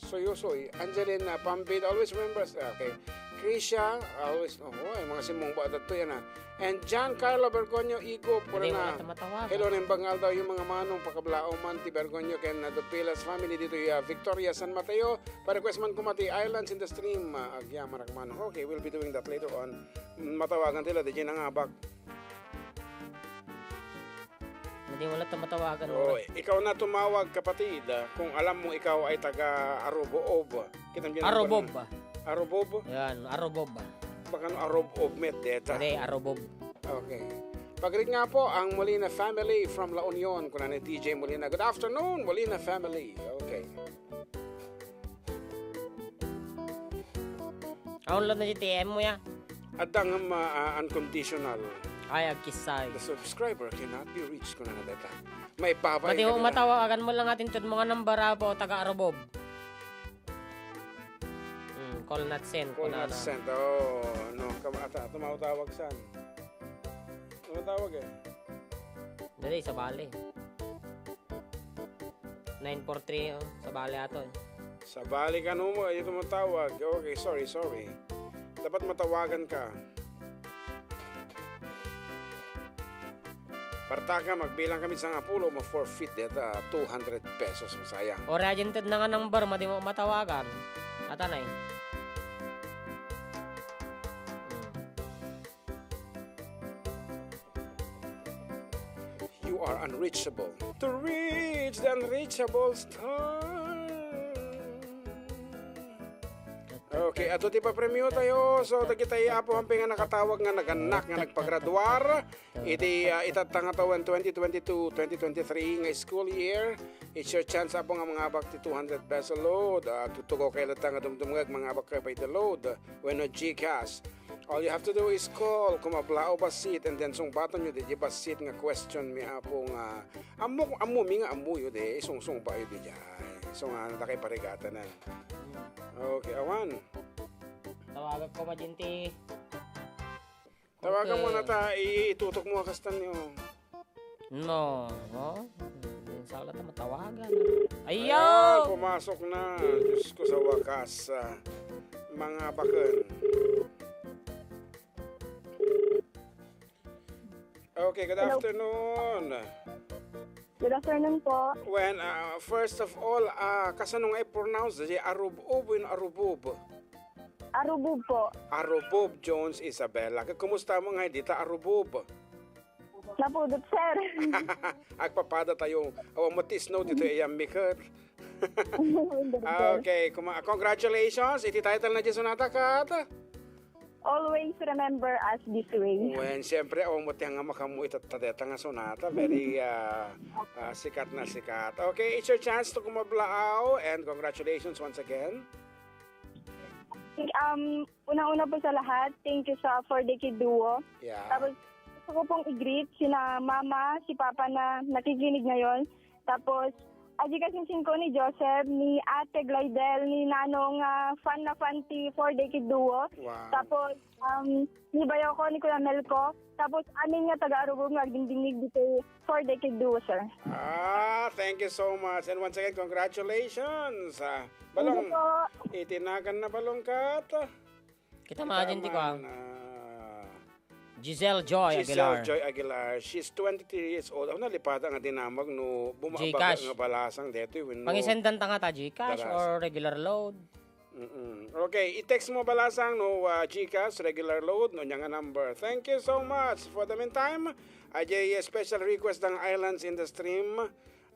Suyusoy, Angelina Pambid, always remembers, ah, okay. Krisha, always, oh, ay, mga simungba dito yan, ah. And John Carlo Bergonio Igop, Hindi, na wala ta matawagan. Hello, nembang aldaw yung mga manong pakablaoman ti Bergonio ken, ah, Dupilas family dito, ah, Victoria, San Mateo. Pa-request man kuma ti Islands in the Stream, ah, agyaman a manong. Okay, we'll be doing that later on. Mm, matawagan tila, di nangabak. Hindi, wala ta matawagan, Oo, wala. Ikaw na tumawag, kapatid, ah, kung alam mo ikaw ay taga Arubob. Kita mo dyan ang Arubob. Arubob? Yan, Arubob. Baka no Arubob met, deta. Hindi, Arubob. Okay. Pag-greet nga po ang Molina family from La Union. Kuna ni T J Molina. Good afternoon, Molina family. Okay. Awan lang na G T M mo ya. Adda nga ma-, ah, unconditional. Ay, agkisay. The subscriber cannot be reached, kuna na deta. May papa Mati yung mo, kanina. Matawagan mo lang atin tud mga number, ah, po, taga Arubob. Hmm, call not sent, Call kuna not na. Sent. Oh, no. Kam-, ata, tumatawag saan? Tumatawag eh. Dali, sa bali. Nine four three, oh, sa bali ato, eh. Sa bali ka, no, mo, ay tumatawag. Okay, sorry, sorry. Dapat matawagan ka. Partaka, magbilang kami sa nga pulo, mo forfeit deta two hundred pesos, masayang. O, reagent na nga number, madi mo matawagan. Ata na, eh. Hmm. You are unreachable. To reach the unreachable star. Okay, ato ti papremyo tayo. So, dagiti apo ampay nga nakatawag nga naganak nga nagpagraduar iti, ah, itatta nga tawen twenty twenty-two, twenty twenty-three nga school year. It's your chance, apo, nga mangabak ti two hundred peso load. Ah, tutugaw kayo latta nga dumdumngeg, mangabak kayo pay ti load wenno GCash. All you have to do is call, kumablaaw bassit, and then sungbatanyo di, di bassit nga question mi, apo, nga ammo, ammo mi nga ammoyo di, sungsungbayo di jay. So nga, nata kay parigatanan. Okay, awan. Tawagak ko, Majinti. Tawagan mo Okay. na ta, i-, itutok mo kastan nyo. No, no? Saan ta matawagan? Ayan, Ayaw! pumasok na. Diyos ko, sa wakas, ah, mga bakun. Okay, good Hello. afternoon. Good afternoon po. When, ah, first of all, ah, kasano nga i-pronounce? Di Arubub o Arubub? Arubub po. Arubub Jones Isabella. Kumusta mo nga dita Arubub? Napudot, sir. Agpapada tayo. Awan mo ti snow dito, ayan, Mikot. Hindi, sir. Okay, kuma-, congratulations. Iti title na di sonata, kat? Always remember us this way. Wen, siyempre, awan mo ti nga makamu itatta deta nga sonata. Very, ah, ah, sikat na sikat. Okay, it's your chance to kumablaaw, and congratulations once again. Um, unang-una po sa lahat, thank you sa Four Decade Duo. Yeah. Tapos, gusto ko pong i-greet sina mama, si papa na nakikinig ngayon. Tapos, aji kasing singko ni Joseph, ni Ate Glidel, ni Nanong, ah, fan na fan ti Four Decade Duo. Wow. Tapos, um, ni Bayoko, ni Kuya Melko. Tapos, amin nga taga Arugong nga agdingdingig dito Four Decade Duo, sir. Ah, thank you so much. And once again, congratulations. Ah, Thank you Balong, po. Itinagan na Balong kat. Kita Kita maagin ti man, kuan. ah, Giselle Joy Giselle Aguilar. Joy Aguilar. She's twenty-three years old. Ako nalipada nga dinamag no bumababa Gcash. nga balasang detoy wenno Pangisendan ta nga ta Gcash daras. or regular load. Mm-mm. Okay, i-text mo balasang no, ah, GCash, regular load, no, nya nga number. Thank you so much. For the meantime, ajay special request ng Islands in the Stream.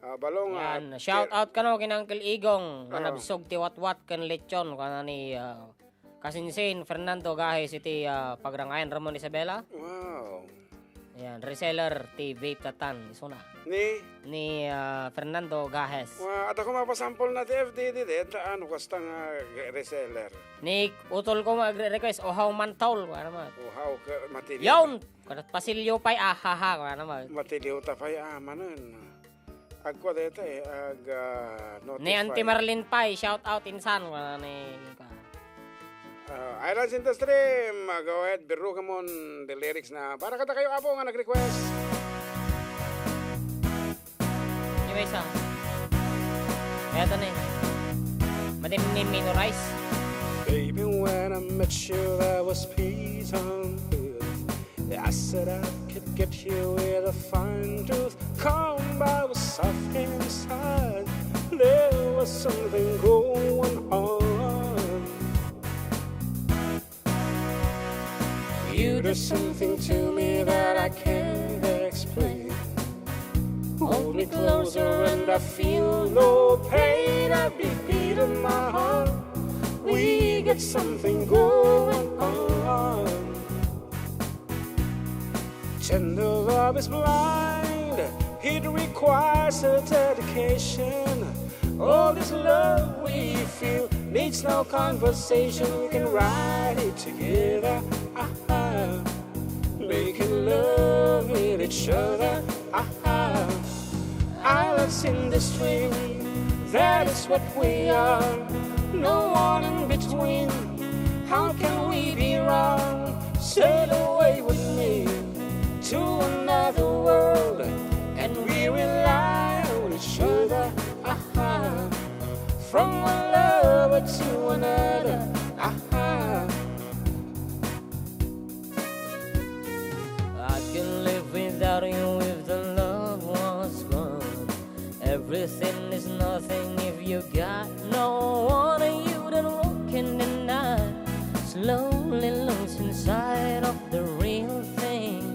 Ah, Balong, ah, Yan, shout out kano ken Uncle Igong, nga Ah. nabsog ti watwat ken lechon, kana ni, ah, Kasinsin Fernando Gajes iti, ah, Pagrangayan, Ramon Isabela. Wow. Yan, reseller ti vape tatan, isuna. Ni? Ni, ah, Fernando Gajes. Wa, adda ko mapasampol na ti F D D, de, ta, ano, kasta nga re-, reseller. Ni utol ko nga agre-request, uhaw mantol, ano man. Uhaw, ka, matiliw. Yawn! Kada pasilyo pay, ahaha, ano man. Matiliw ta pay, ah, manen. Agkua dayta, eh, ag, ah, Ni notify. Auntie Marlene pay, shout out insan, wala ni, Ah, Islands in the Stream, ah, go ahead, birrukamon the lyrics na para kadakayo, Apo, nga nag-request. Anyway, sa. Kaya ito na eh. Madam ni Minorize. Baby, when I met you, there was peace on earth. I said I could get you with a fine tooth comb. I was soft inside. There was something going on. You do something to me that I can't explain. Hold me closer and I feel no pain. I beat in my heart. We got something going on. Tender love is blind, it requires a dedication. All this love we feel needs no conversation. We can write it together. Aha. Making love with each other. Aha. Islands in the stream, that is what we are. No one in between. How can we be wrong? Sail away with me to another world, and we rely on each other. Aha. From one lover to another. Aha. I can live without you if the love was gone. Everything is nothing if you got no one. You don't walk in the night, slowly losing sight of the real thing.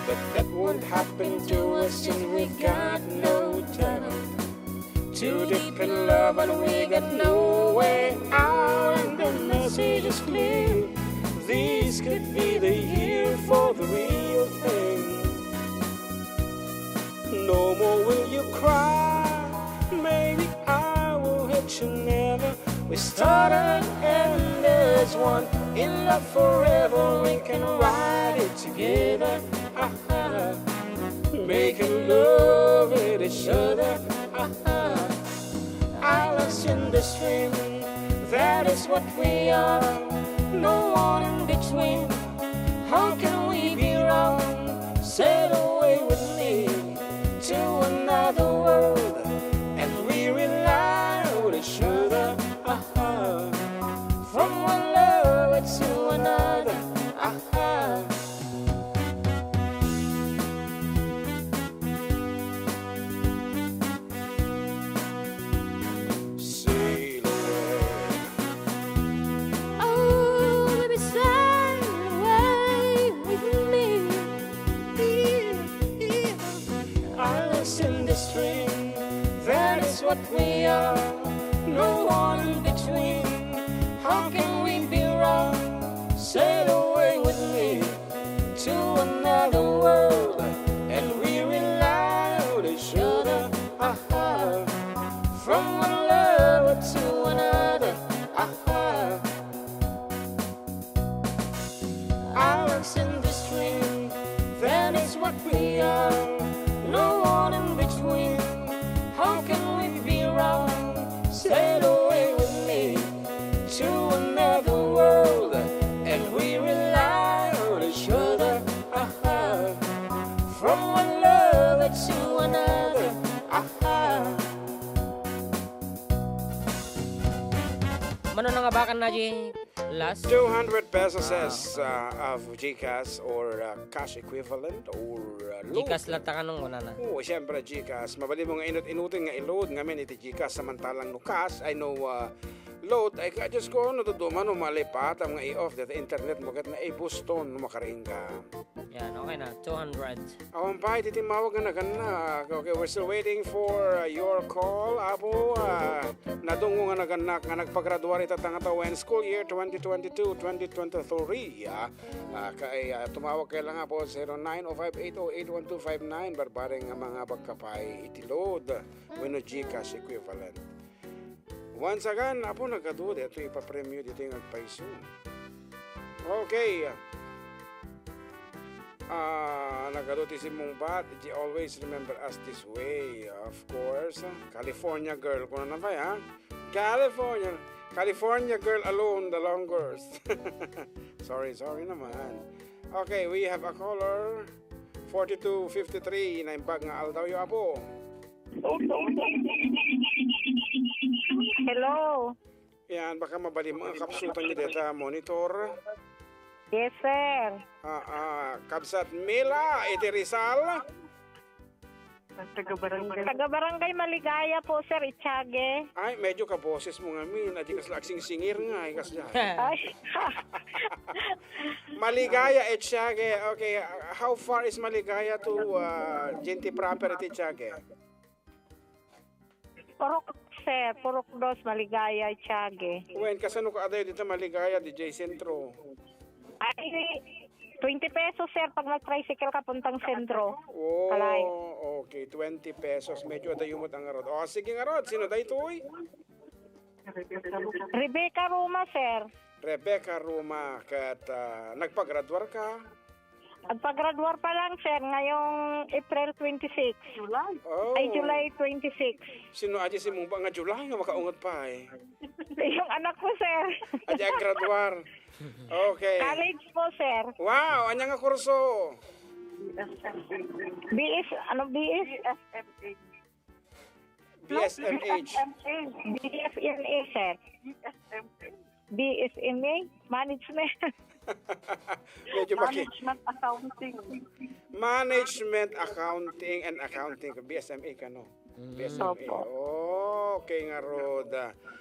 But that won't happen to us since we got no time. Too deep in love and we got no way out, and the message is clear. This could be the year for the real thing. No more will you cry, maybe I will hurt you never. We start and end as one, in love forever, we can ride it together. Aha. Making love with each other. Aha. Islands in the stream, that is what we are. No one in between. How can we be wrong? Sail away with me to another world, and we rely on each other. Aha. From one lover to another. Aha. Sail away. Oh, baby, sail away with me. Islands in the stream, that is what we are. No one in between. How can we be wrong? Sail away with me to another world, and we rely on each other. Aha. From one lover to another. Aha. Islands in the stream, that is what we are. No one in between. How can we be wrong? Sail away with me to another world, and we rely on each other. Aha. From one lover to another. Aha. Mano na nga bakan na, Jing? Last? Two hundred pesos Ah, as, okay. uh, of GCash or, uh, cash equivalent or, uh, load. GCash latta kanong kunana. Oo, siyempre, GCash. Mabalin mo nga inut-inutin nga i-load ngamin iti GCash, samantalang no cash, ay no, uh, load, ay ka, Diyos ko, no, duduman, no, malipat, ang nga i-off, dito internet mo, ket na, ay, Boston, no, makariing ka. Yan, okay na. Two hundred. Awan pa, iti timmawag nga nagannak. Okay, we're still waiting for, uh, your call. Apo, uh, nadunggo nga nagannak nga nagpagraduar ita tangata wen school year twenty twenty-two, twenty twenty-three, ah. Ah, kay, ah, tumawag kayo lang, apo, zero nine oh five eight oh eight one two five nine. Barbareng nga mga bagkapay iti load. Wenno GCash equivalent. Once again, apo, nagadu, dito ipapremyo dito yung agpaiso. Okay. Ah, nagadu ti simmungbat, you always remember us this way. Of course, California girl. Kuna na ba, ha? California. California girl alone the longest. Sorry, sorry naman. Okay, we have a caller. Forty-two fifty-three, naimbag nga aldawyo, apo. Hello. Yan, baka mabalin mo ang kapsutan niyo deta monitor. Yes, sir. Ah, ah, Kabsat Mila, iti Rizal. Taga Barangay. Taga Barangay Maligaya po, sir, Itiague. Ay, medyo kaboses mo ngamin. Adi kasla agsingsingir nga, ay kasla. Ay. Maligaya, Itiague. Okay, uh, how far is Maligaya to, uh, Jinti proper, iti Itiague? Purok, sir, Purok dos, Maligaya, Itiague. Wen, kasano ka adayo dita Maligaya, D J Centro? Ay, twenty pesos, sir, pag nag-tricycle ka puntang sentro. Oh, Kalay. Okay, twenty pesos. Medyo adayo mo ta ngarud. Oh, sige ngarud, sino daytoy? Rebecca Roma, sir. Rebecca Roma, ket, ah, nagpagraduar ka? Agpagraduar pa lang, sir, ngayong April twenty-six. July. Oh. Ay, July twenty-six. Sino adi simmungbat nga July nga makaungot pa, eh? Yung anak ko, sir. Adi aggraduar. Okay. College po, sir. Wow, anya nga kurso? B S, ano, B S? B S M A. B S M H. B S M A, sir. B S M A. B S M A, management. Medyo maki- Management accounting. Management accounting and accounting. B S M A kano? Mm. B S M A. Opo. Okay ngarud.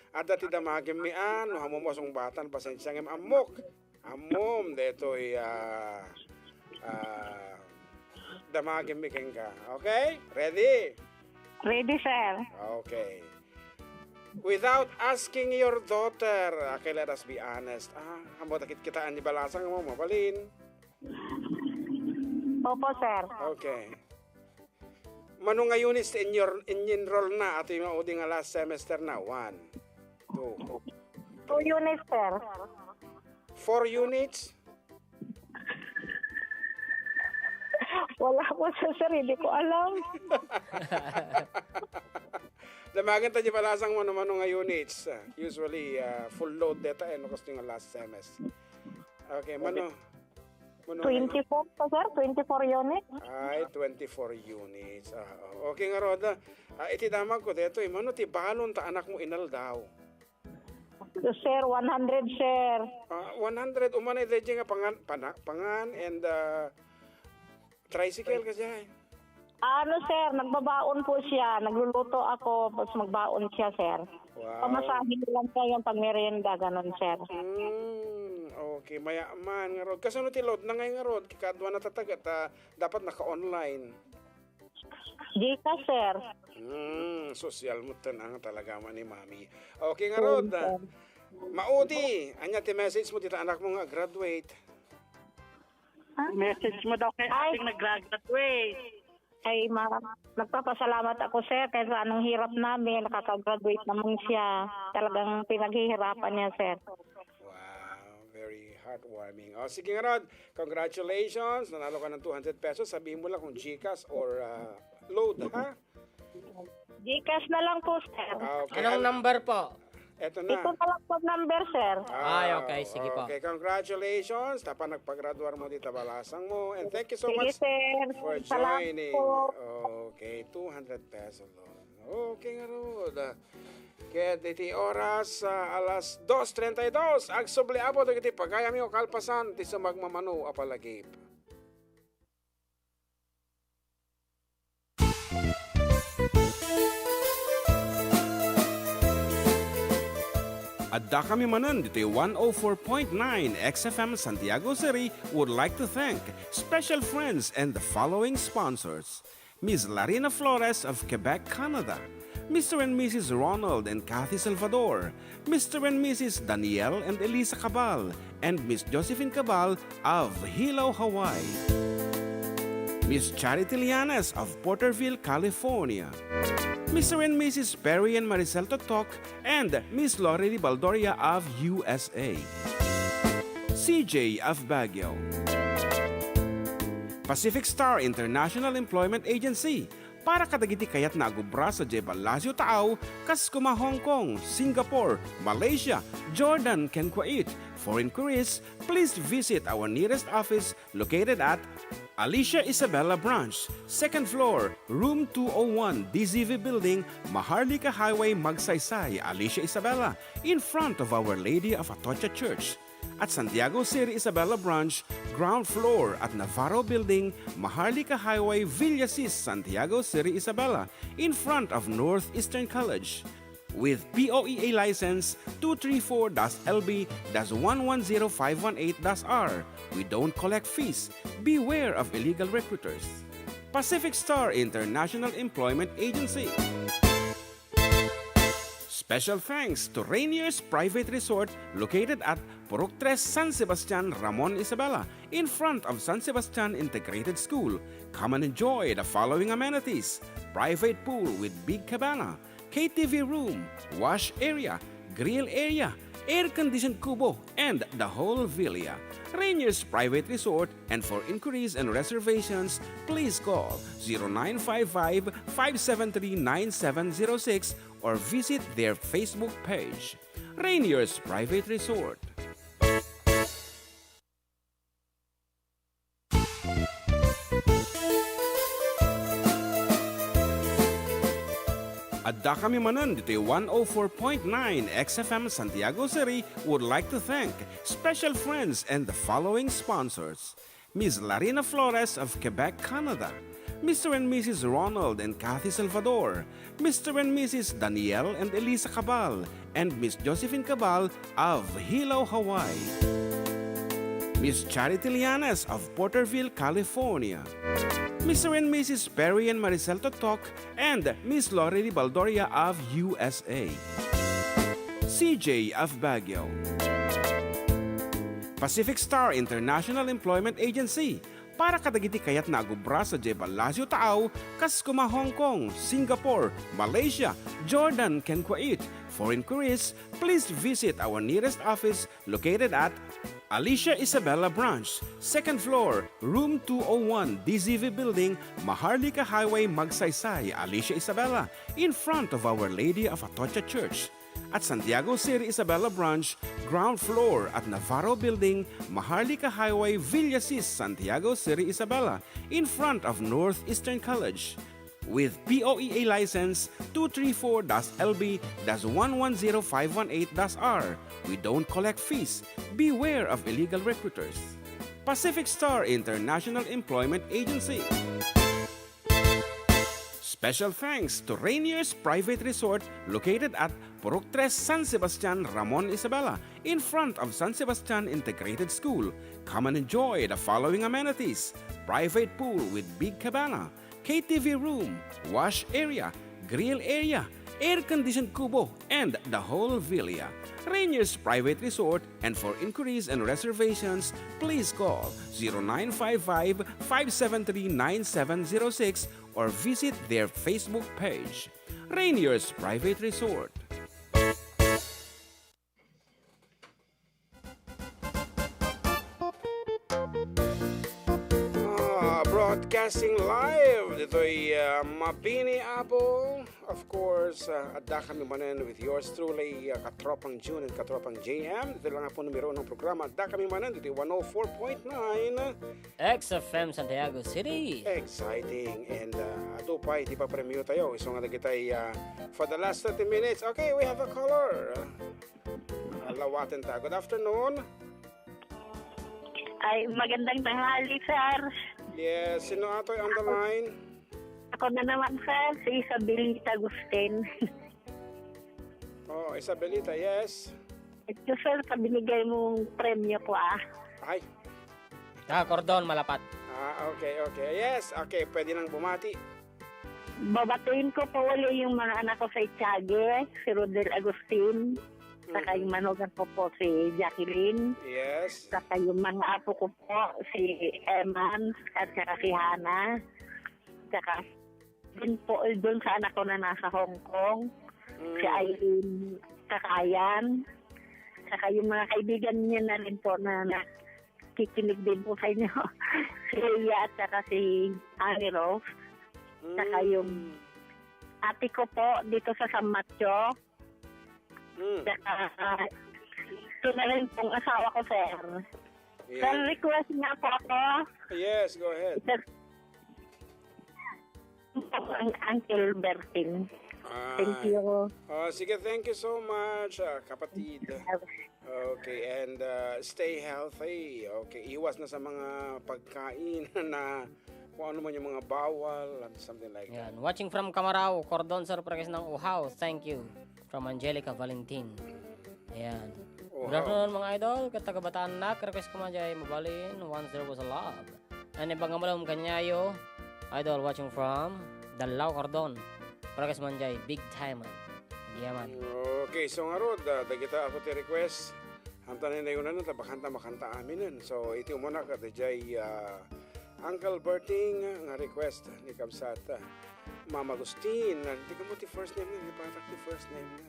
Adda ti damagem mi, ah, no, ammom a sungbatan, pasensia ngem ammok. Ammom, detoy, ah, ah, damagem mi kenka. Okay? Ready? Ready, sir. Okay. Without asking your daughter, okay, let us be honest. Ah, ammom ta kitkitaan ni balasang mo, mabalin. Opo, sir. Okay. Mano nga units ti inyor-, in-enroll na, atoy maudi nga last semester na? One, two. Two units, sir. Four units? Wala po, sir, sir. Hindi ko alam. Damagen ta di balasang mano-mano nga units. Ah, usually, ah, full load deta, eh, no, kastoy nga last semes. Okay, mano, mano nga Twenty-four po, sir. Twenty-four units. Ay, twenty-four units. Ah, okay ngarud. Ah, iti damag ko detoy, mano ti balon ta anak mo inaldaw? Sir, one hundred, sir. Ah, one hundred, umanay daydi nga pangan, pana-, pangan and, ah, tricycle ka dyan. Ano, sir, nagbabaon po siya. Nagluluto ako, tapos magbaon siya, sir. Wow. Pamasahe lang po yung pagmerienda, ganun, sir. Mm, okay, mayaman ngarud. Kasano ti load na ngay ngarud? Kikadwa na tatag at, ah, dapat naka-online. GCash, sir. Hmm, sosyal mo, tan-, ang talaga man ni Mami. Okay, nga, Rod. Maudi, anya ti message mo, dita anak mo nga graduate? Ha? Message mo daw kay Ay. Ating nag-graduate. Ay, ma-, nagpapasalamat ako, sir, kahit sa anong hirap namin, nakakagraduate naman siya. Talagang pinaghihirapan niya, sir. Wow, very heartwarming. O, sige nga, Rod. Congratulations. Nanalo ka ng two hundred pesos. Sabihin mo lang kung GCash or, ah, load, ha? GCash na lang po, sir. Ah, okay. Anong number po? Eto na. Ito na lang po number, sir. Ah, Ay, okay. Sige po. Okay, congratulations. Tapa nagpagraduar mo dita balasang mo. And thank you so Sige, much sir. for Salamat joining. po. Okay, two hundred peso loan. Okay ngarud. Ket iti oras, ah, alas dos treinta y dos, agsubli, Apo, dagiti pagayamyo kalpasan ti sumagmamano a palagip. Addakami manen ditoy one oh four point nine X F M Santiago City would like to thank special friends and the following sponsors: Miss Larina Flores of Quebec, Canada, Mister and Missus Ronald and Kathy Salvador, Mister and Missus Daniel and Elisa Cabal, and Miss Josephine Cabal of Hilo, Hawaii. Miss Charity Lianes of Porterville, California. Mister and Missus Perry and Maricel Totok and Miss Lori Baldoria of U S A. C J of Baguio. Pacific Star International Employment Agency, para kadagiti kayatna a gubra sadiay ballasiw taaw, kas kuma Hong Kong, Singapore, Malaysia, Jordan, ken Kuwait. For inquiries, please visit our nearest office located at Alicia Isabela Branch, second floor, room two oh one, D Z V Building, Maharlika Highway, Magsaysay, Alicia Isabela, in front of Our Lady of Atocha Church. At Santiago City Isabela Branch, ground floor at Navarro Building, Maharlika Highway, Villasis, Santiago City Isabela, in front of Northeastern College. With P O E A license two three four dash L B dash one one zero five one eight dash R. We don't collect fees. Beware of illegal recruiters. Pacific Star International Employment Agency. Special thanks to Rainier's Private Resort located at Purok Tres, San Sebastian, Ramon Isabela, in front of San Sebastian Integrated School. Come and enjoy the following amenities: private pool with big cabana, K T V room, wash area, grill area, air-conditioned kubo, and the whole villa. Rainier's Private Resort, and for inquiries and reservations, please call zero nine five five, five seven three, nine seven zero six or visit their Facebook page. Rainier's Private Resort. Addakami manen ditoy one oh four point nine X F M Santiago City would like to thank special friends and the following sponsors: Miss Larina Flores of Quebec, Canada, Mister and Missus Ronald and Kathy Salvador, Mister and Missus Daniel and Elisa Cabal, and Miss Josephine Cabal of Hilo, Hawaii. Miss Charity Lianes of Porterville, California. Mister and Missus Perry and Maricel Totok and Miss Lori Baldoria of U S A. C J of Baguio. Pacific Star International Employment Agency, para kadagiti kayatna a gubra sadiay ballasiw taaw, kas kuma Hong Kong, Singapore, Malaysia, Jordan, ken Kuwait. For inquiries, please visit our nearest office located at Alicia Isabela Branch, second floor, room two oh one, D Z V Building, Maharlika Highway, Magsaysay, Alicia Isabela, in front of Our Lady of Atocha Church. At Santiago City Isabela Branch, ground floor at Navarro Building, Maharlika Highway, Villasis, Santiago City Isabela, in front of Northeastern College. With P O E A license two three four dash L B dash one one zero five one eight dash R. We don't collect fees. Beware of illegal recruiters. Pacific Star International Employment Agency. Special thanks to Rainier's Private Resort located at Purok Tres, San Sebastian, Ramon Isabela, in front of San Sebastian Integrated School. Come and enjoy the following amenities: private pool with big cabana, K T V room, wash area, grill area, air-conditioned kubo, and the whole villa. Rainier's Private Resort, and for inquiries and reservations, please call zero nine five five, five seven three, nine seven zero six or visit their Facebook page. Rainier's Private Resort. Ah, broadcast Broadcasting live ditoy, ah, Mabini, Apple. Of course, ah, adda kami manen with yours truly, ah, Katropang June and Katropang J M. Dito lang po numero ng programa. Adda kami manen dito one oh four point nine. X F M Santiago City. Exciting. And, ah, adu pay, di pa premyo tayo. Isu nga dagitay, ah, for the last thirty minutes. Okay, we have a caller. Ah, lawaten ta. Good afternoon. Ay, magandang tanghali, sir. Yes, sino atoy on the line? Ako na naman, sir, si Isabelita Agustin. Oh, Isabelita, yes. Ito, sir, sa binigay mong premyo ko, ah. Ay. Ah, kordon, malapat. Ah, okay, okay. Yes, okay, pwede nang bumati. Babatiin ko po uli yung mga anak ko sa Itiague, si Rodel Agustin, saka Mhm. yung manugang ko po si Jacqueline, Yes. saka yung mga apo ko po, si Eman, at saka si Hana, saka din po, eh, doon sa anak ko na nasa Hong Kong, si Mm. Irene Kakayan, saka yung mga kaibigan niya na rin po na nakikinig din po sa inyo. Si Leia at saka si Annie Rose, saka Mm. yung ate ko po dito sa San Mateo, Mm. saka ito na rin pong asawa ko, sir. Sir, Yan. request nga po ako. Yes, go ahead. Sir, ang Uncle Bertin. Ah. Thank you. Oh, sige, thank you so much, ah, kapatid. Okay, and, ah, stay healthy. Okay, iwas na sa mga pagkain na kung ano man yung mga bawal, and something like that. Yan. Watching from Kamarao, Cordon, sir, parekes ng uhaw. Thank you. From Angelica Valentin. Ayan. Good Uhaw. afternoon, mga idol. Ket taga Bataan nak, request ko man jay Mabalin, Once There Was a Love. And ibang malum kanyayo, idol, watching from Dalao, Cordon. Parekes man jay Big Time. Yaman. Okay, so ngarud, ah, dagita apo ti request. Amta na inayunan, ta bakanta makanta aminen. So, iti umuna ka, dayjay, ah, Uncle Berting nga request ni Kabsat, ah, Mama Agustin. Di ka mo ti first name na, di patak ti first name na.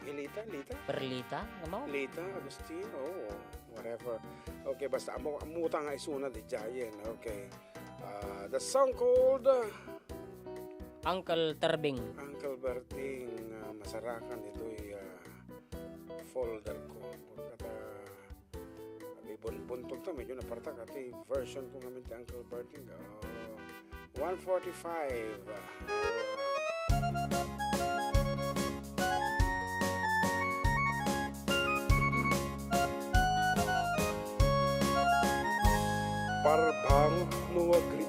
Hilita, Lita? Perlita, ano? Lita, Agustin, oo, whatever. Okay, basta amo, amuta nga isuna di Jayen, okay. Ah, the song called, ah, Uncle Terbing. Uncle Berting, ah, masarakan ito'y, ah, folder ko. Pagkata, Abi, bun-, buntog to, medyo napartak. Ati version ko ngamin ti Uncle Berting, ah, one forty-five. Parbangot no agri,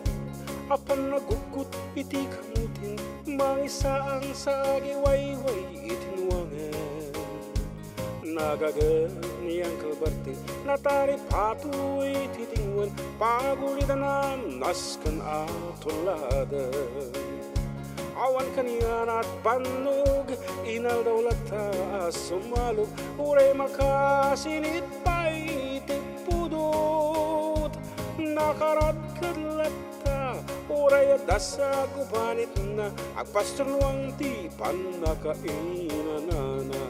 apan naguggut iti kamutin, mangisaang sa agiwayway iti nuangen. Nagagen ni Uncle Bertie, nataripato iti dingwen, pagulidana nasken a tulladen. Awan kanian a bannog, inaldaw latta a sumalog, uray makasinit pay ti pudot. Nakaradked latta ta uray adda sa gubanitna, agpasturnuang ti pannakainanana.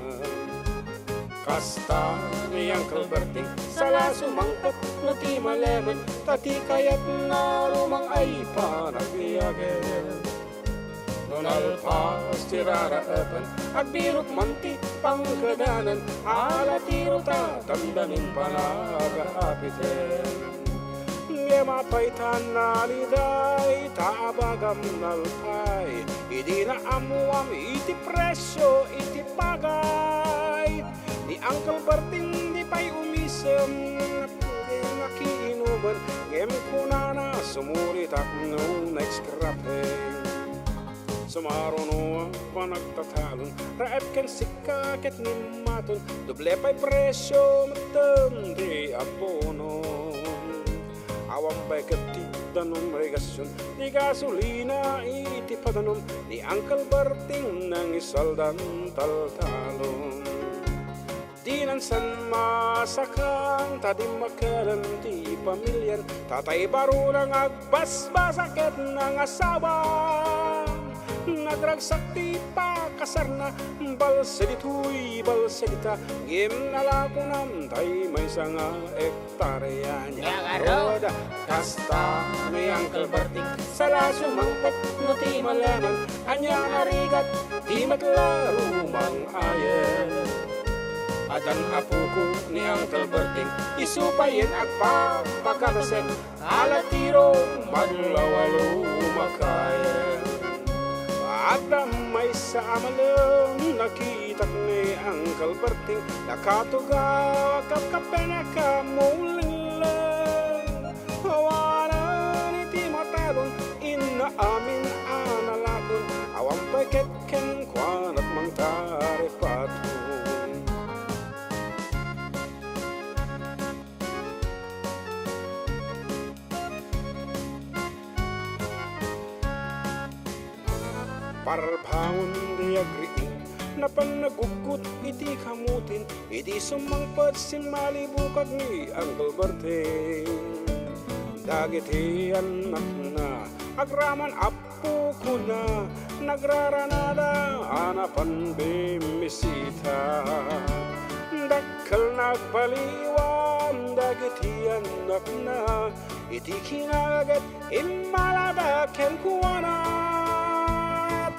Kasta ni Uncle Berting, sala sumangpet no ti malemen, ta ti kayatna rumang ay panagbiagen. No nalpas ti raraepen, agbirok man ti pangkedanen, ala ti ruta, dandanin panagaapiten. Ngem apay ta naliday ta abagam nalpay, idi naammoam iti presio iti bagay. Ni Uncle Berting di pay umisem, nakiinumen, ngem kunana, sumuritak no next cropping. Sumaruno a panagtatalon, raep ken sika ket ni Maton, doble pay presio metten ti abono. Awan pay ket ti danum regasion, ti gasolina iti padanum, ni Uncle Berting nangisaldan taltalon. Dinan san masakan ta dimmakelen ti pamilian, tatay baruna nga agbasbasa ket nangasawa. Nagragsak ti pakasarna, balse ditoy, balse dita, ngem nalakonam tay maysa nga hektarya. Nia ngarud, kasta ni Uncle Berting, sala sumangpet no ti maleman, ania nga rigat ti met la rumang-ayen. Addan apoko ni Uncle Berting, isu payen agpapakatasen, ala tiro maglawalo makayen. Adda maysa a malem, nakitak ni Uncle Berting, nakatugaw a kapkapen a kamulengleng. Awanen iti matalon, inna amin a nalakon, awan pay ket kenkuana mangtaripaton. Parbangon di agriing, napan naguggot iti kamutin, iti sumangpet simmalibukag ni Uncle Berting. Dagiti annakna, agraman apokona, nagraranada a napan bimmisita. Dakkel nagbaliwan dagiti annakna, iti kinagaget immalada kenkuana.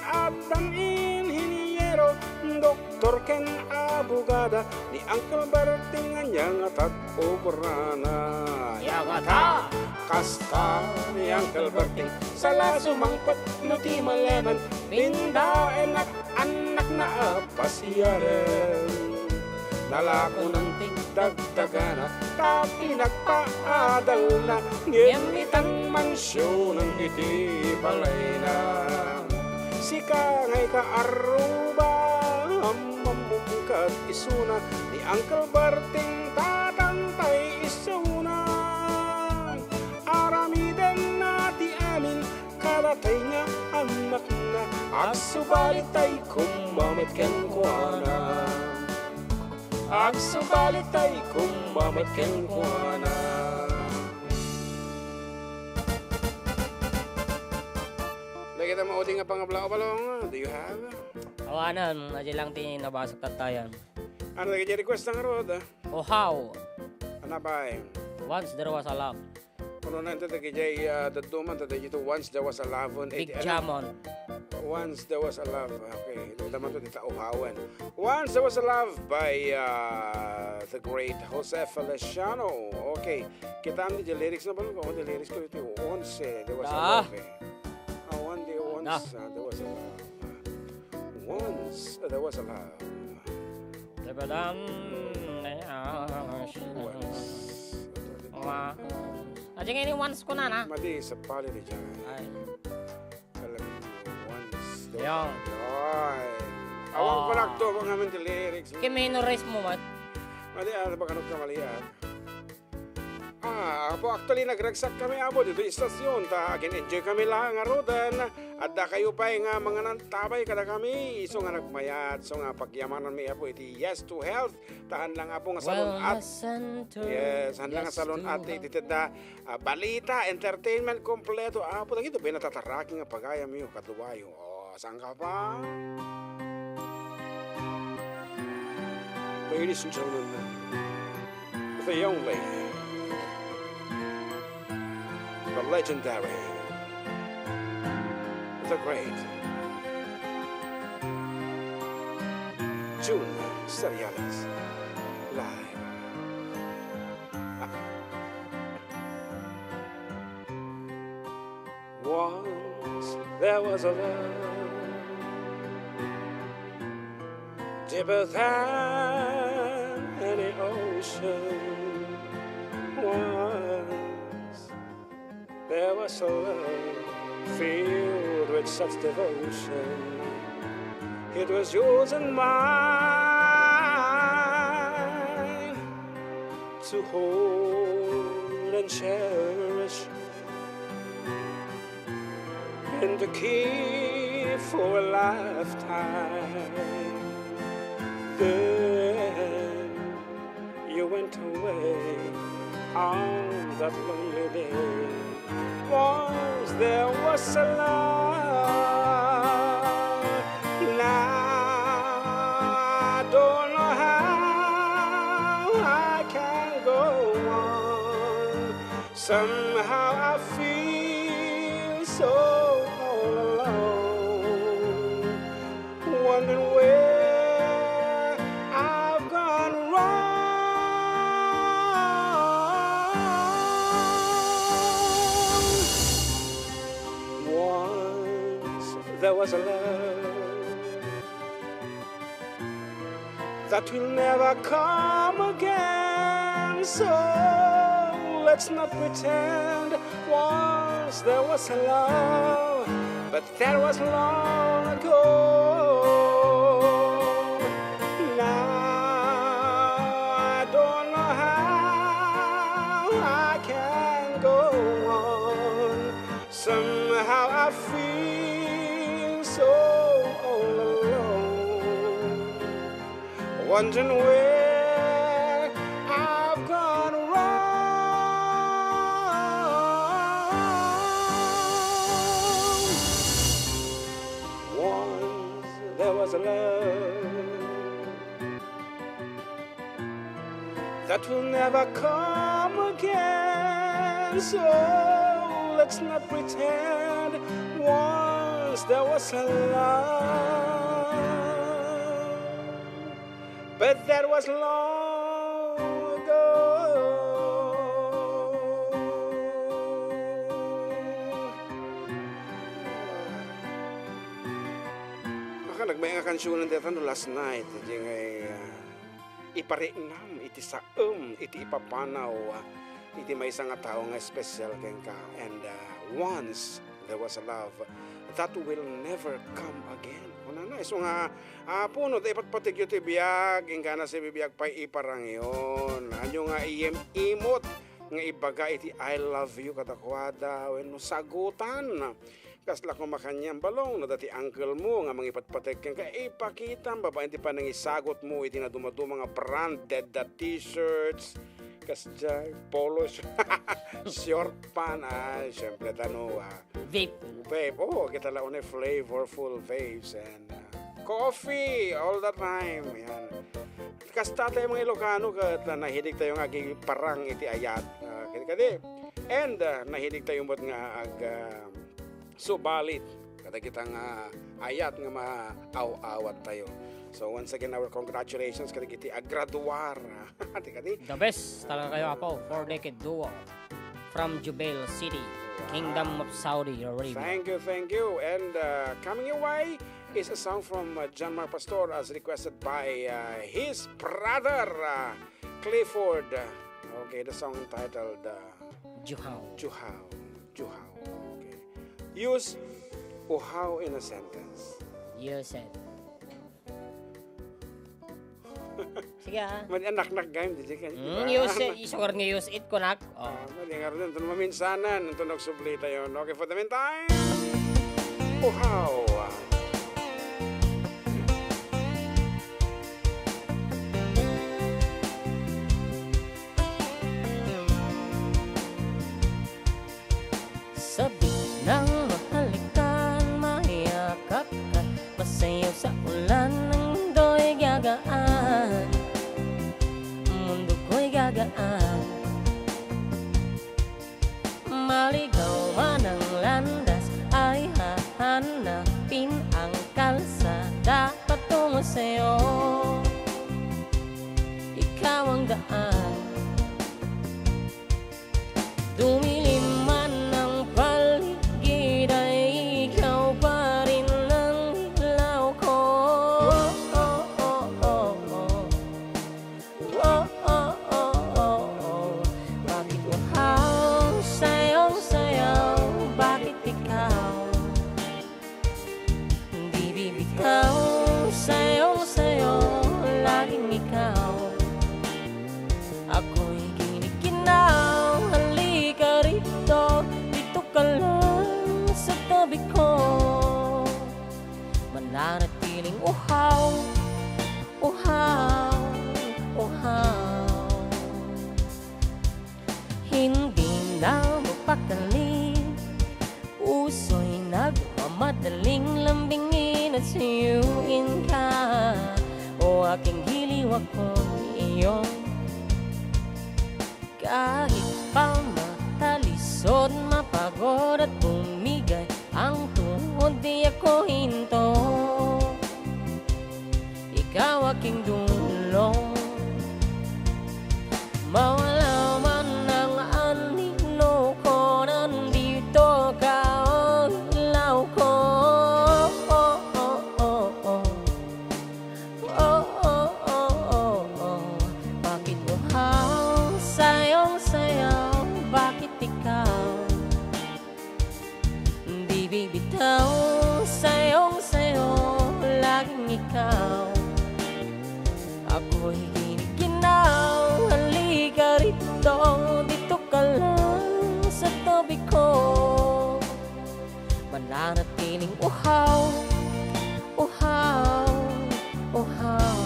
Addan inhiniero, doktor ken abogada, ni Uncle Berting ania nga tag-obrana. Yawata! Kasta ni Uncle Berting, sala sumangpet no ti maleman, pindaennak annakna a pasiaren. Nalakonan ti dagdagana, ta pinagpaadalna, ngem itan mansionen iti balayna. Sika nga ikaarruba, ammom ket isuna, ni Uncle Berting tatantay isuna. Aramidenna ti amin, kadatay nga annakna, agsubalitay koma met kenkuana. Agsubalitay koma met kenkuana. Dagita maudi nga pangablaw a balong, do you have? Awanan, adi lang ti nabasag tattayan. Ano dagiti request na ngarud, ah? Oh, how? Ano ba, eh? Once there was a love. Kuno na ito, dagiti, ah, dadduma, ta dagiti Once There Was a Love on Big eight, ano? Jamon. Once There Was a Love. Okay, dadduma to, dita uhawan. Once There Was a Love by, ah, the great Jose Feliciano. Okay, kita ang di lyrics na ba? Ang di lyrics ko ito, Once, eh, There Was a Ah. Love, eh. Ah, one day, once, Da. ah, there was a love. Once, ah, there was a love. Dabadam, eh, ah, Once. Wa-, aja nga ini once ko na na. Madi, sa pali di dyan. Ay. Alam mo, once, there Yo. was a love. Ay. Awan ko Ah. nagtubo nga man di lyrics. Kiminores mo, mat. Madi, ah, baka nagkamali, ah. Ah, Apo, actually, nagragsak kami, Apo, dito istasyon, ta agin-enjoy kami lang nga rodan. Adda kayo pay nga mangan tabay kada kami, isu nga nagmayat, isu nga pagyamanan mi, Apo, iti Yes to Health. Ta haan lang, Apo, nga salon at Wellness Center. Yes, haan lang nga Yes salon to at Health. Iti tedda, ah, balita, entertainment, kompleto, Apo. Dagito pay natataraki nga pagayam yo, kaduayo. Oh, saan ka pa? Ladies and gentlemen, the only, the legendary, the great June Seriales, live. Once there was a love deeper than any ocean. Once there was a love filled with such devotion. It was yours and mine to hold and cherish and to keep for a lifetime. Then you went away on that lonely day. Once there was a love Somehow I feel so all alone, wondering where I've gone wrong. Once there was a love that will never come again. So let's not pretend once there was a love, but that was long ago. Now I don't know how I can go on. Somehow I feel so all alone, wondering where I've gone wrong. Once there was a love that will never come again. So let's not pretend once there was a love, but that was long ago. Maka nagmay nga kansionan dayta no last night, di ngay, ah, ipariknam iti saem, iti ipapanaw, ah, iti maysa nga tao nga espesyal kenka. And, ah, once there was a love that will never come again. Kunana, isu nga, ah, puno ta ipatpategyo ti biag, inggana sibibiag pay iparangyon. Ania nga iyim-imot nga ibaga iti "I love you" kadakuada wenno sagutan. Kasla koma kanian, balong, no adda ti uncle mo nga mangipatpateg kenka, ipakitam babaen ti panangisagutmo iti nadumaduma nga branded a t-shirts, kasdiay, polo sh-, short pant, ay, siyempre, ta no, ah, Vape. Vape, oo, kita la unay flavorful vapes and, ah, coffee all the time. Yan. Kasta tayo mga Ilocano, ket, ah, nahilig tayo nga agiparang iti ayat. Ah, kadi, kadi. And, ah, nahilig tayo met nga ag, ah, subalit kadagita nga ayat nga maaw-awat tayo. So, once again, our congratulations kadagiti agraduar. Ti kadi? The best talaga kayo, Apo. Four Decade Duo from Jubail City, Kingdom of Saudi Arabia. Thank you, thank you. And, uh, coming your way is a song from, uh, John Mark Pastor as requested by, uh, his brother, uh, Clifford. Okay, the song entitled, uh, Juhaw. Juhaw. Juhaw. Okay. Use uhaw in a sentence. Use it. Sige, ah. Madi, anak-nak game, di ka, di Mm, ba? Use it. Isugar nga use it, kunak. Oh. Ah, madi nga rin, ito maminsanan, ito nagsubli tayo, no? Okay, for the meantime, uhaw. Sabik ng mahalikan, mayakap ka, masayaw sa ulan, ang mundo'y gagaan, mundo ko'y gagaan. Maligaw man ang landas, ay hahanapin ang kalsada patungo sa'yo. Ikaw ang daan. Dumilim man ang paligid, ay ikaw pa rin ang ilaw ko. Oh, oh, oh, oh, oh. Oh, oh, oh, oh, oh. Bakit uhaw, sayong-sayaw? Bakit ikaw? Di bibitaw, sayong-sayaw, laging ikaw. Ako'y giniginaw, halika rito, dito ka lang sa tabi ko. Mananatiling uhaw, uhaw, uhaw. Hindi na mapakali, uso'y nagmamadaling lambingin at suyuin ka. O aking giliw, ako'y iyong. Kahit pa matalik Orat bumigay ang tuod, di ako hinto. Ikaw aking dulong. Mawala man ang anino ko, nandito ka, oh, ilaw ko. Oh, oh, oh, oh. Oh, oh, oh, oh, oh. Bakit uhaw, sayong-sayaw? Bakit ikaw? Di bibitaw, sayong-sayaw, laging ikaw. Ako'y giniginaw, halika rito, dito ka lang sa tabi ko. Mananatiling uhaw, uhaw, uhaw.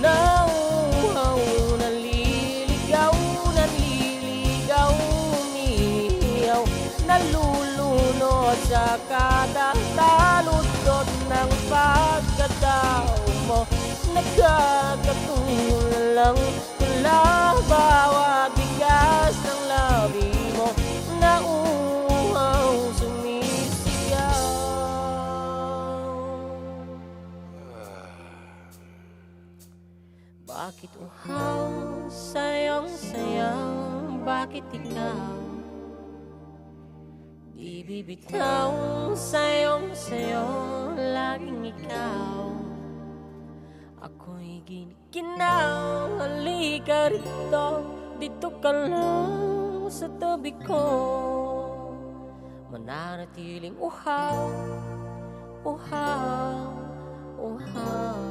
Nauhaw, naliligaw, nanliligaw, umihaw, nalulunod sa kada taludtod ng pagkatao mo. Nagkakatulang tula, bawat bigas ng labi mo, nauuhaw, sumisigaw. Bakit uhaw, sayong-sayaw, bakit ikaw? Di bibitaw, sayong-sayaw, laging ikaw. Ako'y giniginaw, halika rito, dito ka lang sa tabi ko. Mananatiling uhaw, uhaw, uhaw.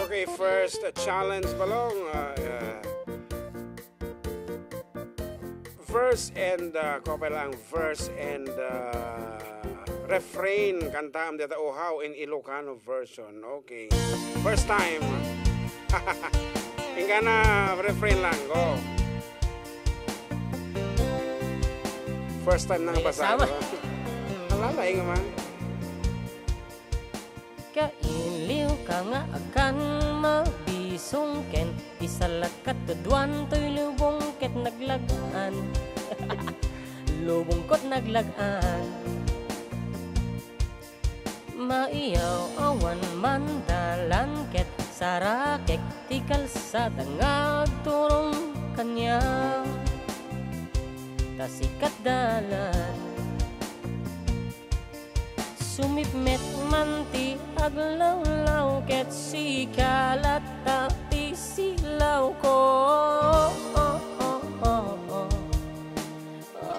Okay, first, uh, challenge, Balong. Uh, uh, verse and, uh, kopya lang, verse and, uh, refrain. Kantaam dita uhaw in Ilocano version. Okay. First time. Inggana, refrain lang. Go. First time nang basa. Sama. Alala, inga man. Kailiw ka nga akan mabisong ken isalakat tuduan toy lubong ket naglagan. Lubong ket naglagan. Maiyaw awan man dalan ket sarakek ti kalsada nga agturong kaniak. Ta sikat dalan. Sumipmet man ti aglawlaw ket sika latta ti silaw ko. Oh, oh, oh, oh.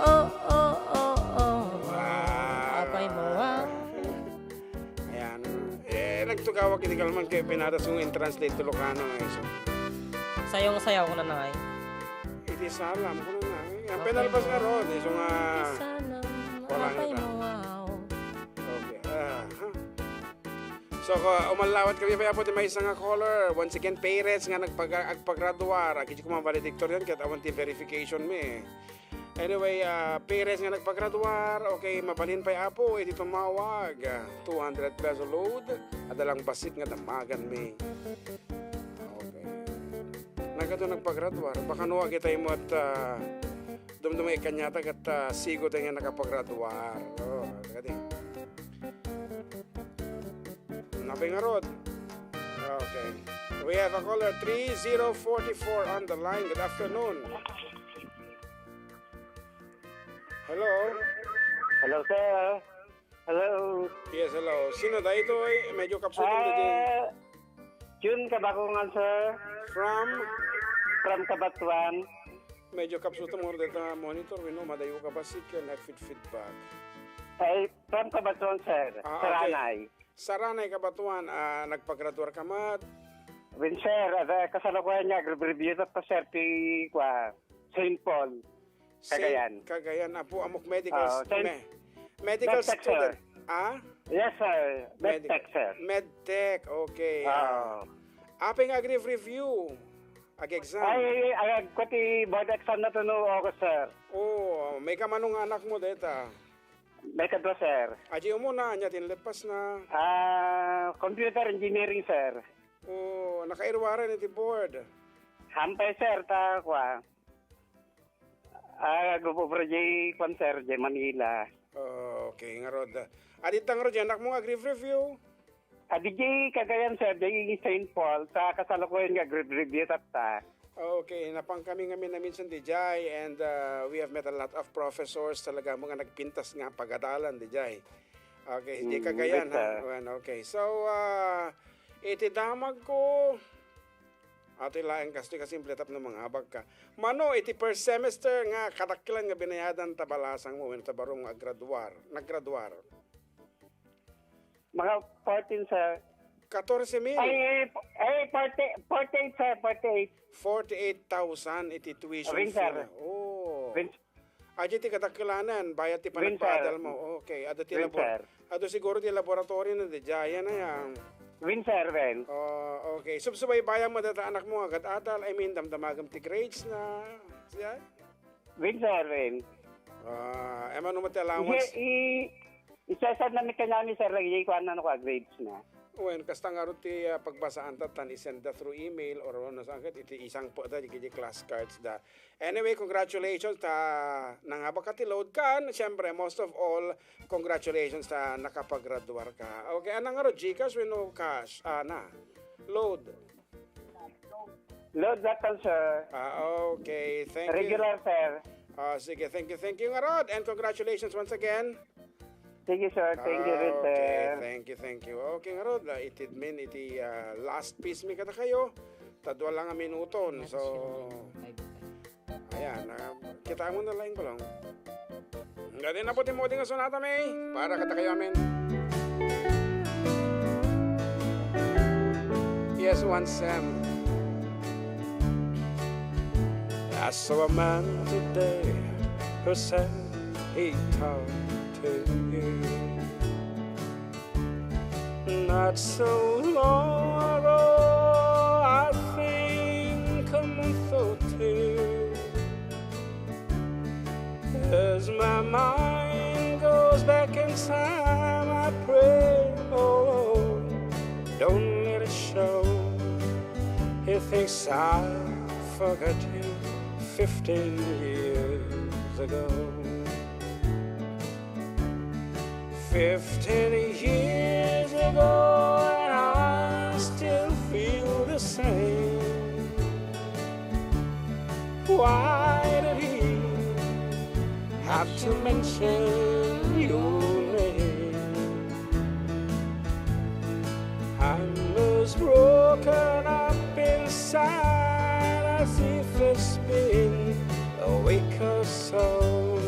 Oh, oh, oh, oh. Wow. Apay mo, wow. Ayan. Eh, nagtugawak iti kalman kay pinatas kong in-translate to Ilocano nga iso. Sayong-sayaw ko na na ay. Iti salam ko na na. Ang pinalpas nga ron, iso nga. Iti salam, walang apay ita. Mo, wow. Okay. Ah, ha? So, ko, umallawat kami pa, Apo, ti maysa nga caller. Once again, parents nga nagpag-, agpagraduar. Agidi ko man valedictorian, ket awan ti verification mi. Anyway, ah, parents nga nagpagraduar, okay, mabalin pay, Apo, iti tumawag. Ah, two hundred peso load, adda lang bassit nga damagan mi. Okay. Nagadu nagpagraduar, baka no, agitay mo at, ah, dumduma ikanyata ket, ah, sigo tayo nga nakapagraduar. Oh, kadi. Napay ngarud. Okay. We have a caller, three zero forty-four on the line. Good afternoon. Hello? Hello, sir. Hello. Yes, hello. Sino daytoy? Medyo kapsutong daytoy. Ah, Jun Kabakungan, sir. From? From Cabatuan. Medyo kapsutong mo dayta monitor, wenno madayo ka ba signal, nagfeed-feedback. Ay, from Cabatuan, sir. Ah, okay. Saranay. Saranay, Cabatuan, ah, nagpagraduar ka met? Wen, sir, ah, kasalukuyan nga, agre-review na po, sir, ti, kwa, Saint Paul, Saint Cagayan. Cagayan, apo, ammok medical Oo, st-, Saint me-, medical Medtech, sir. Student. Ah? Yes, sir. Medical. Medtech, sir. Medtech, okay, ah. Oo. Apay nga agre-review? Ag-exam? Ay, agkuan ti board exam na to no August, sir. Oh, maikano nga anakmo dayta? Maikadua, sir. Adi umuna, ania ti inleppasna? Ah, computer engineering, sir. Oh, nakairuaren iti board? Hampay, sir, ta kua. Ah, agobra jay kua, sir, jay Manila. Oh, okay, ngarud. Adi ta ngarud, anakmo nga agrev-review? Adi jay Cagayan, sir, jay Saint Paul, ta kasalukuyan nga agrev-review tatta. Okay, napankami ngamin a minsan dijay, and, uh, we have met a lot of professors talaga, mga nagpintas nga pagadalan dijay. Okay, di Mm, Cagayan, ha? Sir. Well, okay. So, uh, iti damagko, atoy laeng kastoy kasimple tapno mangabagka. Mano, iti first semester nga kadakkelan nga binayadan ta balasangmo, wenno ta baro nga aggraduar, naggraduar? Mga fourteen, sir. Katorse mil. Ay, ay, forty, forty-eight, sir, forty-eight. Forty-eight thousand iti tuition Rin, fee sir. Na. Oh. Rin. Adi ti kadakkelanan, bayad ti Rin, sir. Panagpaadal mo. Okay, adu ti Rin, labor-, sir. Adu siguro ti laboratory na di jaya na yan. Rin, sir, rin. Oh, okay. Subsubaybayan mo data anak mo agad adal. I mean, damdamagam ti grades na. Siya? Rin, sir, rin. Ah, e mano mo ti allowance? Ije, i-, isasad na mi kanyami, sir, lagi, kuan na no, grades na. Wen, kasta nga ro ti, ah, pagbasaan ta, tan isenda through email or ano, saan ket iti isang po ta, di, di class cards da. Anyway, congratulations ta nangabaka ti load kan. Siyempre, most of all, congratulations ta nakapagraduar ka. Okay, anang nga ro, GCash wenno cash? Ah, na. Load. Load that one, sir. Ah, okay. Thank you. Regular, sir. Ah, sige, thank you, thank you, ngarud, and congratulations once again. Thank you, sir. Thank you rin, sir. Okay, thank you, thank you. Okay, ngarud, ah, itid min iti, ah, last piece mi kadakayo. Ta dua lang a minuton. So, ayan, ah, kita mo na lang, Balong. Ngadi na po ti modi nga sonata, May, para kadakayo amin. Yes, one Sam. I saw a man today who said he talked to you. Not so long ago, I think a month or two. As my mind goes back in time, I pray, oh Lord, don't let it show. He thinks I forgot him fifteen years ago. Fifteen years ago, and I still feel the same. Why did he have to mention your name? I'm as broken up inside as if it's been a week or so.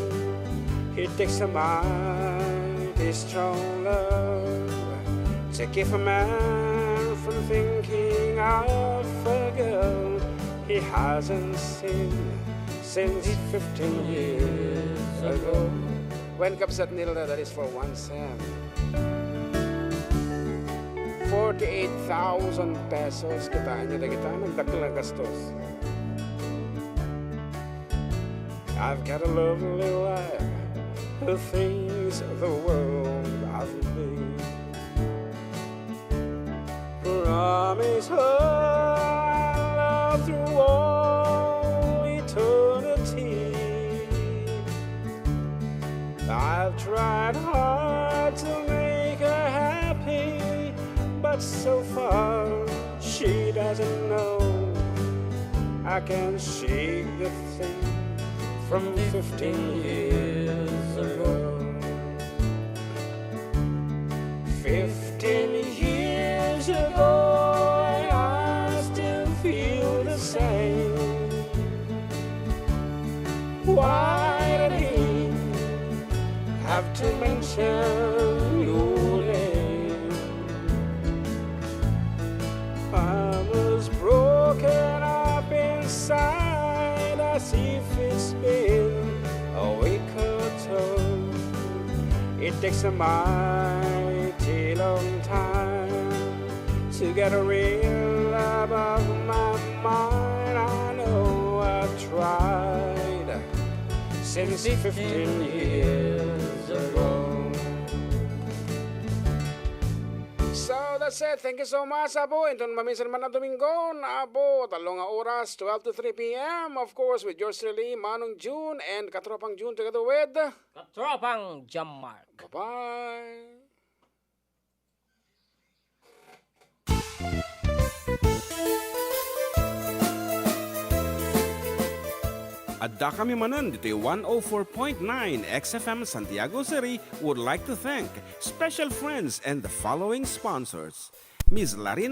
It takes a mighty strong love to keep a man from thinking of a girl he hasn't seen since fifteen years ago. When Kabsat Nilda, that is for one Sam. Forty-eight thousand pesos, kitaan niyo, dagita, nagdakkel nga gastos. I've got a lovely wife who thinks the world of me. Promise her love through all eternity. I've tried hard to make her happy, but so far she doesn't know. I can see the thing from fifteen years ago. Fifteen years ago, and I still feel the same. Why did he have to mention your name? I'm as broken up inside as if it's been a week or two. It takes a mighty long time to get a real love off my mind. I Since fifteen years ago. So that's it. Thank you so much, Apo. Inton maminsan man a Domingo, Apo, tallo nga oras, twelve to three p m, of course, with yours truly, Manong June and Katropang June, together with Katropang John Mark. Bye-bye. Adda kami manen ditoy one oh four point nine X F M Santiago City would like to thank special friends and the following sponsors: Miss Larina